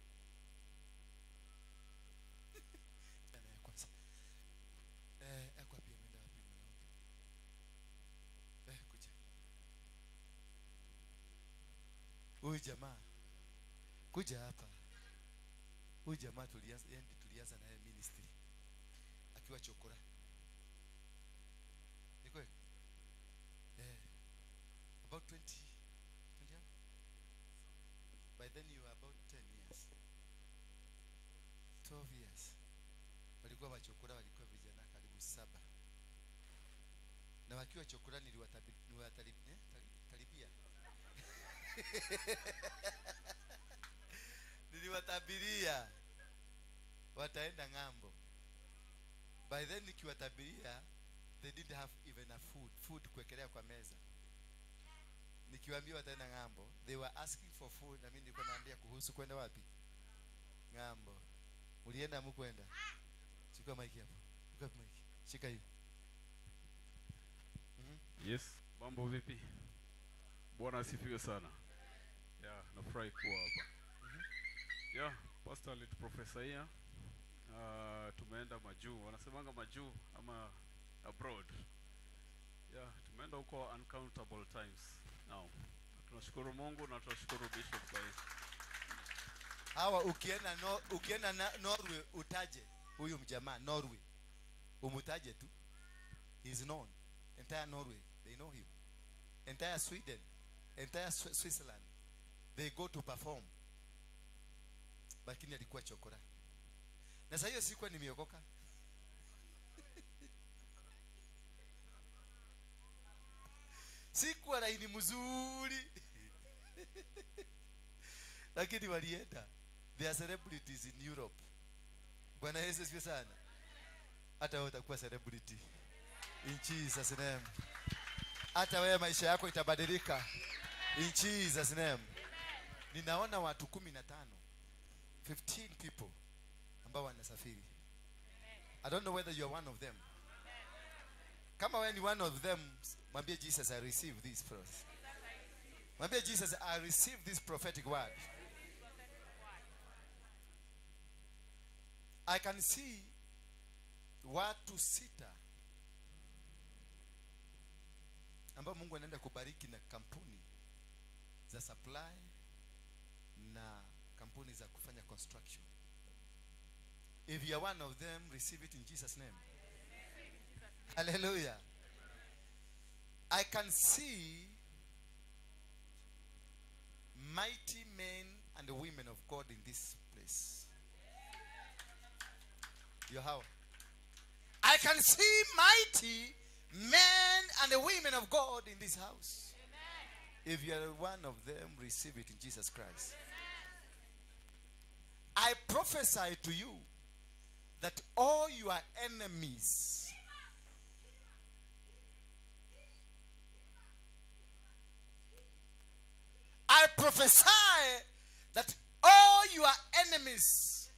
Tena ya kwanza. Kwa pia ameenda wapi mwanamke? Kuja. Huyu jamaa. Kuja hapa. Huyu jamaa tulianza, yani tulianza naye ministry akiwa chokora. Ni kweli? About 20, by then you were about 10 years, 12 years. Walikuwa wachokora, walikuwa vijana karibu 7. Na wakiwa chokora niliwataribia. Niliwatabiria wataenda ng'ambo. By then nikiwatabiria, they didn't have even a food kuwekelea kwa meza. Nikiwaambia wataenda ng'ambo, they were asking for food, na mimi nilikuwa naambia kuhusu kwenda wapi? Ng'ambo. Ulienda mkwenda? Chukua mic hapo. Chukua mic. Shika hiyo. Yes, mambo vipi? Bwana asifiwe sana. Yeah, nafurahi kuwa hapa. Yeah, pastor alituprofesaia. Tumeenda majuu. Wanasemanga majuu ama abroad. Yeah, tumeenda huko uncountable times. Now, tunashukuru Mungu na tunashukuru Bishop kwa hiyo. Hawa ukienda Norway utaje huyu mjamaa Norway. Umutaje tu. He is known. Entire Norway, they know him. Entire Sweden, entire Switzerland, they go to perform. Lakini alikuwa chokora. Na sasa hiyo sikuwa nimeokoka. Sikuwa laini mzuri. Lakini walienda. They are celebrities in Europe. Bwana Yesu asifiwe sana. Hata wewe utakuwa celebrity. In Jesus name. Hata wewe maisha yako itabadilika. In Jesus name. Ninaona watu 15, 15 people ambao wanasafiri. I don't know whether you are one of them. Kama wewe ni one of them, mwambie Jesus, I receive this first. Mwambie Jesus, I receive this prophetic word. I can see watu 6 ambao Mungu anaenda kubariki na kampuni za supply na kampuni za kufanya construction. If you are one of them, receive it in Jesus' name. Hallelujah. I can see mighty men and women of God in this place. You how? I can see mighty men and women of God in this house. Amen. If you are one of them, receive it in Jesus Christ. Amen. I prophesy to you that all your enemies I prophesy that all your enemies,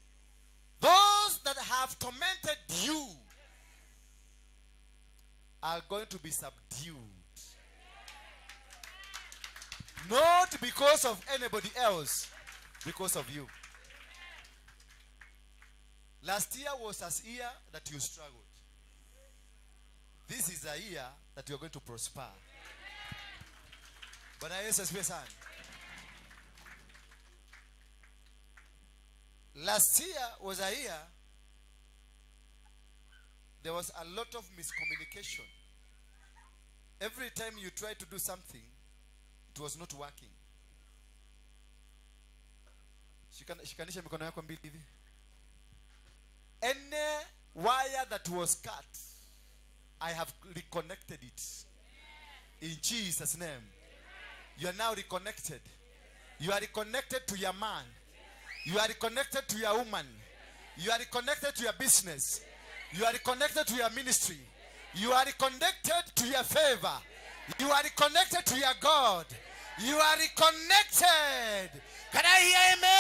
those that have tormented you, are going to be subdued. Not because of anybody else, because of you. Last year was a year that you struggled. This is a year that you are going to prosper. Bwana Yesu asifiwe sana. Last year was a year there was a lot of miscommunication. Every time you tried to do something, it was not working. Shikanisha mikono yako mbili hivi. Any wire that was cut, I have reconnected it. In Jesus' name. You are now reconnected. You are reconnected to your man. You are reconnected to your woman. You are reconnected to your business. You are reconnected to your ministry. You are reconnected to your favor. You are reconnected to your God. You are reconnected. Can I hear amen?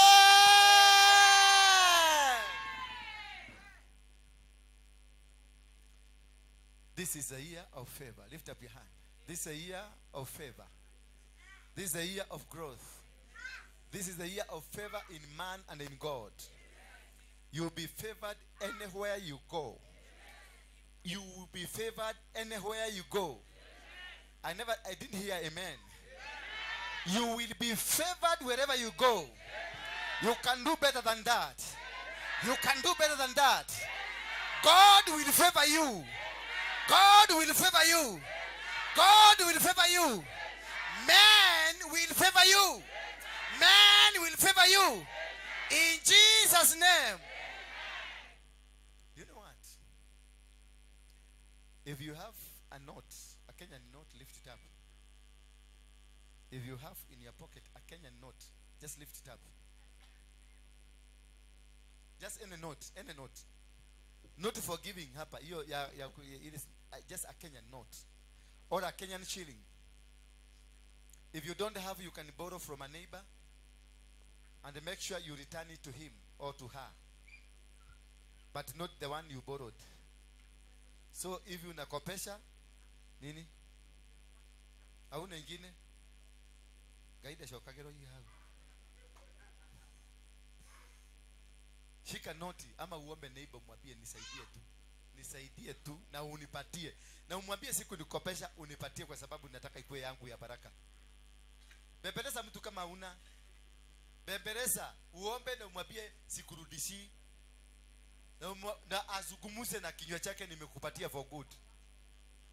This is a year of favor. Lift up your hand. This is a year of favor. This is a year of growth. This is the year of favor in man and in God. You will be favored anywhere you go. You will be favored anywhere you go. I didn't hear amen. You will be favored wherever you go. You can do better than that. You can do better than that. God will favor you. God will favor you. God will favor you. Man will favor you. Man will favor you. In Jesus' name. You know what? If you have a note, a Kenyan note, lift it up. If you have in your pocket a Kenyan note, just lift it up. Just any note, any note. Not for giving hapa. Just a Kenyan note or a Kenyan shilling. If you don't have, you can borrow from a neighbor and make sure you return it to him or to her, but not the one you borrowed. So if you nakopesha nini hauna ingine gaida shokagero hii hapo, shika noti ama uombe neighbor, mwambie nisaidie tu, nisaidie tu na unipatie, na umwambie siku nikopesha unipatie, kwa sababu nataka ikuwe yangu ya baraka. Bembeleza mtu kama una bembeleza, uombe na umwambie sikurudishi, na azungumze na kinywa chake, nimekupatia for good.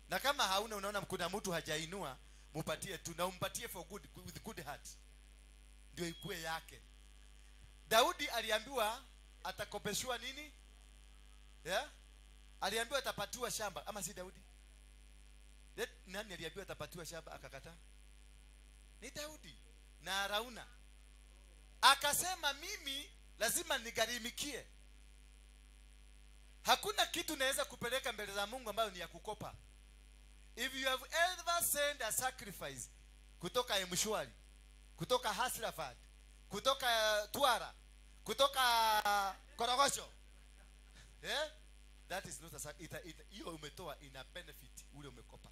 Na kama hauna, unaona kuna mtu hajainua, mupatie tu na umpatie for good, with good heart, ndio ikue yake. Daudi aliambiwa atakopeshwa nini? Yeah? Aliambiwa atapatiwa shamba, ama si Daudi? Nani aliambiwa atapatiwa shamba akakataa? Ni Daudi na Arauna. Akasema mimi lazima nigharimikie. Hakuna kitu naweza kupeleka mbele za Mungu ambayo ni ya kukopa. If you have ever sent a sacrifice kutoka M-Shwari, kutoka Hustler Fund, Kutoka Tuara, kutoka Korogosho. Eh? That is not a hiyo umetoa ina benefit ule umekopa.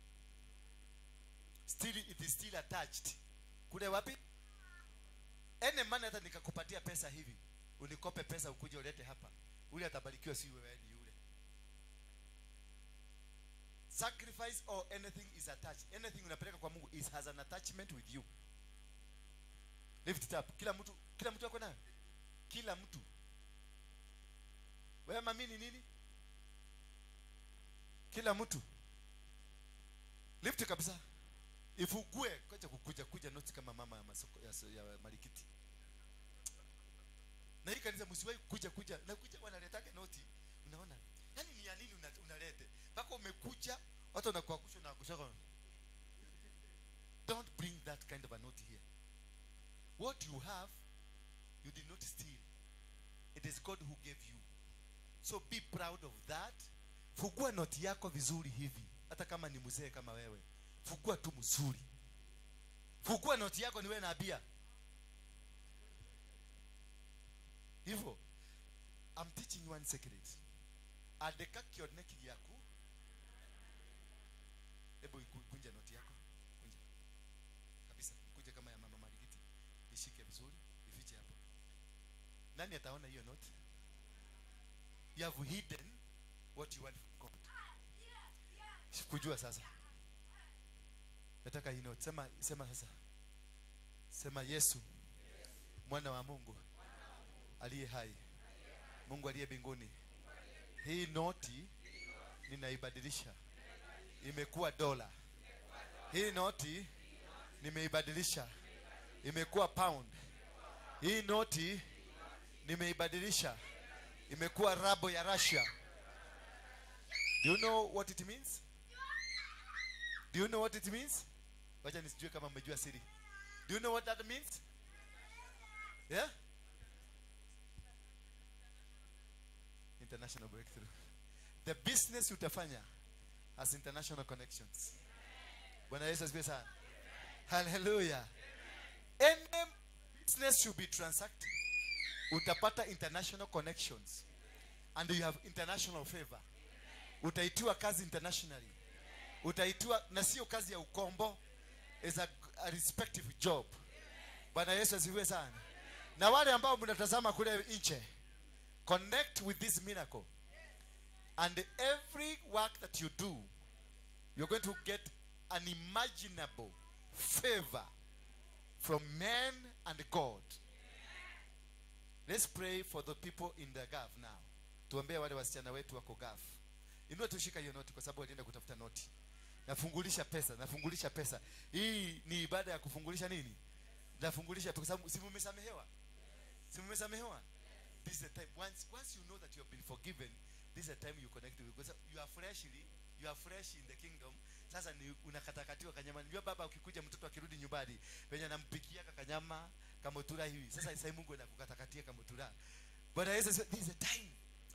Still it is still attached. Kule wapi? Ene maana hata nikakupatia pesa hivi, unikope pesa ukuje ulete hapa, ule atabarikiwa, si wewe ni yule. Sacrifice or anything is attached. Anything unapeleka kwa Mungu is has an attachment with you. Lift it up. Kila mtu ako nayo. Kila mtu. Wewe mami ni nini? Kila mtu. Lift kabisa. Ifugue, kwacha kukuja kuja noti kama mama ya masoko ya Marikiti. Na hii kanisa msiwahi kuja kuja na kuja wanaletaka noti. Unaona? Yaani ni ya nini unalete? Mpaka umekuja watu wanakuakusha na kushaka. Don't bring that kind of a note here. What you have, you did not steal. It is God who gave you. So be proud of that. Fugua noti yako vizuri hivi. Hata kama ni mzee kama wewe. Fugua tu mzuri. Fugua noti yako ni wewe na abia. Hivyo. I'm teaching you one secret. Andika kioneki yako. Hebu kunja noti yako. Kunja. Kabisa. Kunja kama ya mama Marigiti. Ishike vizuri, ifiche hapo. Nani ataona hiyo noti? You have hidden what you want from God. Sikujua sasa. Nataka hii note. Sema sasa. Sema Yesu, mwana wa Mungu aliye hai, Mungu aliye mbinguni. Hii noti ninaibadilisha, imekuwa dola. Hii noti nimeibadilisha, imekuwa pound. Hii noti nimeibadilisha, imekuwa rabo ya Russia. Do you know what it means? Do you know what it means? Wacha nisijue kama mmejua siri. Do you know what that means? Yeah? International breakthrough. The business utafanya has international connections. Bwana Yesu asifiwe sana. Hallelujah. Any business you be transacting, utapata international connections. And you have international favor. Utaitiwa kazi internationally. Utaitiwa, na sio kazi ya ukombo, is a respective job. Bwana Yesu asifiwe sana. Na wale ambao mnatazama kule nje, connect with this miracle. And every work that you do, you're going to get unimaginable favor from men and God. Let's pray for the people in the Gulf now. Tuombee wale wasichana wetu wako Gulf. Inua tushika hiyo noti kwa sababu walienda kutafuta noti. Nafungulisha pesa, nafungulisha pesa. Hii ni ibada ya kufungulisha nini? Nafungulisha pesa kwa sababu si mmesamehewa? Si mmesamehewa? This is the time. Once you know that you have been forgiven, this is the time you connect with God. You are fresh in the kingdom. Sasa ni unakatakatiwa kanyama. Unajua baba ukikuja mtoto akirudi nyumbani, venye anampikia kanyama kamotura hivi. Sasa Mungu anakukatakatia kamotura. Bwana Yesu, this is the time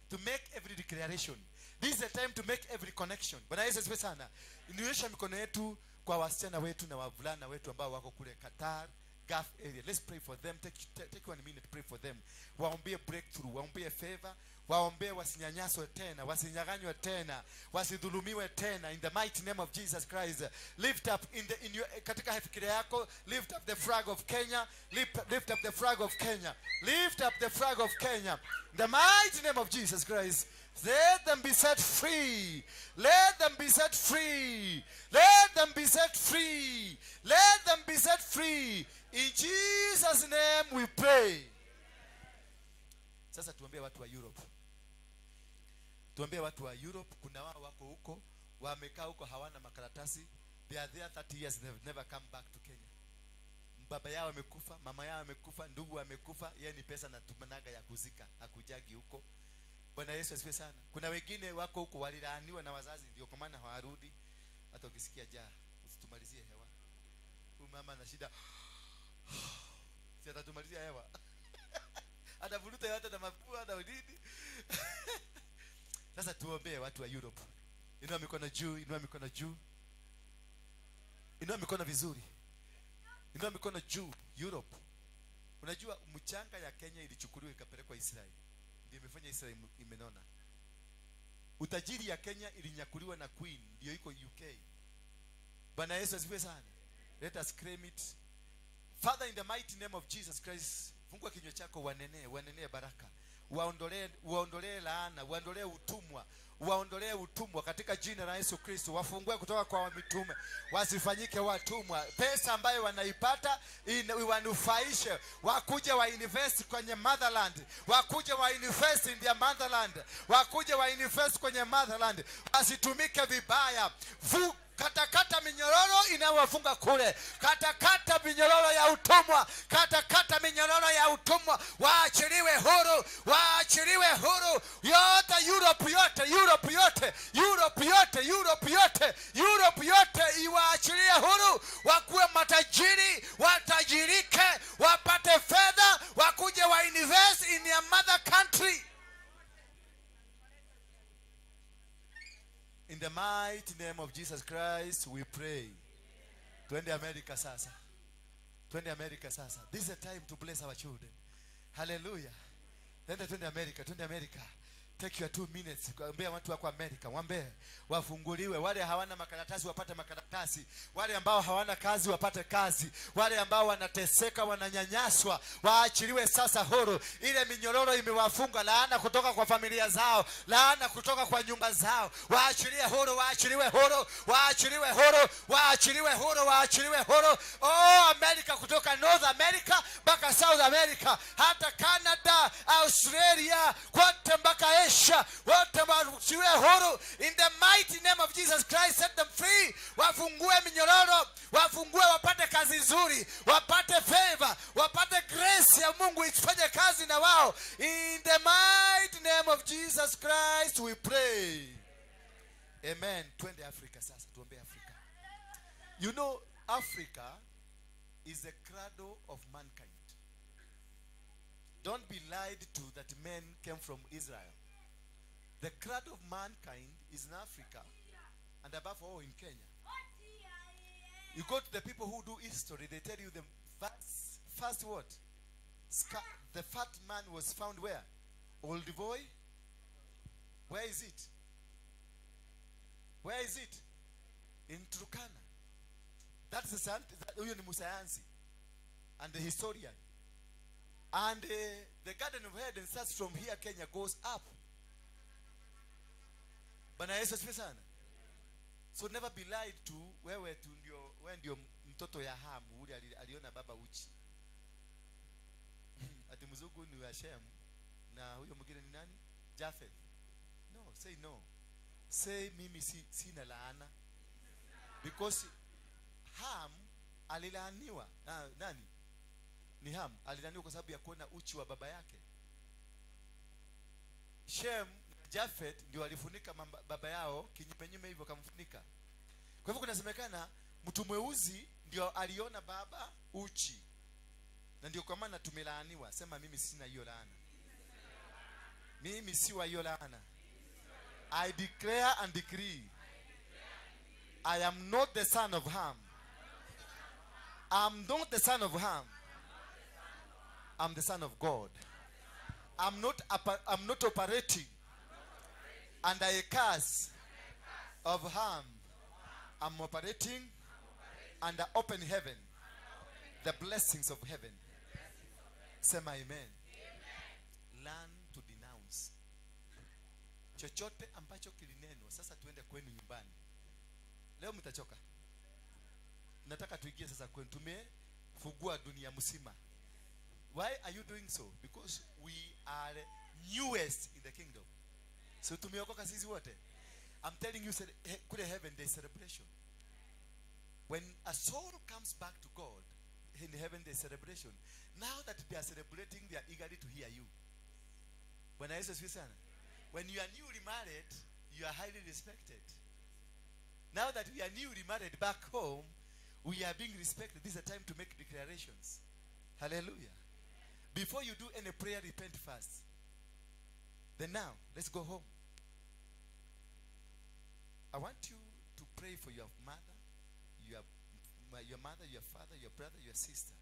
to make every declaration. This is the time to make every connection. Bwana Yesu asifiwe sana. Nionyesha mikono yetu kwa wasichana wetu na wavulana wetu ambao wako kule Qatar, Gulf area. Let's pray for them. Take 1 minute, pray for them. Waombee breakthrough, waombee favor, waombee wasinyanyaswe tena, wasinyang'anywe tena, wasidhulumiwe tena, in the mighty name of Jesus Christ. Lift up in your katika fikiria yako, lift up the flag of Kenya, lift up the flag of Kenya. Lift up the flag of Kenya. In the mighty name of Jesus Christ. Let them be set free. Let them be set free. Let them be set free. Let them be set free. In Jesus' name we pray. Sasa tuambie watu wa Europe. Tuambie watu wa Europe, kuna wao wako huko, wamekaa huko hawana makaratasi. They are there 30 years, they have never come back to Kenya. Baba yao amekufa, mama yao amekufa, ndugu amekufa, yeye ni pesa na tumanaga ya kuzika, hakujagi huko. Bwana Yesu asifiwe sana. Kuna wengine wako huko walilaaniwa na wazazi ndio kwa maana hawarudi. Hata ukisikia jaa, usitumalizie hewa. Huyu mama ana shida. Si atatumalizia hewa. Atavuruta yote na mapua na nini. Sasa tuombee watu wa Europe. Inua mikono juu, inua mikono juu. Inua mikono vizuri. Inua mikono juu, Europe. Unajua mchanga ya Kenya ilichukuliwa ikapelekwa Israeli. Ndio imefanya Israeli imenona. Utajiri ya Kenya ilinyakuliwa na Queen, ndio iko UK. Bwana Yesu asifiwe sana. Let us claim it. Father, in the mighty name of Jesus Christ, fungua kinywa chako, wanenee baraka. Waondolee laana, waondolee utumwa, waondolee utumwa katika jina la Yesu Kristo. Wafungue kutoka kwa mitume, wasifanyike watumwa. Pesa ambayo wanaipata iwanufaishe, wakuje wa invest kwenye motherland, wakuje wa invest in their motherland, wakuje wa invest kwenye motherland, wasitumike vibaya. Katakata minyororo inayowafunga kule, katakata minyororo ya utumwa, katakata minyororo ya utumwa, waachiliwe huru, waachiliwe huru. Yote Europe yote, Europe yote, Europe yote, Europe yote, Europe yote iwaachilie huru, wakuwe matajiri, watajirike, wapate fedha, wakuje wa invest in their mother country. In the mighty name of Jesus Christ, we pray. Twende America sasa. Twende America sasa. This is a time to bless our children. Hallelujah. Twende America, twende America. Take your 2 minutes. Ambia watu wako America, waambie wafunguliwe. Wale hawana makaratasi wapate makaratasi. Wale ambao hawana kazi wapate kazi. Wale ambao wanateseka, wananyanyaswa, waachiliwe sasa huru. Ile minyororo imewafunga, laana kutoka kwa familia zao, laana kutoka kwa nyumba zao. Waachilie huru, waachiliwe huru, waachiliwe huru, waachiliwe huru, waachiliwe huru. Oh, America, kutoka North America mpaka South America, hata Canada, Australia, kote mpaka Asia, wote waachiliwe huru. In the mighty name of Jesus Christ, set them free. Wafungue minyororo, wafungue, wapate kazi nzuri, wapate favor, wapate grace ya Mungu ifanye kazi na wao. In the mighty name of Jesus Christ we pray. Amen. Twende Africa sasa, tuombe Africa. You know, Africa is the cradle of mankind. Don't be lied to that men came from Israel. The cradle of mankind is in Africa, and above all in Kenya. You go to the people who do history, they tell you the first what? The fat man was found where? Olduvai? Where is it? Where is it? In Turkana. That's the huyo ni musayansi and the historian. And the Garden of Eden starts from here, Kenya, goes up. Bwana Yesu asifiwe sana. So never be lied to. Wewe tu ndio, wewe ndio mtoto ya Hamu ule aliona baba uchi. Ati mzungu ni wa Shem na huyo mwingine ni nani? Japheth. No, say no. Say mimi sina laana. Because Ham alilaaniwa. Nani? Ni Ham alilaaniwa kwa sababu ya kuona uchi wa baba yake. Shem, Japheth ndio alifunika baba yao kinyume hivyo, kamfunika. Kwa hivyo kunasemekana mtu mweusi ndio aliona baba uchi. Na ndio kwa maana tumelaaniwa. Sema mimi sina hiyo laana. Mimi si wa hiyo laana. I declare and decree, I am not the son of Ham. I'm not the son of Ham. I'm the son of God. I'm not operating under a curse of Ham. I'm operating under open heaven, the blessings of heaven. Say my amen. Learn to denounce. Chochote ambacho kilinenwa. Sasa tuende kwenu nyumbani. Leo mtachoka. Nataka tuingie sasa kwenu. Tumefungua dunia mzima. Why are you doing so? Because we are newest in the kingdom. So tumeokoka sisi wote. I'm telling you, kule heaven there is celebration. When a soul comes back to God, in heaven there is celebration. Now that they are celebrating, they are eagerly to hear you. When I When you are newly married, you are highly respected. Now that we are newly married back home, we are being respected. This is a time to make declarations. Hallelujah. Before you do any prayer, repent first. Then now, let's go home. I want you to pray for your mother, your mother, your father, your brother, your sister.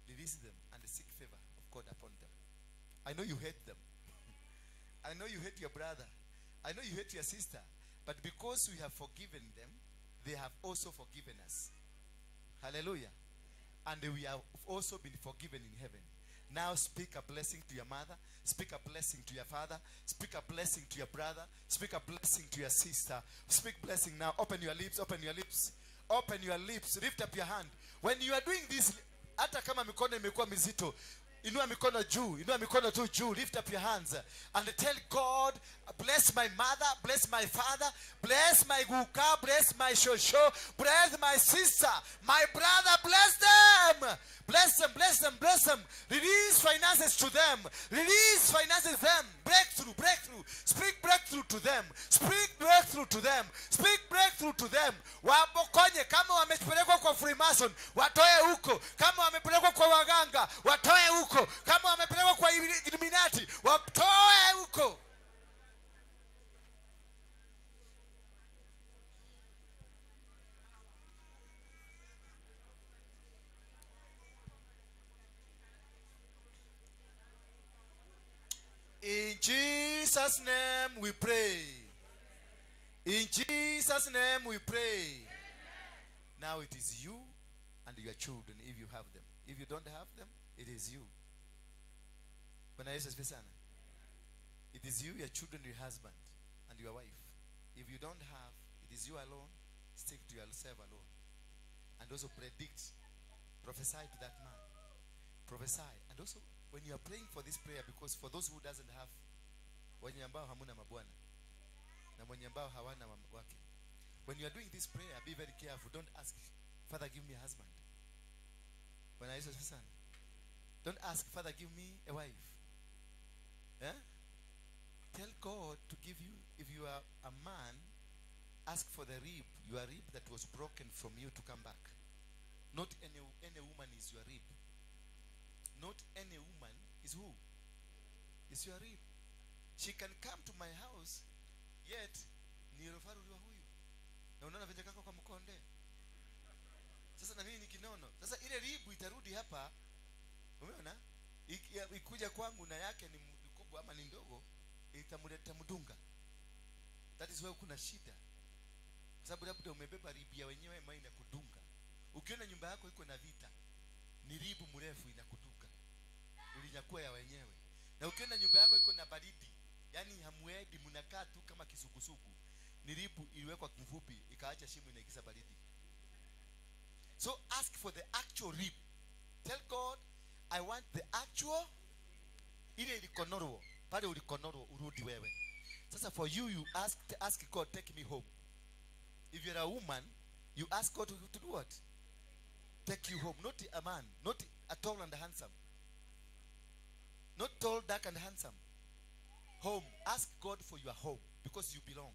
Release them and seek favor of God upon them. I know you hate them. I know you hate your brother. I know you hate your sister. But because we have forgiven them, they have also forgiven us. Hallelujah. And we have also been forgiven in heaven. Now speak a blessing to your mother. Speak a blessing to your father. Speak a blessing to your brother. Speak a blessing to your sister. Speak blessing now. Open your lips. Open your lips. Open your lips. Lift up your hand. When you are doing this, hata kama mikono imekuwa mizito, inua mikono juu, inua mikono tu juu. Lift up your hands and tell God, bless my mother, bless my father, bless my guka, bless my shosho, bless my sister, my brother, bless them. Bless them, bless them, bless them. Release finances to them. Release finances to them. Breakthrough, breakthrough. Speak breakthrough to them. Speak breakthrough to them. Speak breakthrough to them. Wapokonye kama wamepelekwa kwa Freemason, watoe huko. Kama wamepelekwa kwa waganga, watoe huko. Kama wamepelekwa kwa Illuminati, watoe huko. In Jesus' name we pray. In Jesus' name we pray. Now it is you and your children, if you have them. If you don't have them, it is you. Bwana Yesu asifiwe sana. It is you, your children, your husband, and your wife. If you don't have, it is you alone. Stick to yourself alone. And also predict. Prophesy to that man. Prophesy. And also, when you are praying for this prayer, because for those who doesn't have, wenye ambao hamuna mabwana na mwenye ambao hawana wake, when you are doing this prayer, be very careful. Don't ask, Father, give me a husband. Bwana Yesu asifiwe sana. Don't ask, Father, give me a wife. Eh? Tell God to give you, if you are a man, ask for the rib, your rib that was broken from you to come back. Not any woman is your rib. Not any woman is who? Is your rib. She can come to my house, yet ni rufaru wa huyu. Na unaona venye kako kwa mkonde. Sasa na mimi ni kinono. Sasa ile ribu itarudi hapa. Umeona? Ikuja kwangu na yake ni kubwa ama ni ndogo, itamleta mdunga. That is why kuna shida. Kwa sababu labda umebeba ribu ya wenyewe maana inakudunga. Ukiona nyumba yako iko na vita, ni ribu mrefu inakudunga. Ulinyakuwa ya wenyewe. Na ukiona nyumba yako iko na baridi, yani hamuendi, mnakaa tu kama kisukusuku, ni ribu iliwekwa mfupi ikaacha shimo inaingiza baridi. So ask for the actual rib. Tell God, I want the actual, ile ilikonorwo, pale ulikonorwo urudi wewe. Sasa for you, you ask God, take me home. If you're a woman, you ask God to do what? Take you home. Not a man, not a tall and handsome. Not tall, dark and handsome. Home. Ask God for your home because you belong.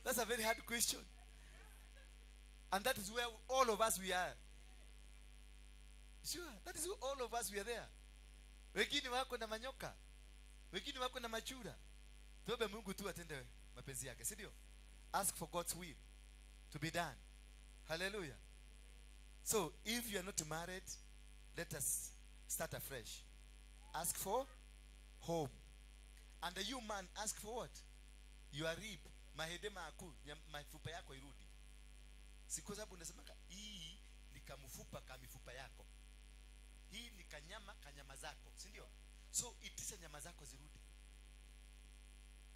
That's a very hard question. And that is where all of us we are. Sure, that is who all of us we are there. Wengine wako na manyoka, wengine wako na machura. Tuombe Mungu tu atende mapenzi yake, si ndio? Ask for God's will to be done. Hallelujah. So, if you are not married, let us start afresh. Ask for home. And the you man, ask for what? Your rib, mahede maku, mafupa yako irudi. Si kwa sababu unasema hii ni kamfupa ka mifupa yako. Hii ni kanyama kanyama zako, si ndio? So itisha nyama zako zirudi.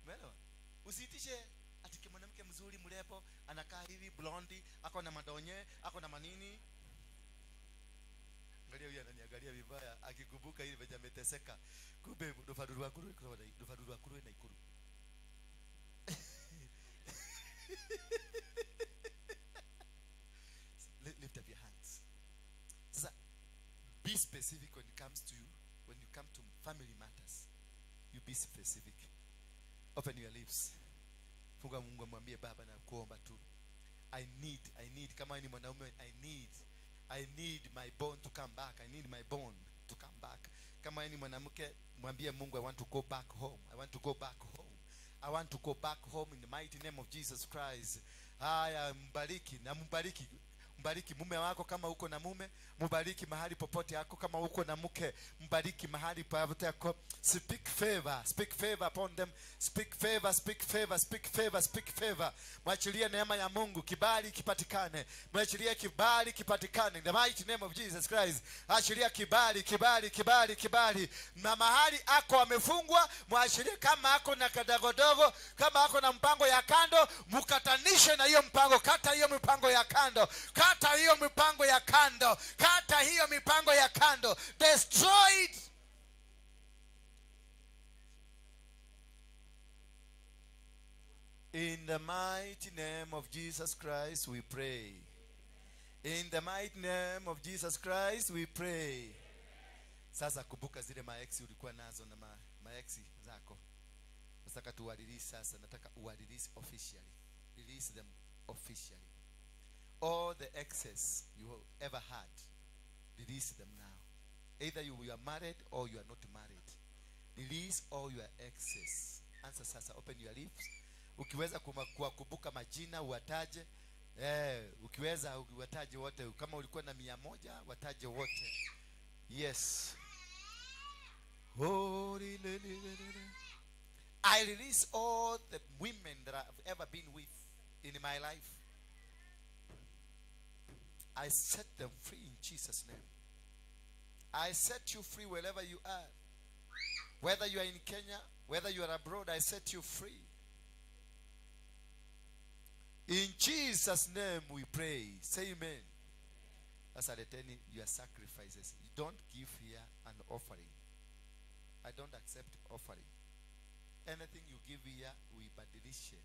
Umeelewa? Usiitishe ati mwanamke mzuri mrepo anakaa hivi blonde, ako na madonye, ako na manini. Angalia huyu ananiangalia vibaya akikumbuka ile venye ameteseka. Kumbe rufaru rwa kuru rufaru rwa kuru na ikuru. Lift up your hands. Sasa be specific when it comes to you. When you come to family matters, you be specific. Open your lips. Funga Mungu amwambie Baba na kuomba tu. I need kama ni mwanaume, I need my bone to come back. I need my bone to come back. Kama Kama wewe ni mwanamke, mwambie Mungu, I want to go back home. I want to go back home. I want to go back home in the mighty name of Jesus Christ. Haya, mbariki na mbariki. Mbariki mume wako kama uko na mume, mbariki mahali popote yako kama uko na mke, mbariki mahali popote yako. Speak favor, speak favor upon them. Speak favor, speak favor, speak favor, speak favor. Mwachilie neema ya Mungu, kibali kipatikane. Mwachilie kibali kipatikane in the mighty name of Jesus Christ. Achilia kibali, kibali, kibali, kibali. Na mahali ako amefungwa, mwachilie. Kama ako na kadogodogo, kama ako na mpango ya kando, mukatanishe na hiyo mpango. Kata hiyo mipango ya kando. Kata hiyo mipango ya kando. Kata hiyo mipango ya kando. Destroy it. In the mighty name of Jesus Christ we pray. In the mighty name of Jesus Christ we pray. Sasa kumbuka zile maex ulikuwa nazo na maex zako. Nataka tuwarelease sasa. Nataka uwarelease officially. Release them officially. All the exes you have ever had, release them now. Either you are married or you are not married. Release all your exes. Answer sasa, open your lips. Ukiweza kuwakumbuka majina uwataje. Ukiweza uwataje wote. Kama ulikuwa na 100 wataje wote. Yes. I release all the women that I've ever been with in my life. I set them free in Jesus' name. I set you free wherever you are. Whether you are in Kenya, whether you are abroad, I set you free. In Jesus' name we pray. Say amen. That's letting your sacrifices. You don't give here an offering. I don't accept offering. Anything you give here, we badilishe.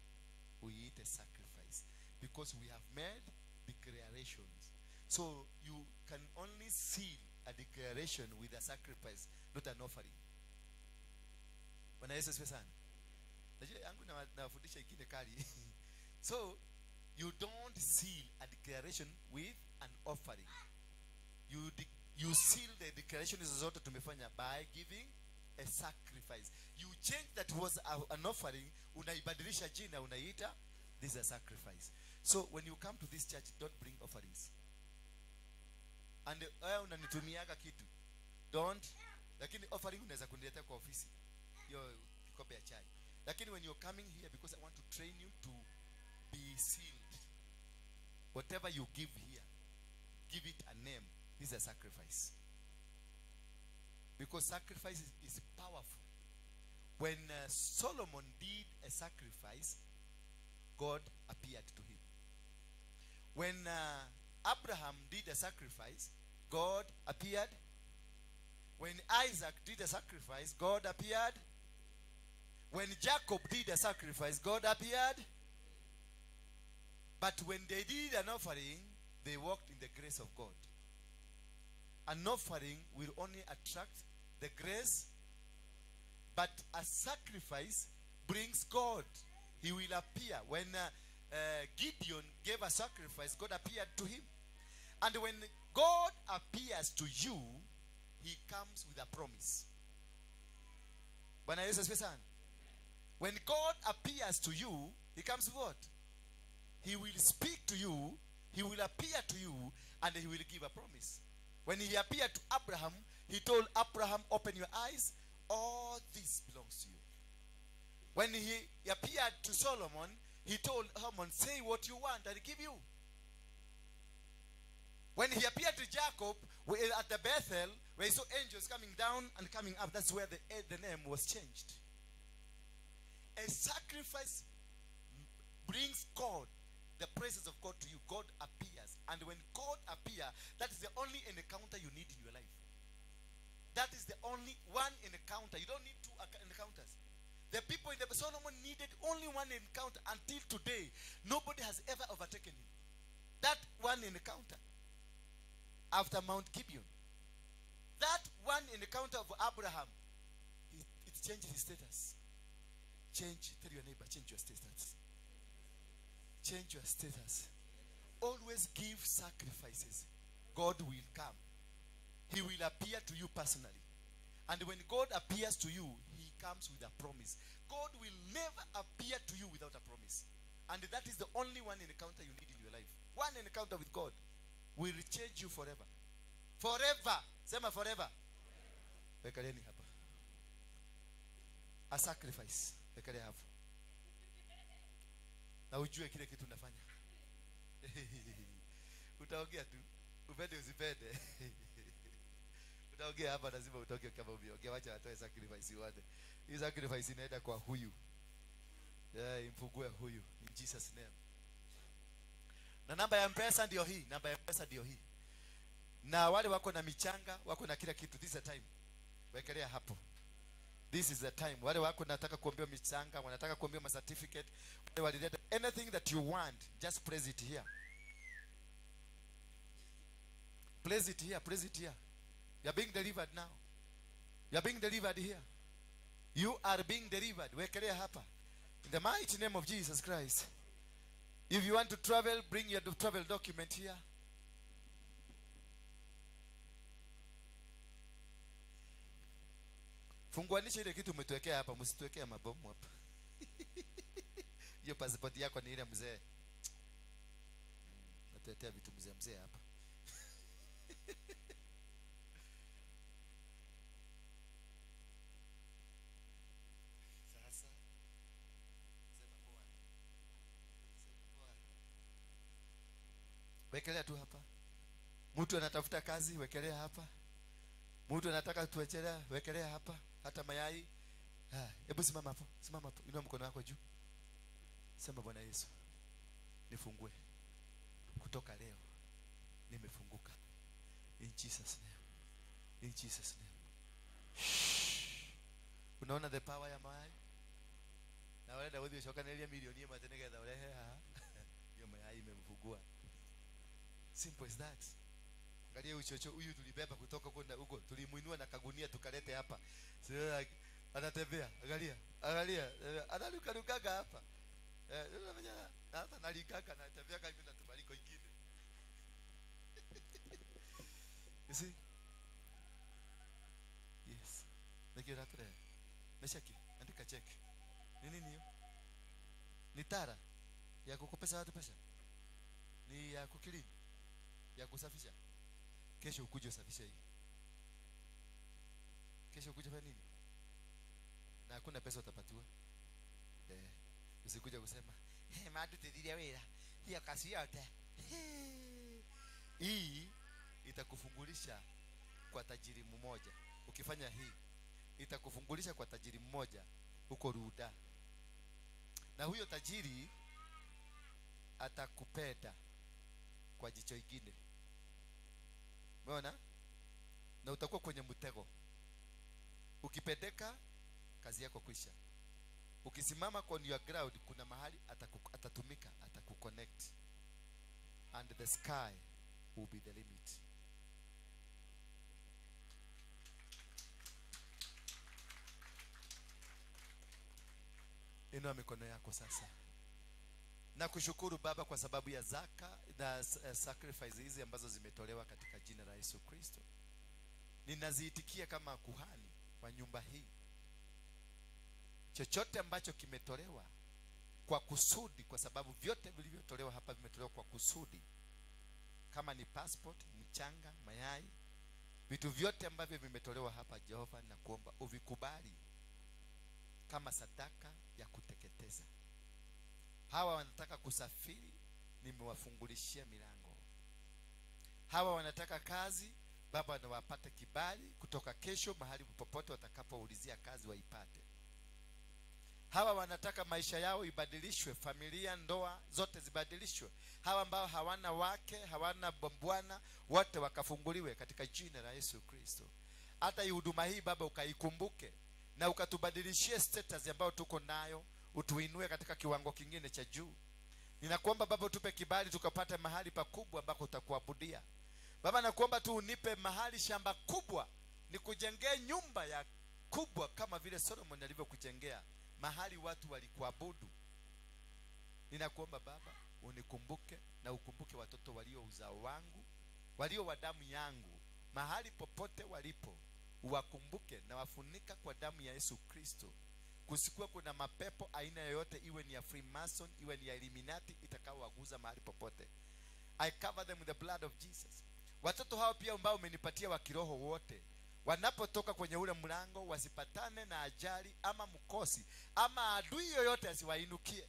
We eat a sacrifice. Because we have made declarations. So you can only seal a declaration with a sacrifice, not an offering. Bwana Yesu asifiwe sana. Najua yangu nawafundisha ikine kali. So you don't seal a declaration with an offering. You seal the declaration zote tumefanya by giving a sacrifice. You change that was an offering, unaibadilisha jina, unaiita this is a sacrifice. So when you come to this church, don't bring offerings. And wewe unanitumiaga kitu. Don't. Lakini offering unaweza kuniletea kwa ofisi. Hiyo kikombe ya chai. Lakini when you're coming here, because I want to train you to be sealed. Whatever you give here, give it a name. This is a sacrifice. Because sacrifice is powerful. When Solomon did a sacrifice, God appeared to him. When Abraham did a sacrifice, God appeared. When Isaac did a sacrifice, God appeared. When Jacob did a sacrifice, God appeared. But when they did an offering, they walked in the grace of God. An offering will only attract the grace, but a sacrifice brings God. He will appear. When Gideon gave a sacrifice, God appeared to him. And when God appears to you, he comes with a promise. Bwana Yesu asifiwe sana. When God appears to you, he comes with what? He will speak to you, he will appear to you, and he will give a promise. When he appeared to Abraham, he told Abraham, open your eyes, all this belongs to you. When he appeared to Solomon, he told Solomon, say what you want, I'll give you. When he appeared to Jacob at the Bethel, where he saw angels coming down and coming up, that's where the name was changed. A sacrifice brings God, the presence of God to you. God appears. And when God appears, that is the only encounter you need in your life. That is the only one encounter. You don't need two encounters. The people in the Solomon needed only one encounter. Until today, nobody has ever overtaken him. That one encounter. After Mount Gibeon. That one encounter of Abraham, it changed his status. Change, tell your neighbor, change your status. Change your status. Always give sacrifices. God will come. He will appear to you personally. And when God appears to you, he comes with a promise. God will never appear to you without a promise. And that is the only one encounter you need in your life. One encounter with God will change you forever. Forever. Sema forever. Wekeleni hapa. A sacrifice. Wekelea hapo. Na ujue kile kitu unafanya. Utaongea tu. Upende usipende. Utaongea hapa, lazima utoke kama umeongea. Wacha watoe sacrifice wote. Hii sacrifice inaenda kwa huyu. Yeah, imfungue huyu in Jesus name. Na namba ya M-Pesa ndio hii, namba ya M-Pesa ndio hii. Na wale wako na michanga, wako na kila kitu, this is the time. Wekelea hapo. This is the time. Wale wako nataka kuombewa michanga, wanataka kuombewa ma certificate, wale walileta anything that you want, just press it here. Place it here, press it here. You are being delivered now. You are being delivered here. You are being delivered. Wekelea hapa. In the mighty name of Jesus Christ. If you want to travel, bring your travel document here. Funguanisha ile kitu umetuwekea hapa, msituwekea mabomu hapa. Hiyo passport yako ni ile mzee. Natuletea vitu mzee mzee hapa. Sasa sema poa. Sema poa. Wekelea tu hapa. Mtu anatafuta kazi, wekelea hapa. Mtu anataka tuwechelea, wekelea hapa. Hata mayai. Hebu simama hapo. Simama hapo. Inua mkono wako juu. Sema Bwana Yesu, nifungue. Kutoka leo nimefunguka. In Jesus name. In Jesus name. Shh. Unaona the power ya mayai? Na wale Daudi ushokanelia milioni moja nigetha urehe haha. Hiyo mayai imemfungua. Simple as that. Angalia uchocho huyu tulibeba kutoka kwenda huko, tulimuinua na kagunia tukalete hapa. Sio anatembea, angalia, angalia, analuka lukaga hapa. Unafanya hata nalikaka na tembea kama na tubaliko ingine. You see? Yes. Ndio ratere. Meshaki, andika check. Ni nini hiyo? Ni tara ya kukopesha watu pesa. Ni ya kukili, ya kusafisha. Kesho ukuje usafishe hii. Kesho ukuje fanya nini? Na hakuna pesa utapatiwa. Usikuja kusema, "Hey, madu tediria wira. Hiyo kazi yote." Hii itakufungulisha kwa tajiri mmoja. Ukifanya hii itakufungulisha kwa tajiri mmoja huko Ruda. Na huyo tajiri atakupenda kwa jicho ingine. Umeona? Na utakuwa kwenye mtego. Ukipendeka kazi yako kwisha. Ukisimama on your ground, kuna mahali atatumika, atakuconnect. And the sky will be the limit. Inua mikono yako sasa. Na kushukuru Baba kwa sababu ya zaka na sacrifice hizi ambazo zimetolewa katika jina la Yesu Kristo. Ninaziitikia kama kuhani wa nyumba hii. Chochote ambacho kimetolewa kwa kusudi, kwa sababu vyote vilivyotolewa hapa vimetolewa kwa kusudi. Kama ni passport, mchanga, mayai, vitu vyote ambavyo vimetolewa hapa, Jehova, na kuomba uvikubali kama sadaka ya kuteketeza. Hawa wanataka kusafiri, nimewafungulishia milango. Hawa wanataka kazi, Baba, na wapate kibali kutoka kesho, mahali popote watakapoulizia kazi waipate. Hawa wanataka maisha yao ibadilishwe, familia, ndoa zote zibadilishwe. Hawa ambao hawana wake, hawana bwana, wote wakafunguliwe katika jina la Yesu Kristo. Hata hii huduma hii Baba ukaikumbuke na ukatubadilishie status ambayo tuko nayo, utuinue katika kiwango kingine cha juu. Ninakuomba Baba utupe kibali tukapate mahali pakubwa ambako utakuabudia. Baba, nakuomba tu unipe mahali, shamba kubwa, nikujengee nyumba ya kubwa kama vile Solomon alivyokujengea, mahali watu walikuabudu. Ninakuomba Baba unikumbuke na ukumbuke watoto walio uzao wangu, walio wa damu yangu, mahali popote walipo, Uwakumbuke na wafunika kwa damu ya Yesu Kristo. Kusikuwe kuna mapepo aina yoyote, iwe ni ya Freemason, iwe ni ya Illuminati, itakaowaguza mahali popote. I cover them with the blood of Jesus. Watoto hao pia ambao umenipatia wa kiroho wote, wanapotoka kwenye ule mlango wasipatane na ajali ama mkosi ama adui yoyote asiwainukie.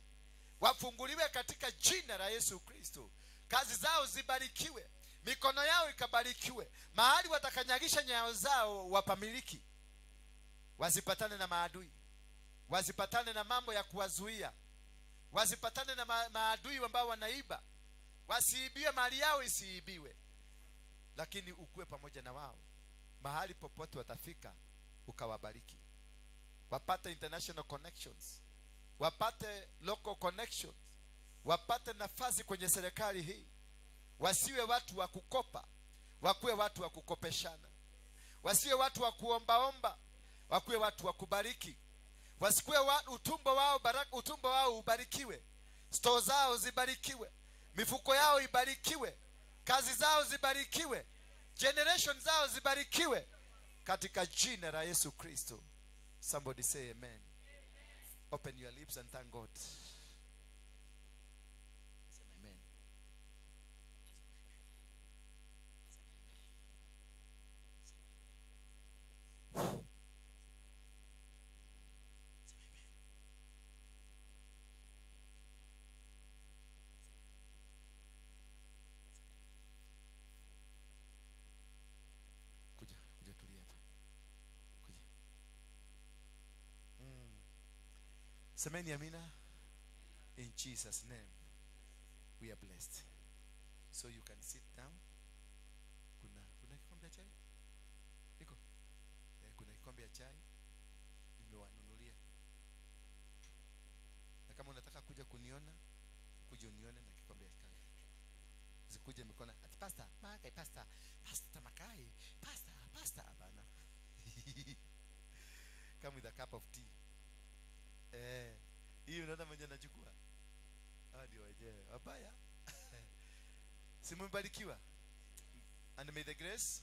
Wafunguliwe katika jina la Yesu Kristo. Kazi zao zibarikiwe, mikono yao ikabarikiwe, mahali watakanyagisha nyayo zao wapamiliki. Wasipatane na maadui, wasipatane na mambo ya kuwazuia, wasipatane na maadui ambao wanaiba, wasiibiwe, mali yao isiibiwe, lakini ukuwe pamoja na wao mahali popote watafika, ukawabariki. Wapate international connections, wapate local connections, wapate nafasi kwenye serikali hii. Wasiwe watu wa kukopa, wakuwe watu wa kukopeshana. Wasiwe watu wa kuombaomba, wakuwe watu wa kubariki. Wasikuwe utumbo wao baraka, utumbo wao ubarikiwe, store zao zibarikiwe, mifuko yao ibarikiwe, kazi zao zibarikiwe, generation zao zibarikiwe, katika jina la Yesu Kristo. Somebody say amen. Open your lips and thank God. Sema amen. Kuja, kuja tulia hapa. Kuja. Semeni amina. In Jesus' name we are blessed. So you can sit down. Kuna kikombe ya chai? Iko? Kuna kikombe ya chai nimewanunulia. Na kama unataka kuja kuniona, kuja unione na kikombe ya chai. Usikuje mikono ati pastor, Makai, pastor, pastor Makai, pastor, pastor, hapana. Come with a cup of tea. Hii unaona mwenye anachukua? Hao ndio wenyewe. Wabaya. Simubarikiwa. And may the grace